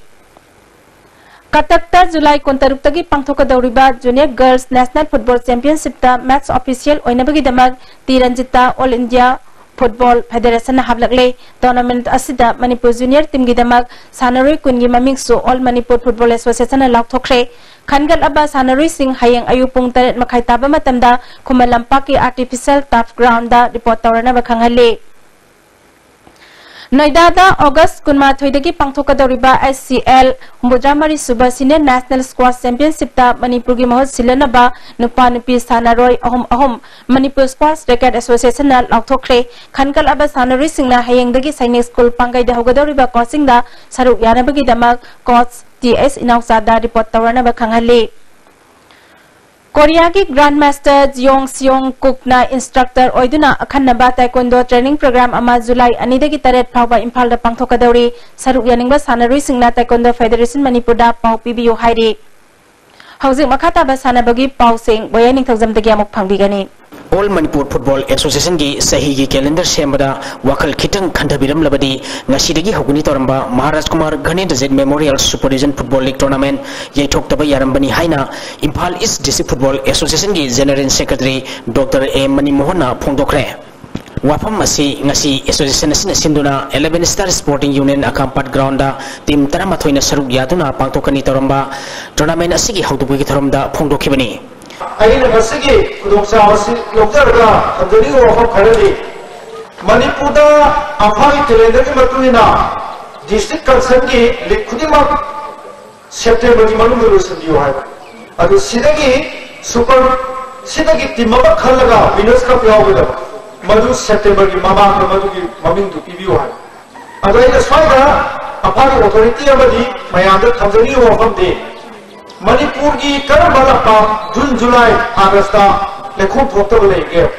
ꯀꯇꯛꯇ ꯖꯨꯂꯥꯏ ꯀꯨꯟꯇꯔꯨꯛꯇꯒꯤ ꯄꯥꯡꯊꯣꯛꯀꯗꯧꯔꯤꯕ Junior Girls National Football Championship ꯇ match official ꯑꯣꯏꯅꯕꯒꯤꯗꯃꯛ T Ranjita All India Football Federation ꯅ ꯍꯥꯞꯂꯛꯂꯦ꯫ Tournament ꯑꯁꯤꯗ ꯃꯅꯤꯄꯨꯔ junior team ꯒꯤꯗꯃꯛ ꯁꯥꯟꯅꯔꯣꯏ ꯀꯨꯟꯒꯤ ꯃꯃꯤꯡꯁꯨ All Manipur Football Association ꯅ ꯂꯥꯎꯊꯣꯛꯈ꯭ꯔꯦ꯫ ꯈꯟꯒꯠꯂꯕ ꯁꯥꯟꯅꯔꯣꯏꯁꯤꯡ ꯍꯌꯦꯡ ꯑꯌꯨꯛ ꯄꯨꯡ ꯇꯔꯦꯠ ꯃꯈꯥꯏ ꯇꯥꯕ ꯃꯇꯝꯗ ꯈꯨꯃꯟ ꯂꯝꯄꯥꯛꯀꯤ artificial turf ground ꯗ report ꯇꯧꯔꯅꯕ ꯈꯪꯍꯜꯂꯤ꯫ ꯅꯣꯏꯗꯥꯗ ꯑꯣꯒꯁ ꯀꯨꯟꯃꯥꯊꯣꯏꯗꯒꯤ ꯄꯥꯡꯊꯣꯛꯀꯗꯧꯔꯤꯕ H C L ꯍꯨꯝꯐꯨꯇꯔꯥꯃꯔꯤ ꯁꯨꯕ Senior National Squash Championship ꯇ ꯃꯅꯤꯄꯨꯔꯒꯤ ꯃꯍꯨꯠ ꯁꯤꯜꯂꯅꯕ ꯅꯨꯄꯥ ꯅꯨꯄꯤ ꯁꯥꯟꯅꯔꯣꯏ ꯑꯍꯨꯝ ꯑꯍꯨꯝ Manipur Squash Racket Association ꯅ ꯂꯥꯎꯊꯣꯛꯈ꯭ꯔꯦ꯫ ꯈꯟꯒꯠꯂꯕ ꯁꯥꯟꯅꯔꯣꯏꯁꯤꯡꯅ ꯍꯌꯦꯡꯗꯒꯤ ꯁꯩꯅꯤꯛ ꯁ꯭ꯀꯨꯜ ꯄꯥꯡꯒꯩꯗ ꯍꯧꯒꯗꯧꯔꯤꯕ coaching ꯗ ꯁꯔꯨꯛ ꯌꯥꯅꯕꯒꯤꯗꯃꯛ coach T S ꯏꯅꯥꯎꯆꯥꯗ report ꯇꯧꯔꯅꯕ ꯈꯪꯍꯜꯂꯤ꯫ ꯀꯣꯔꯤꯌꯥꯒꯤ Grandmaster Jeong Seong Kuk ꯅ instructor ꯑꯣꯏꯗꯨꯅ ꯑꯈꯟꯅꯕ Taekwondo training program ꯑꯃ ꯖꯨꯂꯥꯏ ꯑꯅꯤꯗꯒꯤ ꯇꯔꯦꯠ ꯐꯥꯎꯕ ꯏꯝꯐꯥꯜꯗ ꯄꯥꯡꯊꯣꯛꯀꯗꯧꯔꯤ꯫ ꯁꯔꯨꯛ ꯌꯥꯅꯤꯡꯕ ꯁꯥꯟꯅꯔꯣꯏꯁꯤꯡꯅ Taekwondo Federation ꯃꯅꯤꯄꯨꯔꯗ ꯄꯥꯎ ꯄꯤꯕꯤꯌꯨ ꯍꯥꯏꯔꯤ꯫ ꯍꯧꯖꯤꯛ ꯃꯈꯥ ꯇꯥꯕ ꯁꯥꯟꯅꯕꯒꯤ ꯄꯥꯎꯁꯤꯡ ꯕꯣꯌꯥ ꯅꯤꯡꯊꯧꯖꯝꯗꯒꯤ ꯑꯃꯨꯛ ꯐꯪꯕꯤꯒꯅꯤ꯫ All Manipur Football Association ꯒꯤ ꯆꯍꯤꯒꯤ calendar ꯁꯦꯝꯕꯗ ꯋꯥꯈꯜ ꯈꯤꯇꯪ ꯈꯟꯊꯕꯤꯔꯝꯂꯕꯗꯤ ꯉꯁꯤꯗꯒꯤ ꯍꯧꯒꯅꯤ ꯇꯧꯔꯝꯕ Maharaj Kumar ꯘꯅꯦꯟꯗ꯭ꯔꯖꯤꯠ Memorial Super Division Football League Tournament ꯌꯩꯊꯣꯛꯇꯕ ꯌꯥꯔꯝꯕꯅꯤ ꯍꯥꯏꯅ Imphal East District Football Association ꯒꯤ General Secretary Doctor A ꯃꯅꯤꯃꯣꯍꯟꯅ ꯐꯣꯡꯗꯣꯛꯈ꯭ꯔꯦ꯫ ꯋꯥꯐꯝ ꯑꯁꯤ ꯉꯁꯤ association ꯑꯁꯤꯅ ꯁꯤꯟꯗꯨꯅ eleven Star Sporting Union Akampat ground team ꯇꯔꯥꯃꯥꯊꯣꯏꯅ ꯁꯔꯨꯛ ꯌꯥꯗꯨꯅ ꯄꯥꯡꯊꯣꯛꯀꯅꯤ ꯇꯧꯔꯝꯕ tournament ꯑꯁꯤꯒꯤ ꯍꯧꯗꯣꯛꯄꯒꯤ ꯊꯧꯔꯝꯗ ꯐꯣꯡꯗꯣꯛꯈꯤꯕꯅꯤ꯫ ꯑꯩꯅ ꯉꯁꯤꯒꯤ ꯈꯨꯗꯣꯡꯆꯥꯕ ꯑꯁꯤ ꯂꯧꯖꯔꯒ ꯊꯝꯖꯅꯤꯡꯕ ꯋꯥꯐꯝ ꯈꯔꯗꯤ, ꯃꯅꯤꯄꯨꯔꯗ ꯑꯝꯐꯥꯒꯤ calendarꯒꯤ ꯃꯇꯨꯡ ꯏꯟꯅ district councilꯒꯤ league ꯈꯨꯗꯤꯡꯃꯛ Septemberꯒꯤ ꯃꯅꯨꯡꯗ ꯂꯣꯏꯁꯤꯟꯕꯤꯌꯨ ꯍꯥꯏꯕ꯫ ꯑꯗꯨ ꯁꯤꯗꯒꯤ super, ꯁꯤꯗꯒꯤ team ꯑꯃ ꯈꯜꯂꯒ Winners' Cup ꯌꯥꯎꯒꯗꯕ, ꯃꯗꯨ Septemberꯒꯤ ꯃꯃꯥꯡꯗ ꯃꯗꯨꯒꯤ ꯃꯃꯤꯡꯗꯨ ꯄꯤꯕꯤꯌꯨ ꯍꯥꯏꯕ꯫ ꯑꯗꯣ ꯑꯩꯅ ꯁ꯭ꯋꯥꯏꯗ ꯑꯝꯐꯥꯒꯤ authority ꯑꯃꯗꯤ ꯃꯌꯥꯝꯗ ꯊꯝꯖꯅꯤꯡꯕ ꯋꯥꯐꯝꯗꯤ, ꯃꯅꯤꯄꯨꯔꯒꯤ ꯀꯔꯝꯕ ꯂꯝꯄꯥꯛ June, July, Augustꯇ ꯂꯩꯈꯣꯝ ꯊꯣꯛꯇꯕ ꯂꯩꯒꯦ?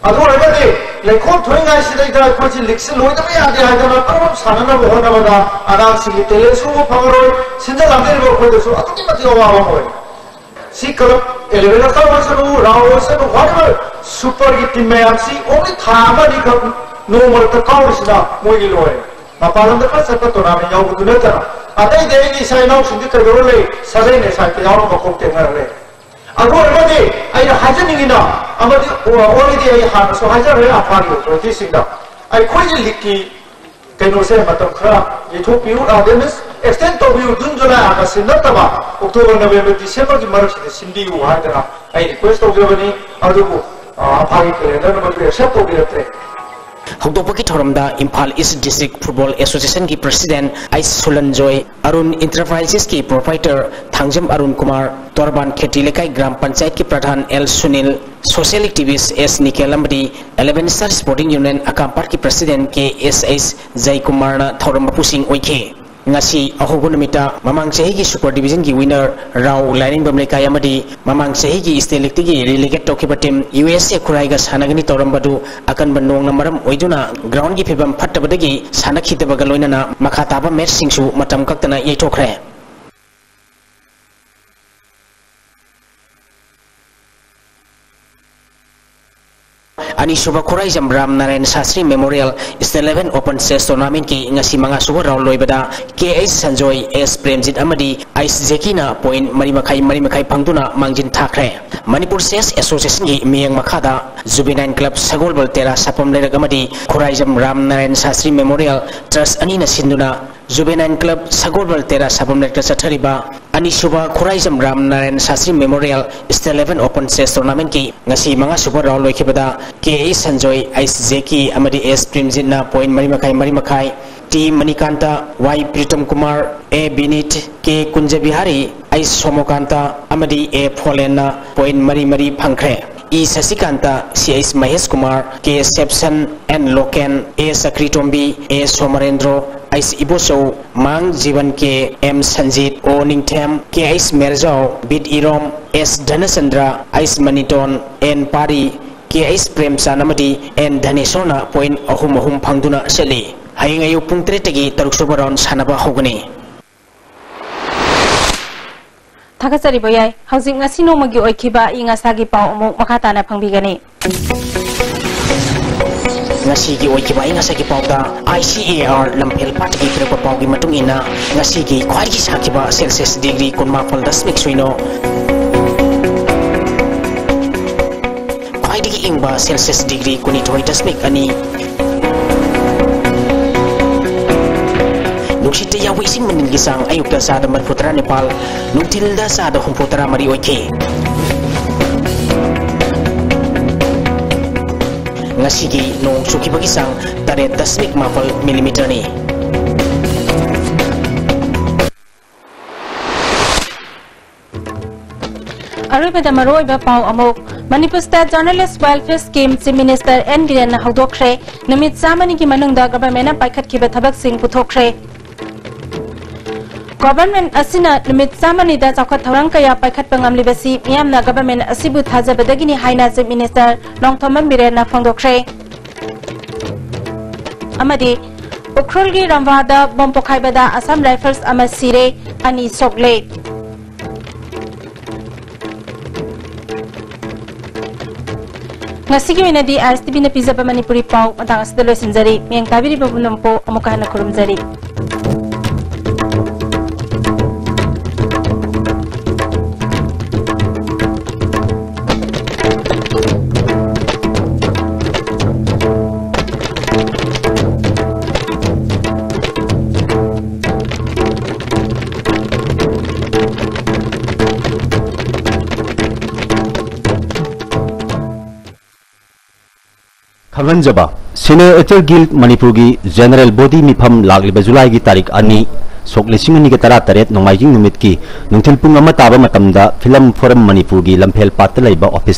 ꯑꯗꯨ ꯑꯣꯏꯔꯒꯗꯤ ꯂꯩꯈꯣꯝ ꯊꯣꯛꯏꯉꯩꯁꯤꯗꯩꯗ ꯑꯩꯈꯣꯏꯁꯤ leagueꯁꯤ ꯂꯣꯏꯗꯕ ꯌꯥꯗꯦ ꯍꯥꯏꯗꯅ ꯄꯔꯞ ꯁꯥꯟꯅꯅꯕ ꯍꯣꯠꯅꯕꯗ ꯑꯉꯥꯡꯁꯤꯡꯒꯤ talentꯁꯨ ꯎꯕ ꯐꯪꯉꯔꯣꯏ, ꯁꯤꯟꯖ ꯂꯥꯡꯖꯔꯤꯕ ꯑꯩꯈꯣꯏꯗꯁꯨ ꯑꯗꯨꯛꯀꯤ ꯃꯇꯤꯛ ꯑꯋꯥꯕ ꯑꯃ ꯑꯣꯏ꯫ ꯁꯤ club eleven Star ꯑꯣꯏꯁꯅꯨ, ꯔꯥꯎ ꯑꯣꯏꯁꯅꯨ, whatever, superꯒꯤ team ꯃꯌꯥꯝꯁꯤ only ꯊꯥ ꯑꯃ ꯑꯅꯤꯈꯛ ꯅꯣꯡꯃꯔꯛꯇ ꯀꯥꯎꯔꯤꯁꯤꯅ ꯃꯣꯏꯒꯤ ꯂꯣꯏꯔꯦ꯫ ꯃꯄꯥꯟ ꯂꯝꯗ ꯈꯔ ꯆꯠꯄ tournament ꯌꯥꯎꯕꯗꯨ ꯅꯠꯇꯅ ꯑꯇꯩꯗꯤ ꯑꯩꯒꯤ ꯏꯆꯥ ꯏꯅꯥꯎꯁꯤꯡꯗꯤ ꯀꯩꯗꯧꯔ ꯂꯩ? Seven Asiaꯗ ꯌꯥꯎꯔ ꯃꯈꯣꯡ ꯇꯦꯛꯅꯔ ꯂꯩ꯫ ꯑꯗꯨ ꯑꯣꯏꯔꯒꯗꯤ ꯑꯩꯅ ꯍꯥꯏꯖꯅꯤꯡꯉꯤꯅ, ꯑꯃꯗꯤ already ꯑꯩ ꯍꯥꯟꯅꯁꯨ ꯍꯥꯏꯖꯈ꯭ꯔꯦ ꯑꯝꯐꯥꯒꯤ authorityꯁꯤꯡꯗ, ꯑꯩꯈꯣꯏꯒꯤ leagueꯀꯤ ꯀꯩꯅꯣꯁꯦ ꯃꯇꯝ ꯈꯔ ꯌꯩꯊꯣꯛꯄꯤꯌꯨ, ꯑꯗꯩ extend ꯇꯧꯕꯤꯌꯨ, June, July, Augustꯁꯤ ꯅꯠꯇꯕ October, November, Decemberꯒꯤ ꯃꯔꯛꯁꯤꯗ ꯁꯤꯟꯕꯤꯌꯨ ꯍꯥꯏꯗꯅ ꯑꯩ request ꯇꯧꯖꯕꯅꯤ꯫ ꯑꯗꯨꯕꯨ, ꯑ, ꯑꯝꯐꯥꯒꯤ calendarꯅ ꯃꯗꯨ accept ꯇꯧꯕꯤꯔꯛꯇ꯭ꯔꯦ꯫ ꯍꯧꯗꯣꯛꯄꯒꯤ ꯊꯧꯔꯝꯗ Imphal East District Football Associationꯒꯤ president ꯑꯩꯆ ꯁꯨꯂꯟꯖꯣꯏ, ꯑꯔꯨꯟ Enterprisesꯀꯤ proprietor ꯊꯥꯡꯖꯝ ꯑꯔꯨꯟ ꯀꯨꯃꯥꯔ, ꯇꯣꯔꯕꯥꯟ ꯈꯦꯇ꯭ꯔꯤ ꯂꯩꯀꯥꯏ ꯒ꯭ꯔꯥꯝ ꯄꯟꯆꯥꯌꯠꯀꯤ pradhan L Sunil, social activist S Nikel ꯑꯃꯗꯤ eleven Star Sporting Union ꯑꯀꯥꯝꯄꯥꯠꯀꯤ president ꯀꯦ ꯑꯦꯁ ꯑꯩꯆ ꯖꯌꯀꯨꯃꯥꯔꯅ ꯊꯧꯔꯝ ꯃꯄꯨꯁꯤꯡ ꯑꯣꯏꯈꯤ꯫ ꯉꯁꯤ ꯑꯍꯧꯕ ꯅꯨꯃꯤꯠꯇ ꯃꯃꯥꯡ ꯆꯍꯤꯒꯤ Super Divisionꯒꯤ winner ꯔꯥꯎ ꯂꯥꯏꯔꯦꯝꯕꯝ ꯂꯩꯀꯥꯏ ꯑꯃꯗꯤ ꯃꯃꯥꯡ ꯆꯍꯤꯒꯤ State Leagueꯇꯒꯤ relegate ꯇꯧꯈꯤꯕ team ꯌꯨ ꯑꯦꯁ ꯑꯦ ꯈꯨꯔꯥꯏꯒ ꯁꯥꯟꯅꯒꯅꯤ ꯇꯧꯔꯝꯕꯗꯨ ꯑꯀꯟꯕ ꯅꯣꯡꯅ ꯃꯔꯝ ꯑꯣꯏꯗꯨꯅ groundꯒꯤ ꯐꯤꯕꯝ ꯐꯠꯇꯕꯗꯒꯤ ꯁꯥꯟꯅꯈꯤꯗꯕꯒ ꯂꯣꯏꯅꯅ ꯃꯈꯥ ꯇꯥꯕ matchꯁꯤꯡꯁꯨ ꯃꯇꯝ ꯀꯛꯇꯅ ꯌꯩꯊꯣꯛꯈ꯭ꯔꯦ꯫ ꯑꯅꯤꯁꯨꯕ Khuraijam Ram Narayan Shastri memorial state level open chess ꯇꯣꯔꯅꯥꯃꯦꯟꯠꯀꯤ ꯉꯁꯤ ꯃꯉꯥꯁꯨꯕ ꯔꯥꯎꯟ ꯂꯣꯏꯕꯗ ꯀꯦ ꯑꯩꯆ ꯁꯟꯖꯣꯏ, ꯑꯦꯁ ꯄ꯭ꯔꯦꯝꯖꯤꯠ ꯑꯃꯗꯤ ꯑꯩꯆ ꯖꯦꯀꯤꯅ ꯄꯣꯏꯟꯠ ꯃꯔꯤ ꯃꯈꯥꯏ, ꯃꯔꯤ ꯃꯈꯥꯏ ꯐꯪꯗꯨꯅ ꯃꯥꯡꯖꯤꯟ ꯊꯥꯈ꯭ꯔꯦ꯫ ꯃꯅꯤꯄꯨꯔ ꯆꯦꯁ ꯑꯦꯁꯣꯁꯤꯌꯦꯁꯟꯒꯤ ꯃꯤꯠꯌꯦꯡ ꯃꯈꯥꯗ ꯖꯨꯕꯦꯅꯥꯏꯜ ꯀ꯭ꯂꯕ ꯁꯒꯣꯜꯕꯜ ꯇꯦꯔꯥ ꯁꯥꯄꯝ ꯂꯩꯔꯛ ꯑꯃꯗꯤ ꯈꯨꯔꯥꯏꯖꯝ ꯔꯥꯝ ꯅꯥꯔꯥꯌꯟ ꯁꯥꯁꯇ꯭ꯔꯤ ꯃꯦꯃꯣꯔꯤꯌꯦꯜ ꯇ꯭ꯔꯁꯠ ꯑꯅꯤꯅ ꯁꯤꯟꯗꯨꯅ ꯖꯨꯕꯦꯅꯥꯏꯜ ꯀ꯭ꯂꯕ ꯁꯒꯣꯜꯕꯜ ꯇꯦꯔꯥ ꯁꯥꯄꯝ ꯂꯩꯔꯛꯇ ꯆꯠꯊꯔꯤꯕ ꯑꯅꯤꯁꯨꯕ Khuraijam Ram Narayan Shastri memorial state level open chess ꯇꯣꯔꯅꯥꯃꯦꯟꯠꯀꯤ ꯉꯁꯤ ꯃꯉꯥꯁꯨꯕ ꯔꯥꯎꯟ ꯂꯣꯏꯈꯤꯕꯗ K H Sanjoy, H Jeki ꯑꯃꯗꯤ ꯑꯦꯁ ꯄ꯭ꯔꯦꯝꯖꯤꯠꯅ ꯄꯣꯏꯟꯠ ꯃꯔꯤ ꯃꯈꯥꯏ, ꯃꯔꯤ ꯃꯈꯥꯏ, T Manikanta, Y Pritam Kumar, A Binit, K Kunjabihari, H Somokant ꯑꯃꯗꯤ ꯑꯦ ꯐꯣꯂꯦꯟꯅ ꯄꯣꯏꯟꯠ ꯃꯔꯤ ꯃꯔꯤ ꯐꯪꯈ꯭ꯔꯦ꯫ E Sasikant, C H Mahesh Kumar, K Sepson, N Loken, A Chakritombi, A Somarendro, H Ibochou, Mang Jiban K, M Sanjit, O Ningthem, K H Merjao, Bit Irom, S Dhanachandra, H Maniton, N Pari, K H ꯄ꯭ꯔꯦꯝꯆꯥꯟ ꯑꯃꯗꯤ ꯑꯦꯟ ꯙꯅꯦꯁꯣꯔꯅ ꯄꯣꯏꯟꯠ ꯑꯍꯨꯝ ꯑꯍꯨꯝ ꯐꯪꯗꯨꯅ ꯆꯠꯂꯤ꯫ ꯍꯌꯦꯡ ꯑꯌꯨꯛ ꯄꯨꯡ ꯇꯔꯦꯠꯇꯒꯤ ꯇꯔꯨꯛꯁꯨꯕ ꯔꯥꯎꯟ ꯁꯥꯟꯅꯕ ꯍꯧꯒꯅꯤ꯫ ꯊꯥꯒꯠꯆꯔꯤꯕ ꯌꯥꯏ꯫ ꯍꯧꯖꯤꯛ ꯉꯁꯤ ꯅꯣꯡꯃꯒꯤ ꯑꯣꯏꯈꯤꯕ ꯑꯏꯪ ꯑꯁꯥꯒꯤ ꯄꯥꯎ ꯑꯃꯨꯛ ꯃꯈꯥ ꯇꯥꯅ ꯐꯪꯕꯤꯒꯅꯤ꯫ ꯉꯁꯤꯒꯤ ꯑꯣꯏꯈꯤꯕ ꯑꯏꯪ ꯑꯁꯥꯒꯤ ꯄꯥꯎꯗ, ꯑꯥꯏ ꯁꯤ ꯑꯦ ꯑꯥꯔ ꯂꯝꯐꯦꯜ ꯄꯥꯠꯇꯒꯤ ꯄꯤꯔꯛꯄ ꯄꯥꯎꯒꯤ ꯃꯇꯨꯡ ꯏꯟꯅ, ꯉꯁꯤꯒꯤ ꯈ꯭ꯋꯥꯏꯗꯒꯤ ꯁꯥꯈꯤꯕ ꯁꯦꯜꯁꯤꯌꯁ ꯗꯤꯒ꯭ꯔꯤ ꯀꯨꯟꯃꯥꯄꯜ ꯗꯁꯃꯤꯛ ꯁꯤꯅꯣ, ꯈ꯭ꯋꯥꯏꯗꯒꯤ ꯏꯪꯕ ꯁꯦꯜꯁꯤꯌꯁ ꯗꯤꯒ꯭ꯔꯤ ꯀꯨꯟꯅꯤꯊꯣꯏ ꯗꯁꯃꯤꯛ ꯑꯅꯤ꯫ ꯅꯨꯡꯁꯤꯠꯇ ꯌꯥꯎꯕ ꯏꯁꯤꯡ ꯃꯅꯤꯜꯒꯤ ꯆꯥꯡ ꯑꯌꯨꯛꯇ ꯆꯥꯗ ꯃꯔꯤꯐꯨ ꯇꯔꯥ ꯅꯤꯄꯥꯜ, ꯅꯨꯡꯊꯤꯜꯗ ꯆꯥꯗ ꯍꯨꯝꯐꯨ ꯇꯔꯥ ꯃꯔꯤ ꯑꯣꯏꯈꯤ꯫ ꯉꯁꯤꯒꯤ ꯅꯣꯡ ꯆꯨꯈꯤꯕꯒꯤ ꯆꯥꯡ ꯇꯔꯦꯠ ꯗꯁꯃꯤꯛ ꯃꯥꯄꯜ ꯃꯤꯂꯤꯃꯤꯇꯔꯅꯤ꯫ ꯑꯔꯣꯏꯕꯗ ꯃꯔꯨꯑꯣꯏꯕ ꯄꯥꯎ ꯑꯃꯨꯛ꯫ Manipur state journalists welfare scheme chief minister N ꯕꯤꯔꯦꯟꯅ ꯍꯧꯗꯣꯛꯈ꯭ꯔꯦ꯫ ꯅꯨꯃꯤꯠ ꯆꯥꯝꯃꯅꯤꯒꯤ ꯃꯅꯨꯡꯗ ꯒꯚꯔꯟꯃꯦꯟꯠꯅ ꯄꯥꯏꯈꯠꯈꯤꯕ ꯊꯕꯛꯁꯤꯡ ꯄꯨꯊꯣꯛꯈ꯭ꯔꯦ꯫ ꯒꯚꯔꯟꯃꯦꯟꯠ ꯑꯁꯤꯅ ꯅꯨꯃꯤꯠ ꯆꯥꯝꯃꯅꯤꯗ ꯆꯥꯎꯈꯠ ꯊꯧꯔꯥꯡ ꯀꯌꯥ ꯄꯥꯏꯈꯠꯄ ꯉꯝꯂꯤꯕꯁꯤ ꯃꯤꯌꯥꯝꯅ ꯒꯚꯔꯟꯃꯦꯟꯠ ꯑꯁꯤꯕꯨ ꯊꯥꯖꯕꯗꯒꯤꯅꯤ ꯍꯥꯏꯅ ꯆꯤꯐ ꯃꯤꯅꯤꯁꯇꯔ ꯅꯣꯡꯊꯣꯝꯕꯝ ꯕꯤꯔꯦꯟꯅ ꯐꯣꯡꯗꯣꯛꯈ꯭ꯔꯦ꯫ ꯑꯃꯗꯤ ꯎꯈ꯭ꯔꯨꯜꯒꯤ ꯔꯝꯕꯥꯗ ꯕꯣꯝ ꯄꯣꯈꯥꯏꯕꯗ ꯑꯁꯥꯝ ꯔꯥꯏꯐꯜꯁ ꯑꯃ ꯁꯤꯔꯦ, ꯑꯅꯤ ꯁꯣꯛꯂꯦ꯫ ꯉꯁꯤꯒꯤ ꯑꯣꯏꯅꯗꯤ ꯑꯥꯏ ꯑꯦꯁ ꯇꯤ ꯚꯤꯅ ꯄꯤꯖꯕ ꯃꯅꯤꯄꯨꯔꯤ ꯄꯥꯎ ꯃꯇꯥꯡ ꯑꯁꯤꯗ ꯂꯣꯏꯁꯤꯟꯖꯔꯤ꯫ ꯃꯤꯠꯌꯦꯡ ꯇꯥꯕꯤꯔꯤꯕ ꯄꯨꯝꯅꯃꯛꯄꯨ ꯑꯃꯨꯛꯀ ꯍꯟꯅ ꯈꯨꯔꯨꯝꯖꯔꯤ꯫ ꯈꯪꯍꯟꯖꯕ, Senior Actor Guild ꯃꯅꯤꯄꯨꯔꯒꯤ General Body ꯃꯤꯐꯝ ꯂꯥꯛꯂꯤꯕ ꯖꯨꯂꯥꯏꯒꯤ ꯇꯥꯔꯤꯛ ꯑꯅꯤ, ꯁꯣꯛ ꯂꯤꯁꯤꯡ ꯑꯅꯤꯒ ꯇꯔꯥꯇꯔꯦꯠ, ꯅꯣꯡꯃꯥꯏꯖꯤꯡ ꯅꯨꯃꯤꯠꯀꯤ ꯅꯨꯡꯊꯤꯜ ꯄꯨꯡ ꯑꯃ ꯇꯥꯕ ꯃꯇꯝꯗ Film Forum ꯃꯅꯤꯄꯨꯔꯒꯤ ꯂꯝꯐꯦꯜ ꯄꯥꯠꯇ ꯂꯩꯕ office